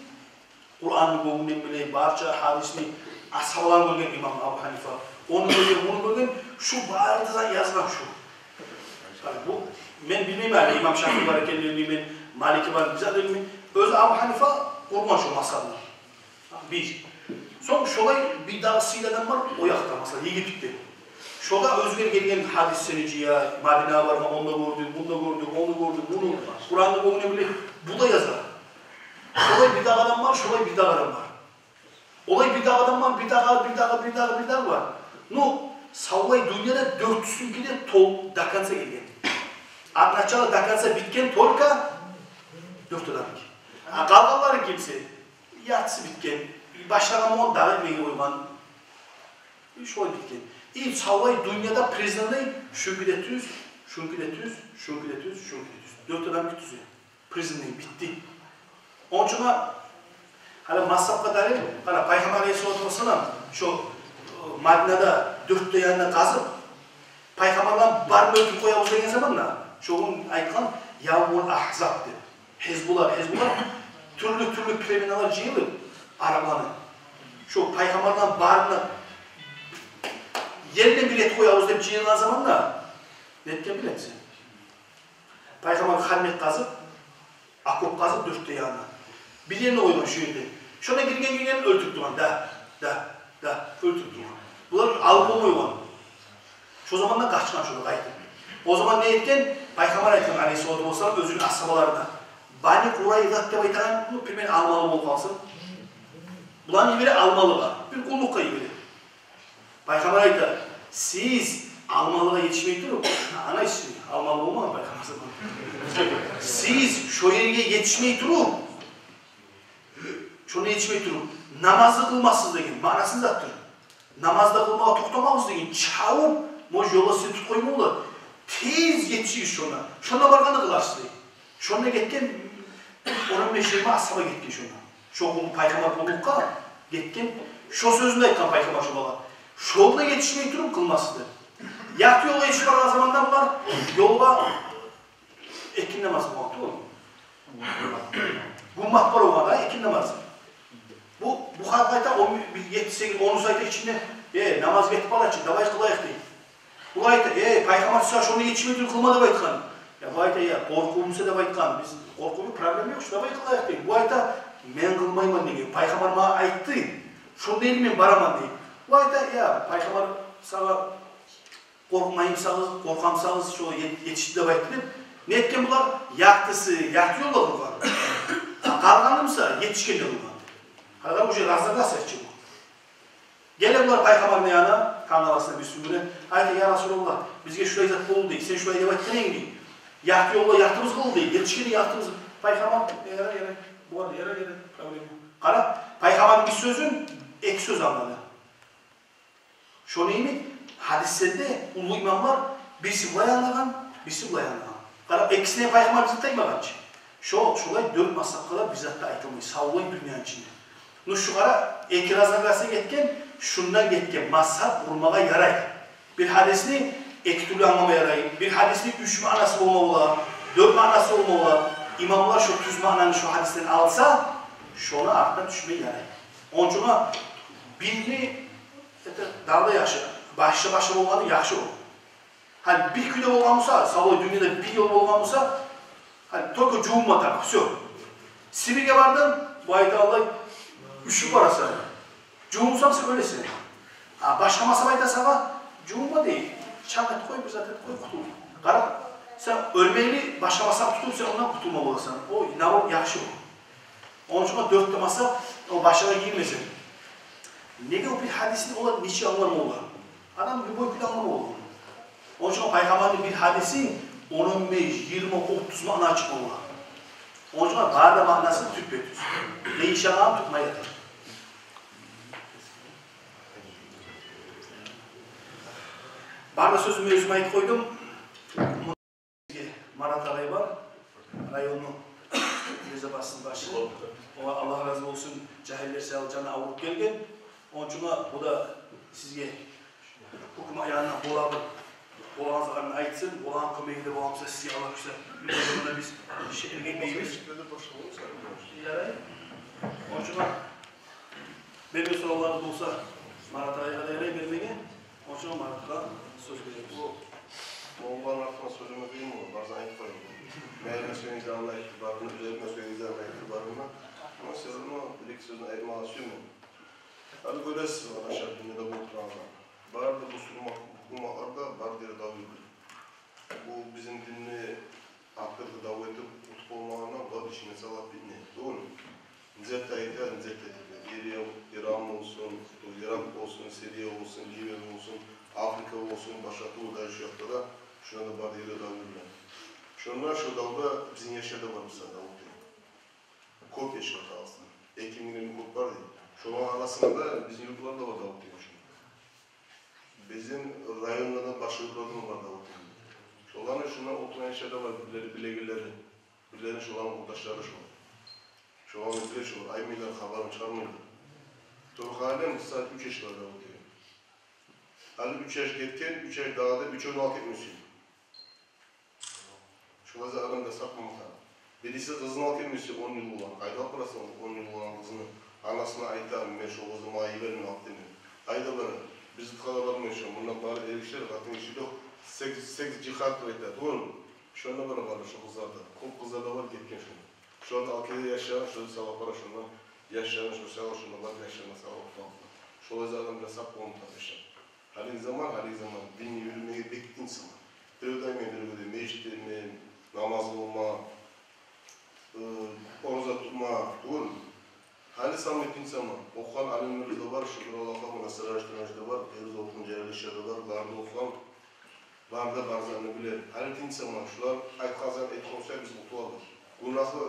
Къуранны гёнгюнден биле, барча гьадисни, асгьабаланы гёрген имам Абу Гьанифа. Ону гёрген, муну гёрген, шу бары да язгъан шу. Гьали бу, мен билмеймен, гьали имам Шафии бар экенин билмеймен, Малики бар, биз де билмейбиз. Оьзю Абу Гьанифа къургъан шу мазгьабны. Бир. Сонг шолай бир дагъы сыйлы адам бар, о якъда, масала, Египетде. Шо да оьзюне гелген гьадислени жыя, Мадинагъа баргъан, онда гёрдю, мунда гёрдю, ону гёрдю, муну, Къуранны гёнгюнден биле, бу да яза. Шолай бир дагъы адам бар, шолай бир дагъы адам бар. Олай бир дагъы адам бар, бир дагъы, бир дагъы, бир дагъы, бир дагъы бар. Ну, савлай дюньяда дёртюсюнки де тол-, до конца гелген. От начала до конца битген только дёрт адамныки. А къалгъанлары кимси? Яртысы битген. Башлагъан болгъан, дагъы этмеге къойгъан. И шолай битген. И савлай дюньяда признанный, шунуки де тюз, шунуки де тюз, шунуки де тюз, шунуки де тюз. Дёрт адамныки тюз. Признанный, битди. Ону учун да, гьали мазгьабгъа далил, къара, Пайхаммар алейгьиссалату вассалам шо, э, Мадинада дёрт де янын къазып, Пайхаммардан барын оьлтюрюп къоябыз деген заманда, шо гюн айтгъан Явмул Агьзаб деп. Гьизбулар, гьизбулар, тюрлю-тюрлю племеналар жыйылып, арапланы. Шо Пайхаммардан барын да ерден бир этип къоябыз деп жыйылгъан заманда, не этген билемисен? Пайхаммар хандакъ къазып, окоп къазып дёрт де янына. Бир ерине къойгъан шо ерде. Шонда гирген-гиргенин оьлтюрюп тургъан. Да, да, да, оьлтюрюп тургъан. Булар алып болмай къойгъан. Шо заманда къачгъан шо да къайтып. О заман не этген? Пайхаммар айтгъан алейгьиссалату вассалам оьзюню асгьабаларына. Бани Къурайзат деп айтагъан, ну, пример, алмалы болуп къалсын. Буланы йибере алмалыгъа. Бир къуллукъгъа йибере. Пайхаммар айта: «Сиз алмалыгъа етишмей туруп», англайсыз, алмалы болмагъан Пайхаммар заманында. «Сиз шо ерге етишмей туруп, шонда етишмей туруп, намазны къылмассыз», — деген, маънасы затдыр. «Намазны къылмагъа токътамагъыз», — деген, чабып, может, ёлда сизин тутуп къойма бола. «Тез етишигиз шонда. Шонда баргъанда къыларсыз», — деген. Шонда гетген, он, он беш, йигирма асгьаба гетген шонда. Шо гюн пайхаммар къуллукъгъа гетген, шо сёзню айтгъан пайхаммар шо балагъа. Шо да етишмей туруп къылмас эди. Якъты ёлгъа етишип барагъан заманда булар ёлгъа экинни намаз къылгъан тюгюл. Гюн батып барагъанда экинни намаз. Бу, бу халкъ айта, он бир, етти, сегиз, онунчу айта ичинде: «Э, намаз гетип бара чы, давай къылайыкъ», — дей. Бу айта: «Э, пайхаммар сагъа шону етишмей туруп къылма деп айтгъан». Я бу айта: «Я, къоркъувум буса деп айтгъан. Биз къоркъувлу, проблема ёкъ, давай къылайыкъ», — дей. Бу айта: «Мен къылмайман», — деген. «Пайхаммар магъа айтды. Шону эли мен бараман», — дей. Бу айта: «Я, пайхаммар сагъа къоркъмаймысагъыз, къоркъамысагъыз, шо ет-, етишди деп айтды», — деп. Не этген булар? Якътысы якъты ёлда къылгъан. Къалгъаны буса етишгенде къылгъан. Къарагъыз, уже разногласия чы бу. Геле булар пайхаммарны янына, тангаласына, бирисигюню. Айта: «Я Расулаллагь, бизге шулай зат болду, — дей, — сен шулай деп айтгъан эдинг, — дей. — Якъты ёлда якътыбыз къыл, — дей, — етишгенде якътыбыз». Пайхаммар: «Ярай, ярай, бугъар ярай, ярай, проблема». Къара, пайхаммарны бир сёзюн эки сёз англады. Шону йимик, гьадислерде уллу имамлар бириси булай англагъан, бириси булай англагъан. Къара, экисине пайхаммар бир зат айтмагъан чы. Шо, шолай дёрт мазгьабгъа да бир зат да айтылмай, савлай дюньяны ичинде. Ну, шу къара, эки разногласие гетген, шундан гетген мазгьаб къурмагъа ярай. Бир гьадисни эки тюрлю англама ярай. Бир гьадисни уьч маънасы болма бола, дёрт маънасы болма бола. Имамлар шо тюз маънаны шо гьадисден алса, шону артына тюшмей ярай. Ону учун бирни, это, дагъы да яхшы, башгъа-башгъа болгъаны яхшы о. Гьали бир кюйде болгъан буса, савлай дюньяда бир ёл болгъан буса, гьали только жувунма тарыкъ, всё. Сибирьге бардынг, бу айта алай, уьшюп барасан. Жувунсанг, сен оьлесен. А башгъа мазгьаб айта сагъа: «Жувунма, — дей, — чакъ этип къой, бир зат этип къой, къутул». Къара, сен оьлмейли, башгъа мазгьаб тутуп, сен ондан къутулма боласан. О, наоборот, яхшы о. Ону учун дёрт де мазгьаб о башына гирмесин. Неге, о бир гьадисни олар нечик англама бола? Адам любой кюйде англама бола. Ону учун пайхаммарны бир гьадиси он беш, йигирма, отуз маъна ачыкъ бола. Ону учун бары да маънасы тюппе-тюз. Не иш алгъан тутмай ятар. Бары да сёзюмню оьзюм айтып къойдум. Марат агъай бар, районну безопасный башы. Огъар Аллагь рази болсун, жагьиллер саялы жаны авруп гелген. Ону учун бу да сизге гьукумат янындан болагъан, болагъан затны айтсын, болагъан кёмеги де бола буса сизге, Аллагь буюрса, бир де биз шеклик этмейбиз. Ярай. Ону учун берме соравларыгъыз болса, Марат агъайгъа да ярай бермеге. Ону учун Маратгъа сёз беребиз. Бу, бу болгъан артына сёйлеме къыйын бола, барын айтып къоюп. Мени сёйлегенни де айтып барын, оьзлерини сёйлегенни де айтып барын. Но всё равно бир-эки сёзню айтмагъа сюемен. Гьали гёресиз, къардашлар, дюньяда болуп турагъанны. Бары да бусурман гьукуматлар да бары да дав юрюй. Бу бизин динни акъыргъы дав этип утуп болмагъандан, булар ичине салып битни. Тюгюлмю? Низет айта, низет этип. Иран, Иран болсун, Иракъ болсун, Сирия болсун, Ливия болсун, Африка болсун, башгъа тюрлю да, шу якъда да, шунда да бары да дав юрюй. Шонда, шо давда бизин яшлар да бар, мисал, дав этеген. Кёп яшлар Дагъыстанда. Эки мингден кёп бар дей. Шоланы арасында бизин юртлар да бар дав этеген шонда. Бизин районда да, башгъа юртларда да бар дав этеген. Шоланы шунда олтургъан яшлар да бар, бирлери билегенлери. Бирлери шоланы къурдашлары шолар. Шоланы биле шолар, айтмайлар, хабарын чыгъармайлар. Тургъан гьалим, сагьат уьч яшлар дав этеген. Гьали уьч яш гетген, уьч яш дагъы да уьчевню алып гетмесе. Шолай зат адамгъа сакъ болма тарыкъ. Бириси къызын алып гетмесе, он йыл болгъан. Къайда алып барасан он йыл болгъан къызны? Анасына айта: «Мен шо къызны магъа йиберме, алып», — деме. Къайда бара? Биз къала бармай шо. Мунда бары эркишилер, къатын гиши ёкъ. Секс, секс жигьад деп айта, тюгюлмю? Шонда бара, бары шо къызлар да. Кёп къызлар да бар гетген шонда. Шоланы алып геле яшларын, шо савлап бара шонда. Яшларын шо савлап, шонда бар яшларын савлап. Шолай зат адамгъа сакъ болма тарыкъ яшлар. Гьалиги заман, гьалиги заман динни юрютмеге бек тынч заман. Бирев де айтмай биревге де межитге барма, намаз къылма, э, ораза тутма, тюгюлмю? Гьали самый тынч заман. Охугъан алимлерибиз де бар, шюкюр Аллагьгъа, муна Сиражитдин гьажи де бар, Эрзурумдан жагьил яшлар да бар, бары да охугъан, бары да бар затны биле. Гьали тынч заман. Шулар айтгъан затны этип къойса, биз къутулабыз. Гюнагьны,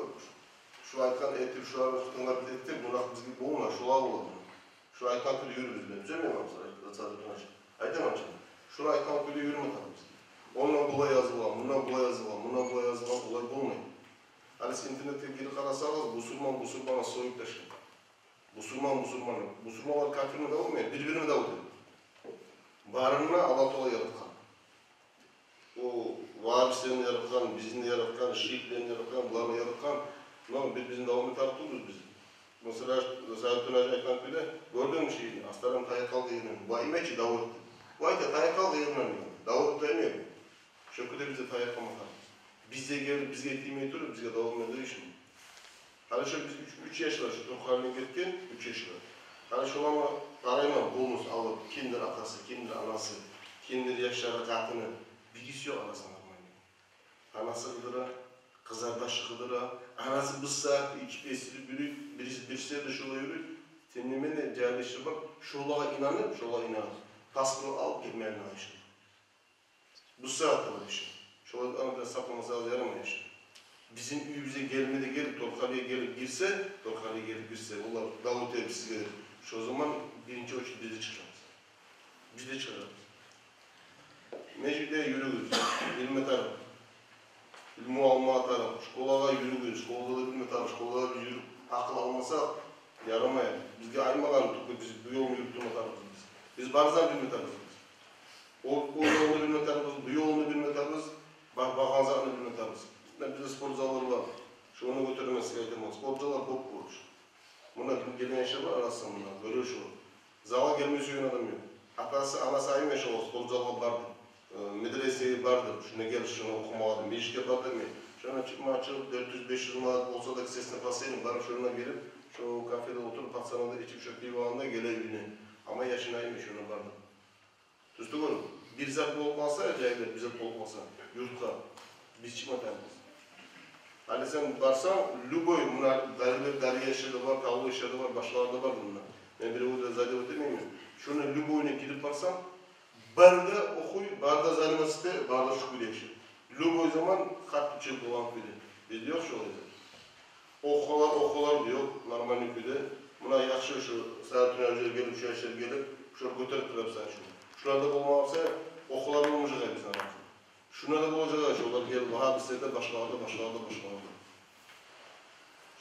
шу айтгъан этип, шулар охутгъанлар биз этсек, гюнагь бизге болмай, шулар бола. Шо айтгъан кюйде юрюйбюз, мен тюзелмеймен, масала, айтып тургъанча. Айтаман чы. Шо айтгъан кюйде юрюме тарыкъбыз. Ондан булай язылгъан, мундан булай язылгъан, мундан булай язылгъан, олай болмай. Гьали сиз интернетге гирип къарасагъыз, бусурман бусурманны союп ташлагъан. Бусурман бусурманны, бусурманлар капирни дав этмей, бир-бирине дав эте. Барын да Аллагьу Таала яратгъан. О вагьабистлени яратгъан, бизин яратгъан, шиитлени яратгъан, буланы яратгъан. Но бир-бирибизни дав этме тарыкъ тюгюлбюз биз. Масала, Саадатдин гьажи айтгъан кюйде, гёрдюнгмю шиитни, астардан тайып къалды еринен. Вай, имечи дав этди. Вай, тайып къалды еринен деген. Дав этди эми. Шо кюйде биз де тайып къалма тарыкъбыз. Бизге гел, бизге тиймей туруп, бизге дав этме дей шо. Гьали шо биз уьч, уьч яшлар, шо Торкъалиден гетген уьч яшлар. Гьали шоланы къарайман, полностью алып, кимдир атасы, кимдир анасы, кимдир яшлары, къатыны, биргиси ёкъ анасына бармай. Анасы къыдыра, къызардашы къыдыра, анасы бир сагьат эки эсирип юрюй, бир, бир сагьат да шолай юрюй. Тем не менее, жагьил яшлар бар, шолагъа инанып, шолагъа инанып, паспорт алып гетмеге инанышып. Бу сагьатда бар яшав. Шолай аны бираз сакъламасагъыз ярамай яшав. Бизин уьюбюзге гелме де гелип, Торкъалиге гелип гирсе, Торкъалиге гелип гирсе, олар дав этип сизге, шо заман биринчи очередь биз де чыгъажакъбыз. Биз де чыгъажакъбыз. Межитге юрюгюз, билме тарыкъ. Илму алма тарыкъ, школагъа юрюгюз, школада да билме тарыкъ, школада биз юрюп акъыл алмасакъ, ярамай. Бизге айтмагъан тюгюл, биз бу ёлну юрютме тарыкъбыз биз. Биз барыбыз да билме тарыкъбыз биз. О, о ёлну билме тарыкъбыз, бу ёлну билме тарыкъбыз, ба-, баргъан затны билме тарыкъбыз. Муна бизде спортзаллар бар. Шону гётермеге сизге айтаман. Спортзаллар кёп болуш. Муна гелген яшлар бар арасында, муна, гёрюш бар. Залгъа гелме сюеген адам ёкъ. Атасы, анасы айтмай шо спортзалгъа бар деп, э, медресеге бар деп, шунда гел, шунда охумагъа деп, межитге бар демей. Шондан чыкъма чыгъып, дёрт юз, беш юз манат болса да, кесесине последний барып, шонда гелип, шо кафеде олтуруп, пацанлар да ичип, шо пивону да геле уьюне. Амма яшына айтмай, шонда бар деп. Дюз тюгюл, бир зат болуп къалса, жагьиллер бир зат болуп къалса, юртгъа биз чыкъма тарыкъбыз. Гьали сен барсанг, любой, муна дарилер, дари яшлар да бар, тавлу яшлар да бар, башгъалар да бар мунда. Мен биревню де зат деп этмеймен. Шону любойуна гирип барсанг, бары да охуй, бары да заниматься эте, бары да шукур яшай. Любой заман къатты чыгъып болгъан кюйде. Бизде ёкъ шолай зат. Охулар, охулар да ёкъ, нормальный кюйде. Муна яхшы шу Саадатдин гьажи гелип, шу яшлар гелип, шулар гётерип турабыз шуну. Шулар да болмаса, охулар болмажакъ эди бизин арабызда. Шунда да болажакъ эди, шолар гелип, вагьабистлер де, башгъалар да, башгъалар да, башгъалар да.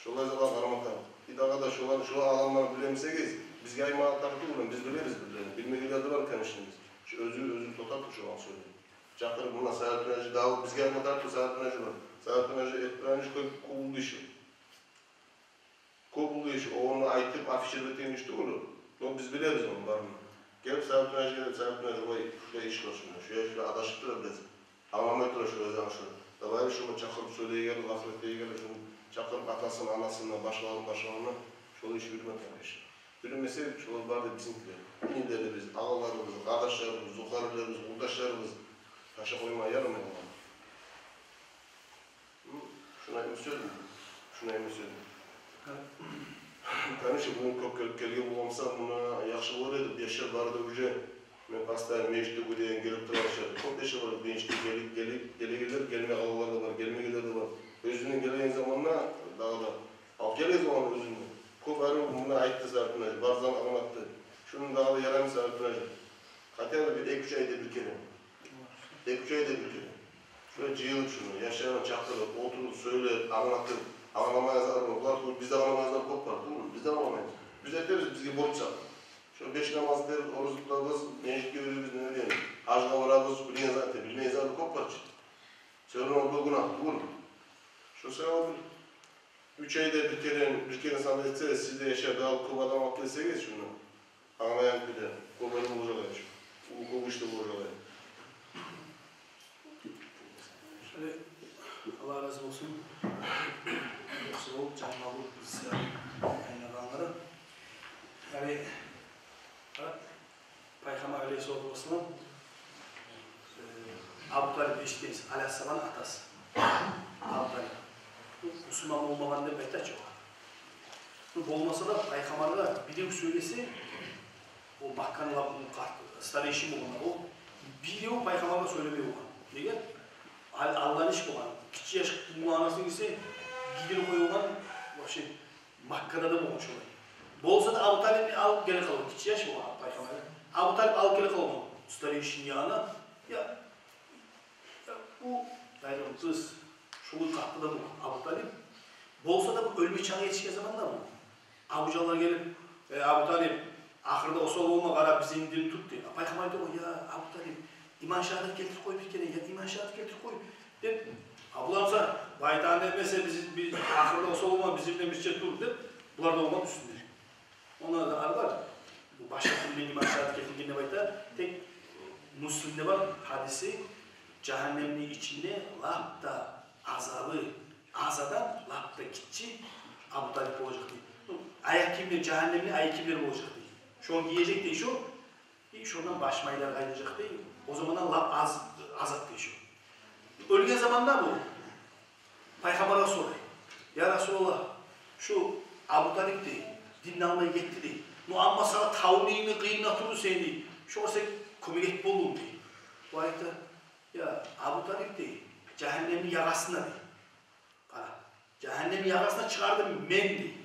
Шолай затлар къарамата. И дагъы да шолар, шолар адамлар билемисегиз, бизге айтмагъа тарыкъ тюгюл, биз билебиз бирлерин. Билмегенлер де бар, конечно, биз. Шу оьзю, оьзю токътап тур шоланы сёйлеп. Чакъырып, муна Саадатдин гьажи, дагъы бизге айтма тарыкъ тюгюл, Саадатдин гьажи бар. Саадатдин гьажи этип турагъан иш кёп, кёп уллу иш. Кёп уллу иш, ону айтып, афиша этеген иш тюгюл. Но биз билебиз ону барын. Гелип Саадатдин гьажи, Саадатдин гьажи, олай, шулай иш бар шунда. Шу яшлар адашып тура бираз. Англамай тура шу яшлар шу. Давай шуну чакъырып сёйлейгенли, лакъыр этейгенли, шуну чакъырып атасын, анасын, башгъаларын, башгъаларын, шолай иш юрютме тарыкъ иш. Билмесе, шолар бары да бизинкилер. Инилерибиз, агъаларыбыз, къардашларыбыз, зугьарилерибиз, къурдашларыбыз. Ташлап къойма ярамай оланы. Шуну айтма сюедим. Шуну айтма сюедим. Конечно, бугюн кёп гел-, гелген болгъан буса, муна яхшы болар эди. Яшлар бары да уже, мен постоянно межитде гёреген, гелип тургъан яшлар. Кёп яшлар бар, межитге гелип, гелип, гелегенлер, гелмей къалгъанлар да бар, гелмегенлер де бар. Оьзюнден гелеген заманда дагъы да. Алып гелген заманда оьзюнден. Кёп арив муна айтды Саадатдин гьажи, бар затны англатды. Шуну дагъы да ярамай Саадатдин гьажи. Хотя бы бир эки-уьч айда бир керен. Эки-уьч айда бир керен. Шулай жыйылып шуну, яшланы чакъырып, олтуруп, сёйлеп, англатып, англамайгъан затлар бар. Булар тюгюл, биз де англамайгъан затлар кёп бар, тюгюлмю? Биз де англамайбыз. Биз этебиз, бизге борч сакъ. Шо беш намаз этебиз, ораза тутабыз, межитге юрюйбюз, не билейим, гьажгъа барабыз, билген зат, билмеген зат кёп бар чы. Всё равно бу гюнагь тюгюлмю? Шо саялы бир уьч айда бир керен, бир керен санда этсе, сиз де яшап, дагъы кёп адам алып гелсегиз шуну. Англайгъан кюйде, кёп адам болажакъ эди шу. Уллу кёп иш де болажакъ эди. Шолай, Аллагь рази болсун. Яхшы болуп, жангы болуп, биз сизге айланагъанлары. Яни, къара, Пайхаммар алейгьиссалату вассалам, э, Абу Талип эшитгенсиз, Али асгьабаны атасы. Абу Талип. Бу бусурман болмагъан деп айта чы огъар. Бу болмаса да, пайхаммаргъа бирев сёйлесе, о Макканы лап уллу къарт, старейшин болгъан, о бирев пайхаммаргъа сёйлемей болгъан. Неге? Ал-, алланиш болгъан. Гиччи яш уллу анасын гийсе, гийдирип къоюп болгъан, вообще, Маккада да болгъан шолай. Болса да Абу Талипни алып геле къалгъан, гиччи яш болгъан пайхаммар. Абу Талип алып геле къалгъан старейшин янына. Я, я, бу, яни, къыз, шолай къатты да болгъан Абу Талип. Болса да бу оьлме чагъы етишген заманда бу Абу Жагьллар гелип, «Э, Абу Талип, ахырда осал болма, къара, бизин дин тут», — дей. А пайхаммар айта: «О, я Абу Талип, иман шагьадат гелтирип къой бир керен, я иман шагьадат гелтирип къой», — деп. А булар буса: «Бу айтагъанны этмесе, биз, биз ахырда осал болма, бизин булан бирче тур», — деп, булар да оланы уьстюнде. Онда да ары бар. Бу башгъа тилден иман шагьадат гелтирген деп айта. Тек Муслимде бар гьадиси, жагьаннемни ичинде лап да азабы аз адам, лап да гиччи Абу Талип болажакъ дей. Ну, аякъ гийимлер, жагьаннемни аякъ гийимлери болажакъ дей. Шону гиежек дей шо, и шондан баш майлар къайнажакъ дей. О заманда лап аз азап дей шо. Оьлген заманда бу пайхаммаргъа сорай: «Я Расулаллагь, шу Абу Талип, — дей, — динни алмай гетди, — дей. — Ну, амма сагъа тавну йимик къыйында турду сени, — дей. — Шогъар сен кёмек этип болдунг», — дей. Бу айта: «Я Абу Талип, — дей, — жагьаннемни ягъасына, — дей. — Къара, жагьаннемни ягъасына чыгъардым мен», — дей.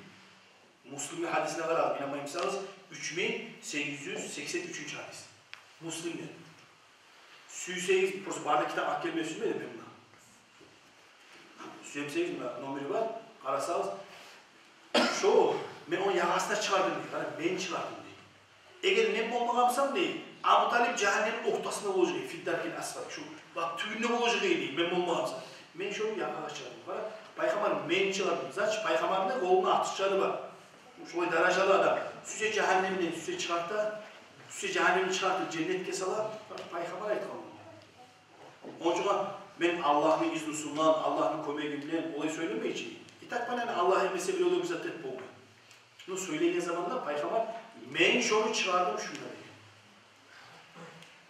Муслимни гьадисине къарагъыз, инанмаймысагъыз, уьч минг сегиз юз сексен уьчюнчю гьадис. Муслимден. Сюйсегиз, просто бары да китап алып гелме сюймедим мен муна. Сюйсегиз, муна номери бар, къарасагъыз. Шо, мен ону ягъасына чыгъардым дей, къара, мен чыгъардым дей. Эгер мен болмагъан бусам дей, Абу Талип жагьаннемни ортасында болажакъ эди, фиддаркил асфал, шу, бакъ, тюбюнде болажакъ эди дей, мен болмагъан бусам. Мен шону ягъасына чыгъардым. Къара, пайхаммар мен чыгъардым. Значит, пайхаммарны къолуна артыкъ жаны бар. Шолай даражалы адам. Сюйсе жагьаннемден, сюйсе чыгъарта, сюйсе жагьаннемден чыгъартып женнетге сала, пайхаммар айтгъан. Ону учун мен Аллагьны изнусундан, Аллагьны кёмегинден олай сёйлемей чи. И так понятно, Аллагь этмесе, бирев де бир зат этип болмай. Ну, сёйлеген заманда пайхаммар: «Мен шону чыгъардым шундан», — деген.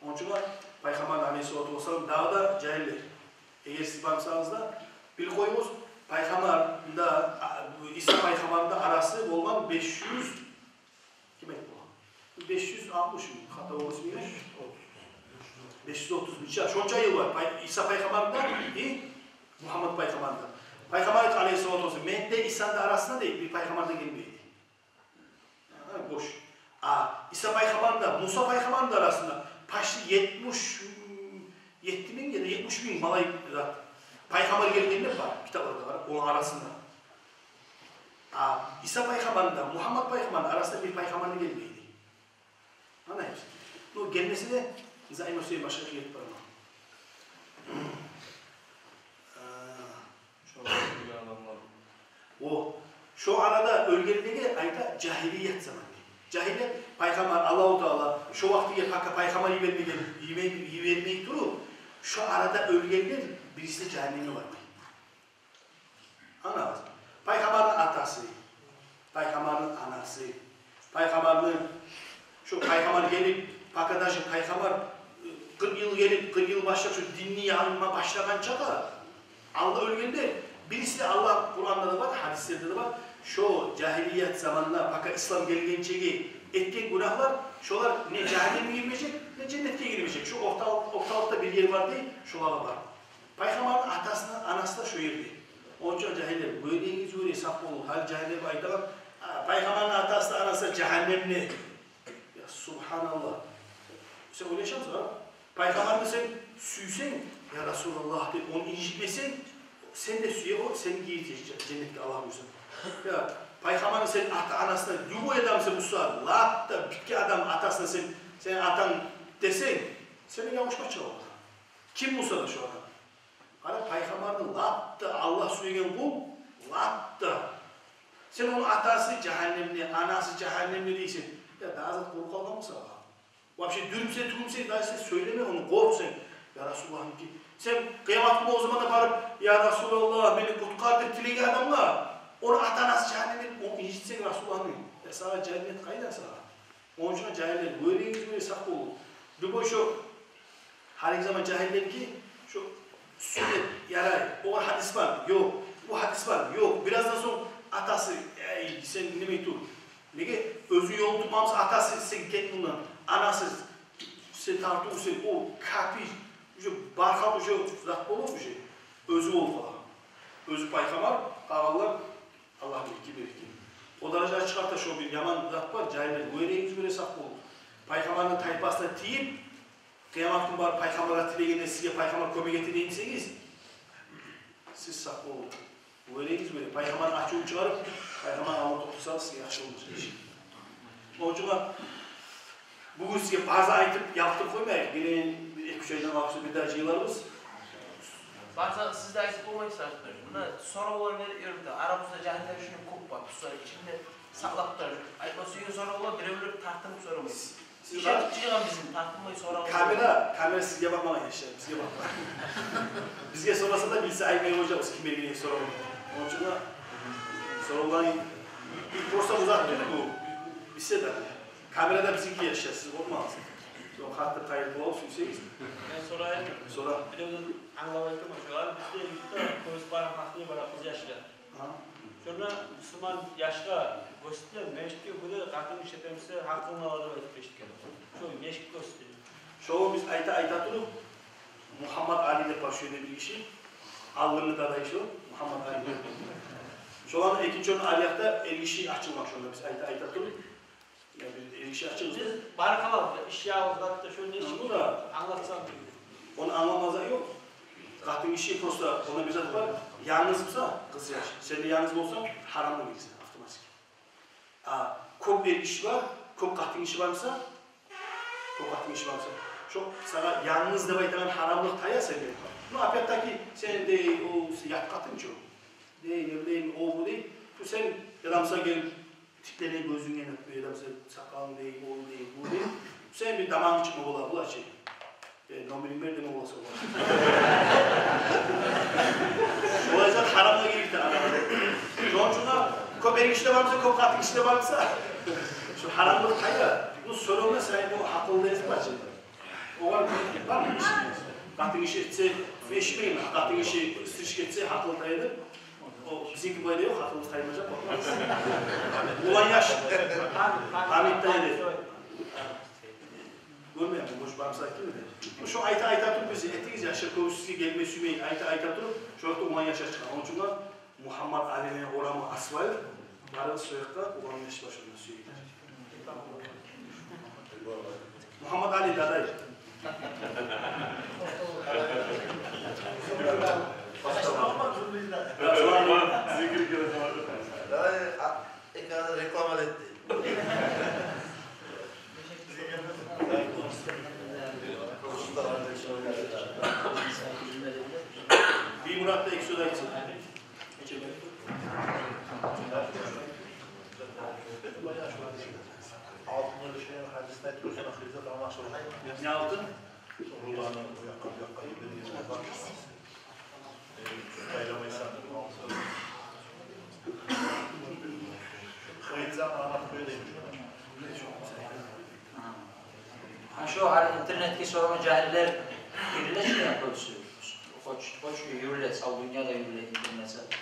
Ону учун пайхаммар алейгьиссалату вассалам, дагъы да, жагьиллер, эгер сиз бармасагъыз да, билип къоюгъуз, пайхаммар да, а, Иса пайхаммарны да арасы болгъан беш юз, ким айтып бола? Беш юз алтмыш минг, хата болмаса, беш юз отуз минг. Беш юз отуз минг. Шонча йыл бар. Пай-, Иса пайхаммарны да и Мугьаммат пайхаммарны да. Пайхаммар айта алейгьиссалату вассалам: «Мени де, Исаны да арасында, — дей, — бир пайхаммар да гелмей», — дей. Гьа, бош. А Иса пайхаммарны да, Муса пайхаммарны да арасында почти етмиш, етти минг яда етмиш минг малайик зат. Пайхаммар гелгенлер бар, китапларда бар, ону арасында. А Иса пайхаммарны да, Мугьаммат пайхаммарны арасында бир пайхаммар да гелмей дей. Англаймысыз? Ну, гелмесе де, заимосуен башгъа гетип барама. Э, шо оьлген адамлар. О, шо арада оьлгенлеге айта жагьилият заман дей. Жагьилият, пайхаммар, Аллагьу Таала шо вакътиге пока пайхаммар йибермеген, йибер-, йибермей туруп, шо арада оьлгенлер бириси жагьаннемге бармай. Анагъыз, пайхаммарны атасы, пайхаммарны анасы, пайхаммарны, шо пайхаммар гелип, пока даже пайхаммар, э, къыркъ йыл гелип, къыркъ йыл башлап шо динни янма башлагъанча да, алда оьлгенлер, бириси де, Аллагь Къуранда да бар, гьадислерде де бар, шо жагьилият заманда, пока ислам гелгенчеге этген гюнагьлар, шолар не жагьаннемге гирмежек, не женнетге гирмежек. Шо ортал-, орталыкъда бир ер бар дей, шолагъа бар. Пайхаммарны атасы да, анасы да шо ерде. Ону учун, жагьиллер, гёрегиз, гёре, сакъ болугъуз. Гьали жагьиллер айтагъан: «А, пайхаммарны атасы да, анасы да жагьаннемде». Я субгьаналлагь. Сен ойлашамысан, а? Пайхаммарны сен сюйсенг, я Расулаллагь деп, ону инжитмесенг, сен де сюе, о сени гийирте же-, женнетге, Аллагь буюрса. Я пайхаммарны сен ата-анасына, любой адам сен буса, лап да битген адам атасына сен, сени атанг десенг, сен де ябушма чыгъа. Ким буса да шо адам. Къара, пайхаммарны лап да Аллагь сюеген къул, лап да. Сен ону атасы жагьаннемде, анасы жагьаннемде дейсен. Я дагъы зат къолуп къалгъан буса. Вообще дюрмюсен, тюгюлмюсен, даже сен сёйлеме ону, къоркъ сен. Я Расулуллагьны ки. Сен къыямат гюню о заманда барып: «Я Расулаллагь, мени къутгъар», — деп тилеген адамгъа, ону ата-анасы жагьаннемде, ону инжитсенг, Расулуллагьны, я сагъа женнет къайдан сагъа? Ону учун, жагьиллер, гёрегиз, гёре, сакъ болугъуз. Любой шо, гьалиги заман жагьиллер ки, шо сюннет ярай, огъар гьадис бар, ёкъ, бу гьадис бар, ёкъ. Бираздан сонг атасы: «Эй, сен немей тур». Неге? Оьзю ёлун тутмагъан буса, атасы: «Сен гет мундан», анасы: «Сен тартыв, сен о капир», уже бархан, уже зат болуп, уже оьзю болуп къала. Оьзю пайхаммар, къалгъанлар Аллагь билир, ким билир ким. О даражагъа чыгъарта шо бир яман зат бар, жагьиллер, гёрегиз, гёре, сакъ болугъуз. Пайхаммарны тайпасына тийип, къыямат гюн барып пайхаммаргъа тилегенде сизге пайхаммар кёмек этейим десегиз, сиз сакъ болугъуз. Гёрегиз, гёре, пайхаммарны ачувун чыгъарып, пайхаммарны алдына токътасагъыз, сизге яхшы болмас. Ону учун бугюн сизге база айтып, ялкъдырып къоймайыкъ. Гене бир эки-уьч айдан къалгъан сонг бир дагъы жыйыларбыз. База сиз де айтып болмайсыз, артда. Муна соравлар берип юрюп де, арабызда жагьиллер учун кёп бар. Бу сорав ичинде сакълап да, айтма сюйген соравлар, биревлер тартынып сорамай. Сиз ишенип жыйгъан бизин, тартынмай соравлар. Камера, камера сизге бакъмагъан, яшлар, бизге бакъгъан. Бизге сораса да, билсе, айтмай къояжакъбыз ким берген соравну. Ону учун да соравланы просто узатып турду бу. Билсе де, камера да бизинки, яшлар, сиз къоркъмагъыз. Сонг къатты къайыр болуп сюйсегиз. Мен сорайым. Сора. Биревден англап айтаман, шолар бизде юртда кёбюсю барып гьакъылы бар къыз яшлар. Гьа. Шонда мусулман яшгъа гёрсетиле, межитге гёре къатын иш этемсе, гьакъылынг ала деп айтып эшитген. Шо нечик гёрсетиле? Шо биз айта-айта туруп, Мухаммад Али деп бар шо ерде бир гиши, Аллыны дадайы шо, Мухаммад Али деп. Шоланы экинчи орнуна аръякъда эр гиши ачылгъан шонда, биз айта-айта туруп. Я, бир эр гиши ачылгъан. Биз баркалла, иш ягъы затда шо нечик? Ну да. Англатсанг. Ону англамаса ёкъ. Къатын гиши просто, онда бир зат бар. Янгыз буса, къыз яш, сен де янгыз болсанг, гьарамгъа гиресен автоматически. А кёп эр гиши бар, кёп къатын гиши бар буса, кёп къатын гиши бар буса, шо сагъа янгыз деп айтагъан гьарамлыкъ тая сенден. Ну, опять-таки, сен де, о, ят къатын чы о. Дей, не билейим, о, бу дей. Бу сен, яда буса гелип, тикленип гёзюнге, не билейим, яда буса сакъалынг дей, о дей, бу дей. Сен бир дамагъынг чыкъма бола, булай чы. Э, номеринг бер деме боласа, олай. Олай зат гьарамгъа гирди, анагъа. Шону учун да кёп эр гиши де бар буса, кёп къатын гиши де бар буса, шо гьарамлыкъ къайда? Бу сорав да сен айтма гьакъыллы эсе бар чы. Огъар бармы иш? Къатын гиши этсе, эшитмеймен, къатын гиши стрижка этсе, гьакъылы таяды. О, бизинки булай да ёкъ, гьакъылы таймажакъ, къоркъмагъыз. Улан яш. Гьамит таяды. Гёрмеймен, бу бош бармса айтдым да. Шо айта-айта туруп, биз этигиз, яшлар кёбюсю сизге гелме сюймей, айта-айта туруп, шо вакътиде улан яшлар чыкъгъан. Ону учун да Мухаммад Алини орамы асфальт, барыгъыз шо якъгъа, улан яш башында сюйгенлер. Мухаммад Али, дадай. Дадай, а, экранны реклама этди. Биймурат да эки сёз айтсын. Не алтын? Гьа, шо гьали интернетге сорамай жагьиллер гирелер чи, я, кёбюсю. Къоч, къоч юрюле, сав дюньяда юрюле интернет зат.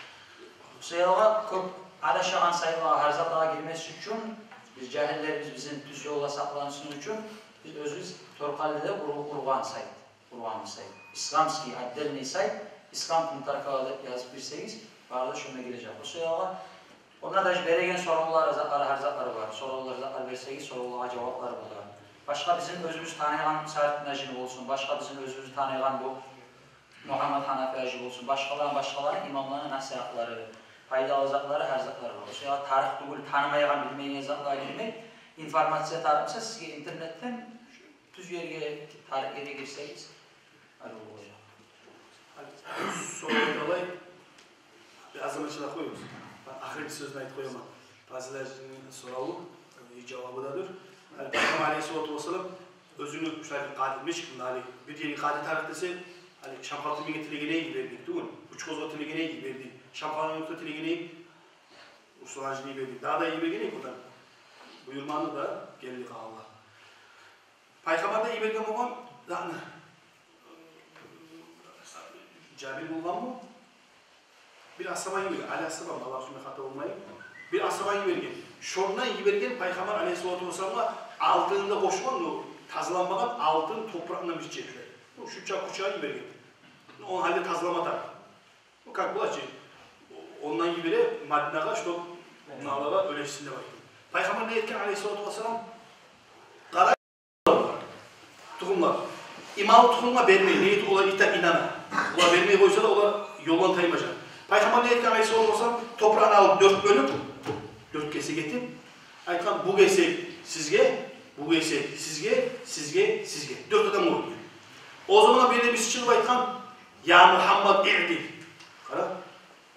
Шо саялы кёп адашагъан сайтлагъа, гьар затлагъа гирмес учун, биз, жагьиллерибиз бизин тюз ёлда сакълансын учун, биз оьзюбюз Торкъалиде къур-, къургъан сайт. Къургъан сайт. Исламский отдельный сайт, Ислам пункт ар к деп язып гирсегиз, бары да шонда гележек. Шо саялы онда даже береген соравлары, затлары, гьар затлары бар. Соравлар, затлар берсегиз, соравлагъа жаваплары бола. Башгъа бизин оьзюбюз таныйгъан Сарт Нажини болсун, башгъа бизин оьзюбюз таныйгъан бу Мухаммад Ханафи гьажи болсун, башгъаланы, башгъаланы, имамланы насигьатлары, пайдалы затлары, гьар затлары бар. Шо тарих тюгюл, танымайгъан, билмейген затлагъа гирмей, информация тарыкъ буса сизге интернетден, тюз ерге, тарыкъ ерге гирсегиз, арив болажакъ. Сонг давай, бир аз заман чыдап къоюгъуз. Ахырынчы сёзню айтып къояман. Пазил гьажини сораву, э, жавабы да дюр. Гьали Пайхаммар алейгьиссалату вассалам оьзюню шулай къади, мишкин гьали, бир ерге къади тарыкъ десе, гьали Шамхалты Эминге тилегенин йимик берди, тюгюлмю? Учкъозгъа тилегенин йимик берди. Шамхалты Эминге тилегенин йимик Руслан гьажини йимик берди. Дагъы да йимик берген экен одан. Буюрманы да гелди къалгъанлагъа. Пайхаммар да йиберген болгъан затны. Жабир болгъанмы? Бир асгьаба йиберген, Али асгьабамы, Аллагь учун хата болмайым. Бир асгьаба йиберген. Шондан йиберген Пайхаммар алейгьиссалату вассаламгъа алтынын да къошгъан, ну, тазаланмагъан алтын топуракъдан бир чекде. Ну, шунча куча йиберген. Ну, ону гьали тазалама тарыкъ. Ну, как булай чы, ондан йибере Мадинагъа, чтоб муналагъа уьлешсин деп айтды. Пайхаммар не этген алейгьиссалату вассалам? Къара, тухумлар. Иман тухумгъа бермей, неге тюгюл олар итак инана. Олар бермей къойса да, олар ёлдан таймажакъ. Пайхаммар не этген алейгьиссалату вассалам? Топуракъны алып, дёрт бёлюп, дёрт кесек этип, айтгъан: «Бу кесек Сизге, бугюн эсе сизге, сизге, сизге. Дёрт адам болду. О заманда бир де биз чыгъып айтгъан: «Я Мугьаммад, иъдил». Къара.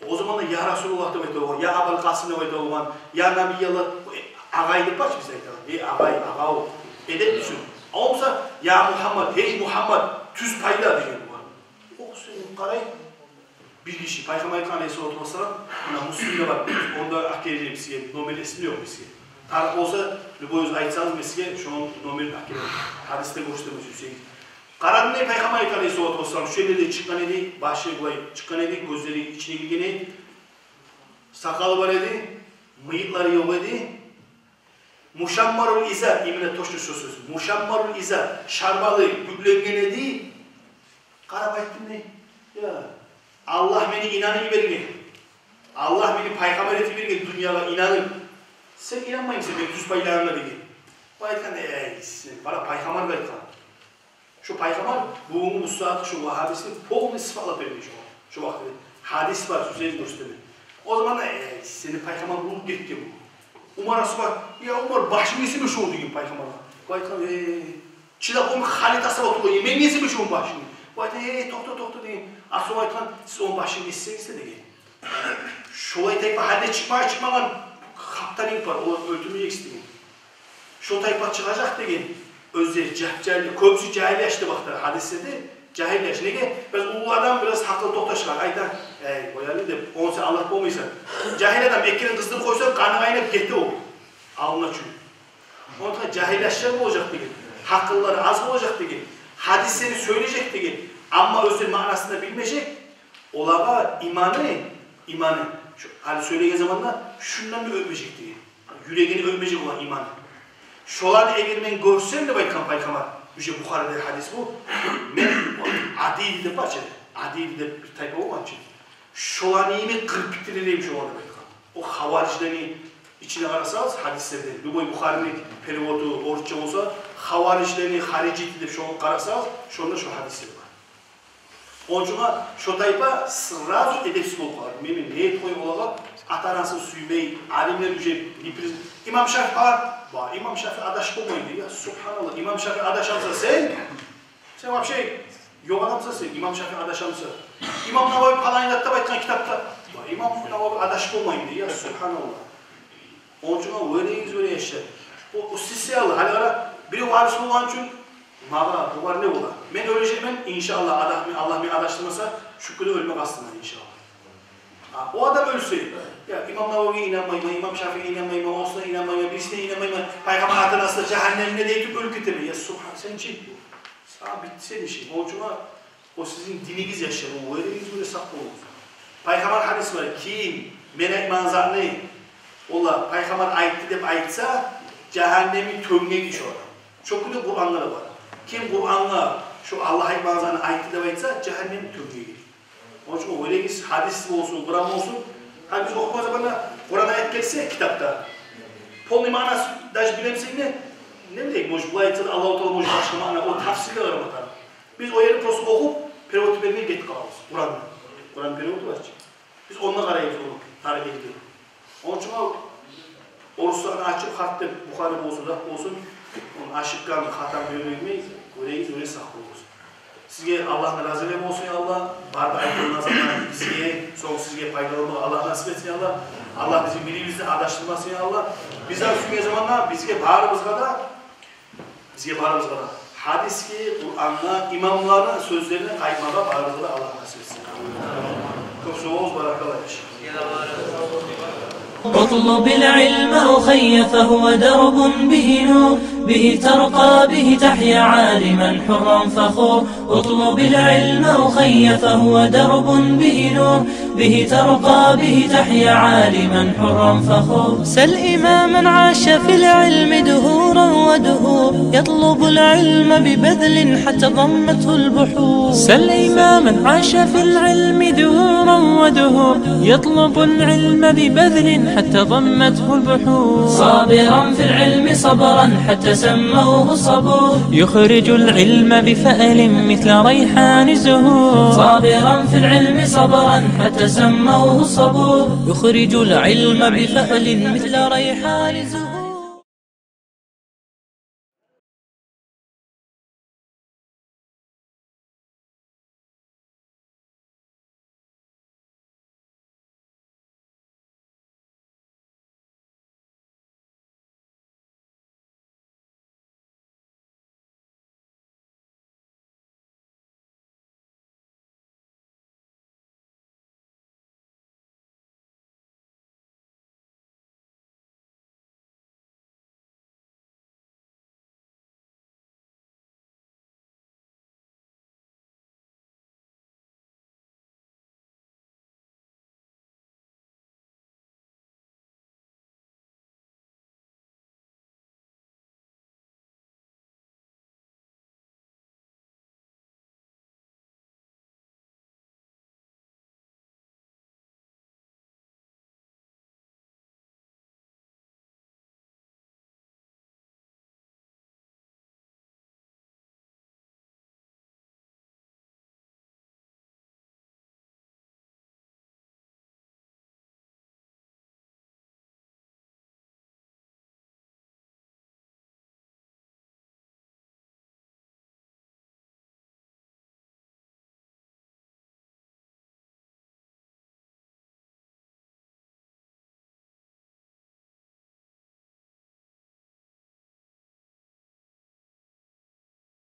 О заманда «Я Расулуллагь» деп айта болгъан, «Я Абал Къасим» деп айта болгъан, «Я Набияллагь», э, агъай деп бар чы бизде айтагъан. Эй агъай, агъав, эдеп учун. О буса «Я Мугьаммад, гьей Мугьаммад, тюз пайла» деген болгъан. О сени къарай, бир гиши, Пайхаммар айтгъан, алейгьиссалату вассалам, муна Муслимде бар, онда алып гележек сизге, номер эсимде ёкъ бизге. Тарыкъ болса, любой айтсагъыз, мен сизге шону номерин алып гелемен. Гьадисде гёрсетемен, сюйсегиз. Къарадым дей, Пайхаммар айтгъан, алейгьиссалату вассалам, шо ерлерде чыкъгъан эди, башы булай чыкъгъан эди, гёзлери ичине гирген эди, сакъалы бар эди, мыйыкълары ёкъ эди. Мушаммарул изар, именно точно шо сёз. Мушаммарул изар, шарбалы, бюкленген эди. Къарап айтдым дей: «Я, Аллагь мени инанып йиберген. Аллагь мени пайхаммар этип йиберген дюньягъа инанып. Сен инанмаймысан мени тюз пайлагъанына?» деген. О айтгъан: «Эй, сен, къара, пайхаммар айтгъан». Шо пайхаммар бугюнгю бу сагьатгъы шо вагьабисти полный сыпатлап берген шо, шо вакътиде. Гьадис бар, сюйсегиз гёрсетемен. О заманда: «Эй, сени пайхаммар болуп гетген бу». Умар асгьаба: «Я Умар, башынг гесемен шону», — деген пайхаммаргъа. Бу айтгъан: «Эй, чыдап болмай, халит асгьаба тюгюл, мен гесемен шону башын». Бу айтгъан: «Эй, токъта, токъта», — деген. Асгьаба айтгъан: «Сиз ону башын гессегиз де, — деген, — шолай тайпа гьалде чыкъмагъа чыкъмагъан, хаптарынг бар, олар оьлтюрмежексиз», — деген. Шо тайпа чыгъажакъ деген. Оьзлери жап-жагьил, кёбюсю жагьил яш деп бакътар гьадислерде. Жагьил яш. Неге? Бираз уллу адам, бираз гьакъылы токъташгъан, айта: «Эй, къой гьали», — деп, «Ону сен англамайсан». Жагьил адам эккилерин къыздырып къойса, къаны къайнап гете о. Алына чюй. Онда жагьил яшлар болажакъ деген. Гьакъыллары аз болажакъ деген. Гьадислени сёйлежек деген. Амма оьзлери маънасын да билмежек. Олагъа иманы, иманы, шо гьали сёйлеген заманда шундан да оьтмежек деген. Юрегине оьтмежек оланы иманы. Шоланы эгер мен гёрсем, деп айтгъан пайхаммар, уже Бухариде гьадис бу, мен адил деп бар чы, адил деп бир тайпа болгъан чы, шоланы йимик къырып битдирер эдим шоланы, деп айтгъан. О хаварижлени ичине къарасагъыз, гьадислерде, любой Бухарини переводу орусча болса, хаварижлени, харижити деп шогъар къарасагъыз, шонда шо гьадислер бар. Ону учун шо тайпа сразу эдепсиз болуп къалар. Мен, мен не этип къояйым олагъа, ата-анасын сюймей, алимлер уже не приз-, имам Шафи, а, ба, имам Шафи адашып болмай дей. Я субгьаналлагь, имам Шафи адашамыса сен, сен вообще ёкъ адамсан сен, имам Шафи адашамыса. Имам Навави палан затда айтгъан китапда, ба, имам Навави адашып болмай дей. Я субгьаналлагь. Ону учун оьлегиз, оьлегиз яшлар. О, о сиз саялы, гьали къара, бирев арив болгъан учун магъа, бугъар не бола? Мен оьлежекмен, иншааллагь, Аллагь мен, Аллагь мени адашдырмаса, шу кюйде оьлме къастымда, иншааллагь. А о адам оьлсе: «Я, имам Нававиге инанмайман, имам Шафиге инанмайман, осуна инанмайман, бирисине инанмайман, пайхаммар ата-анасы да жагьаннемде», — дейтип оьлюп гетемен. Я субгьан, сен чи? Сагъа битди сени ишинг. Ону учун о сизин динигиз, яшлар, о оьлегиз, оьлегиз, сакъ болугъуз. Пайхаммар гьадис бар: «Ким мен айтмагъан затны, олар, пайхаммар айтды деп айтса, жагьаннемни тёнгеги шо адам». Шо кюйде Къуранда да бар. Ким Къуранда шо Аллагь айтмагъан затны айтды деп айтса, жагьаннемни тёнгеги. Ону учун о оьлегиз, гьадис болсун, Къуран болсун. Гьали биз охуйбуз, бана Къуран аят гелсе китапда, полный маънасын даже билемисен де, не билейим, может, булай айтса да, Аллагьу Таала, может, башгъа маъна, о тафсирге къарамакъ. Биз о ерни просто охуп, перевод бермей гетип къалабыз. Къуранны, Къуран переводу бар чы. Биз онда къарайбыз ону, тарих илмиге. Ону учун о орусланы ачып, хат деп, Бухари болсун, зат болсун, ону ашыкъгъан, хатаны бермегиз, оьлегиз, оьлегиз, сакъ болугъуз. Сизге Аллагьны разилиги болсун, я Аллагь. Бары да айтылгъан затдан бизге, сонг сизге пайдаланмагъа Аллагь насип этсин, я Аллагь. Аллагь бизин бирибизни адашдырмасын, я Аллагь. Биз де сюйген заманда бизге, барыбызгъа да, бизге барыбызгъа да гьадисге, Къурангъа, имамланы сёзлерине къайтмагъа барыбызгъа да Аллагь насип этсин. Кёп сав болугъуз, баракалла, иншааллагь. اطلب العلم أخي فهو درب به نور، به ترقى به تحيا عالما حرا فخور. اطلب العلم أخي فهو درب به نور، به ترقى به تحيا عالما حرا فخور. سل إماما عاش في العلم دهورا ودهور، يطلب العلم ببذل حتى ضمته البحور. سل إماما عاش في العلم دهورا ودهور، يطلب العلم ببذل حتى ضمته البحور. صابرا في العلم صبرا حتى سموه الصبور، يخرج العلم بفأل مثل ريحان الزهور. صابرا في العلم صبرا حتى سموه الصبور، يخرج العلم بفأل مثل ريحان الزهور.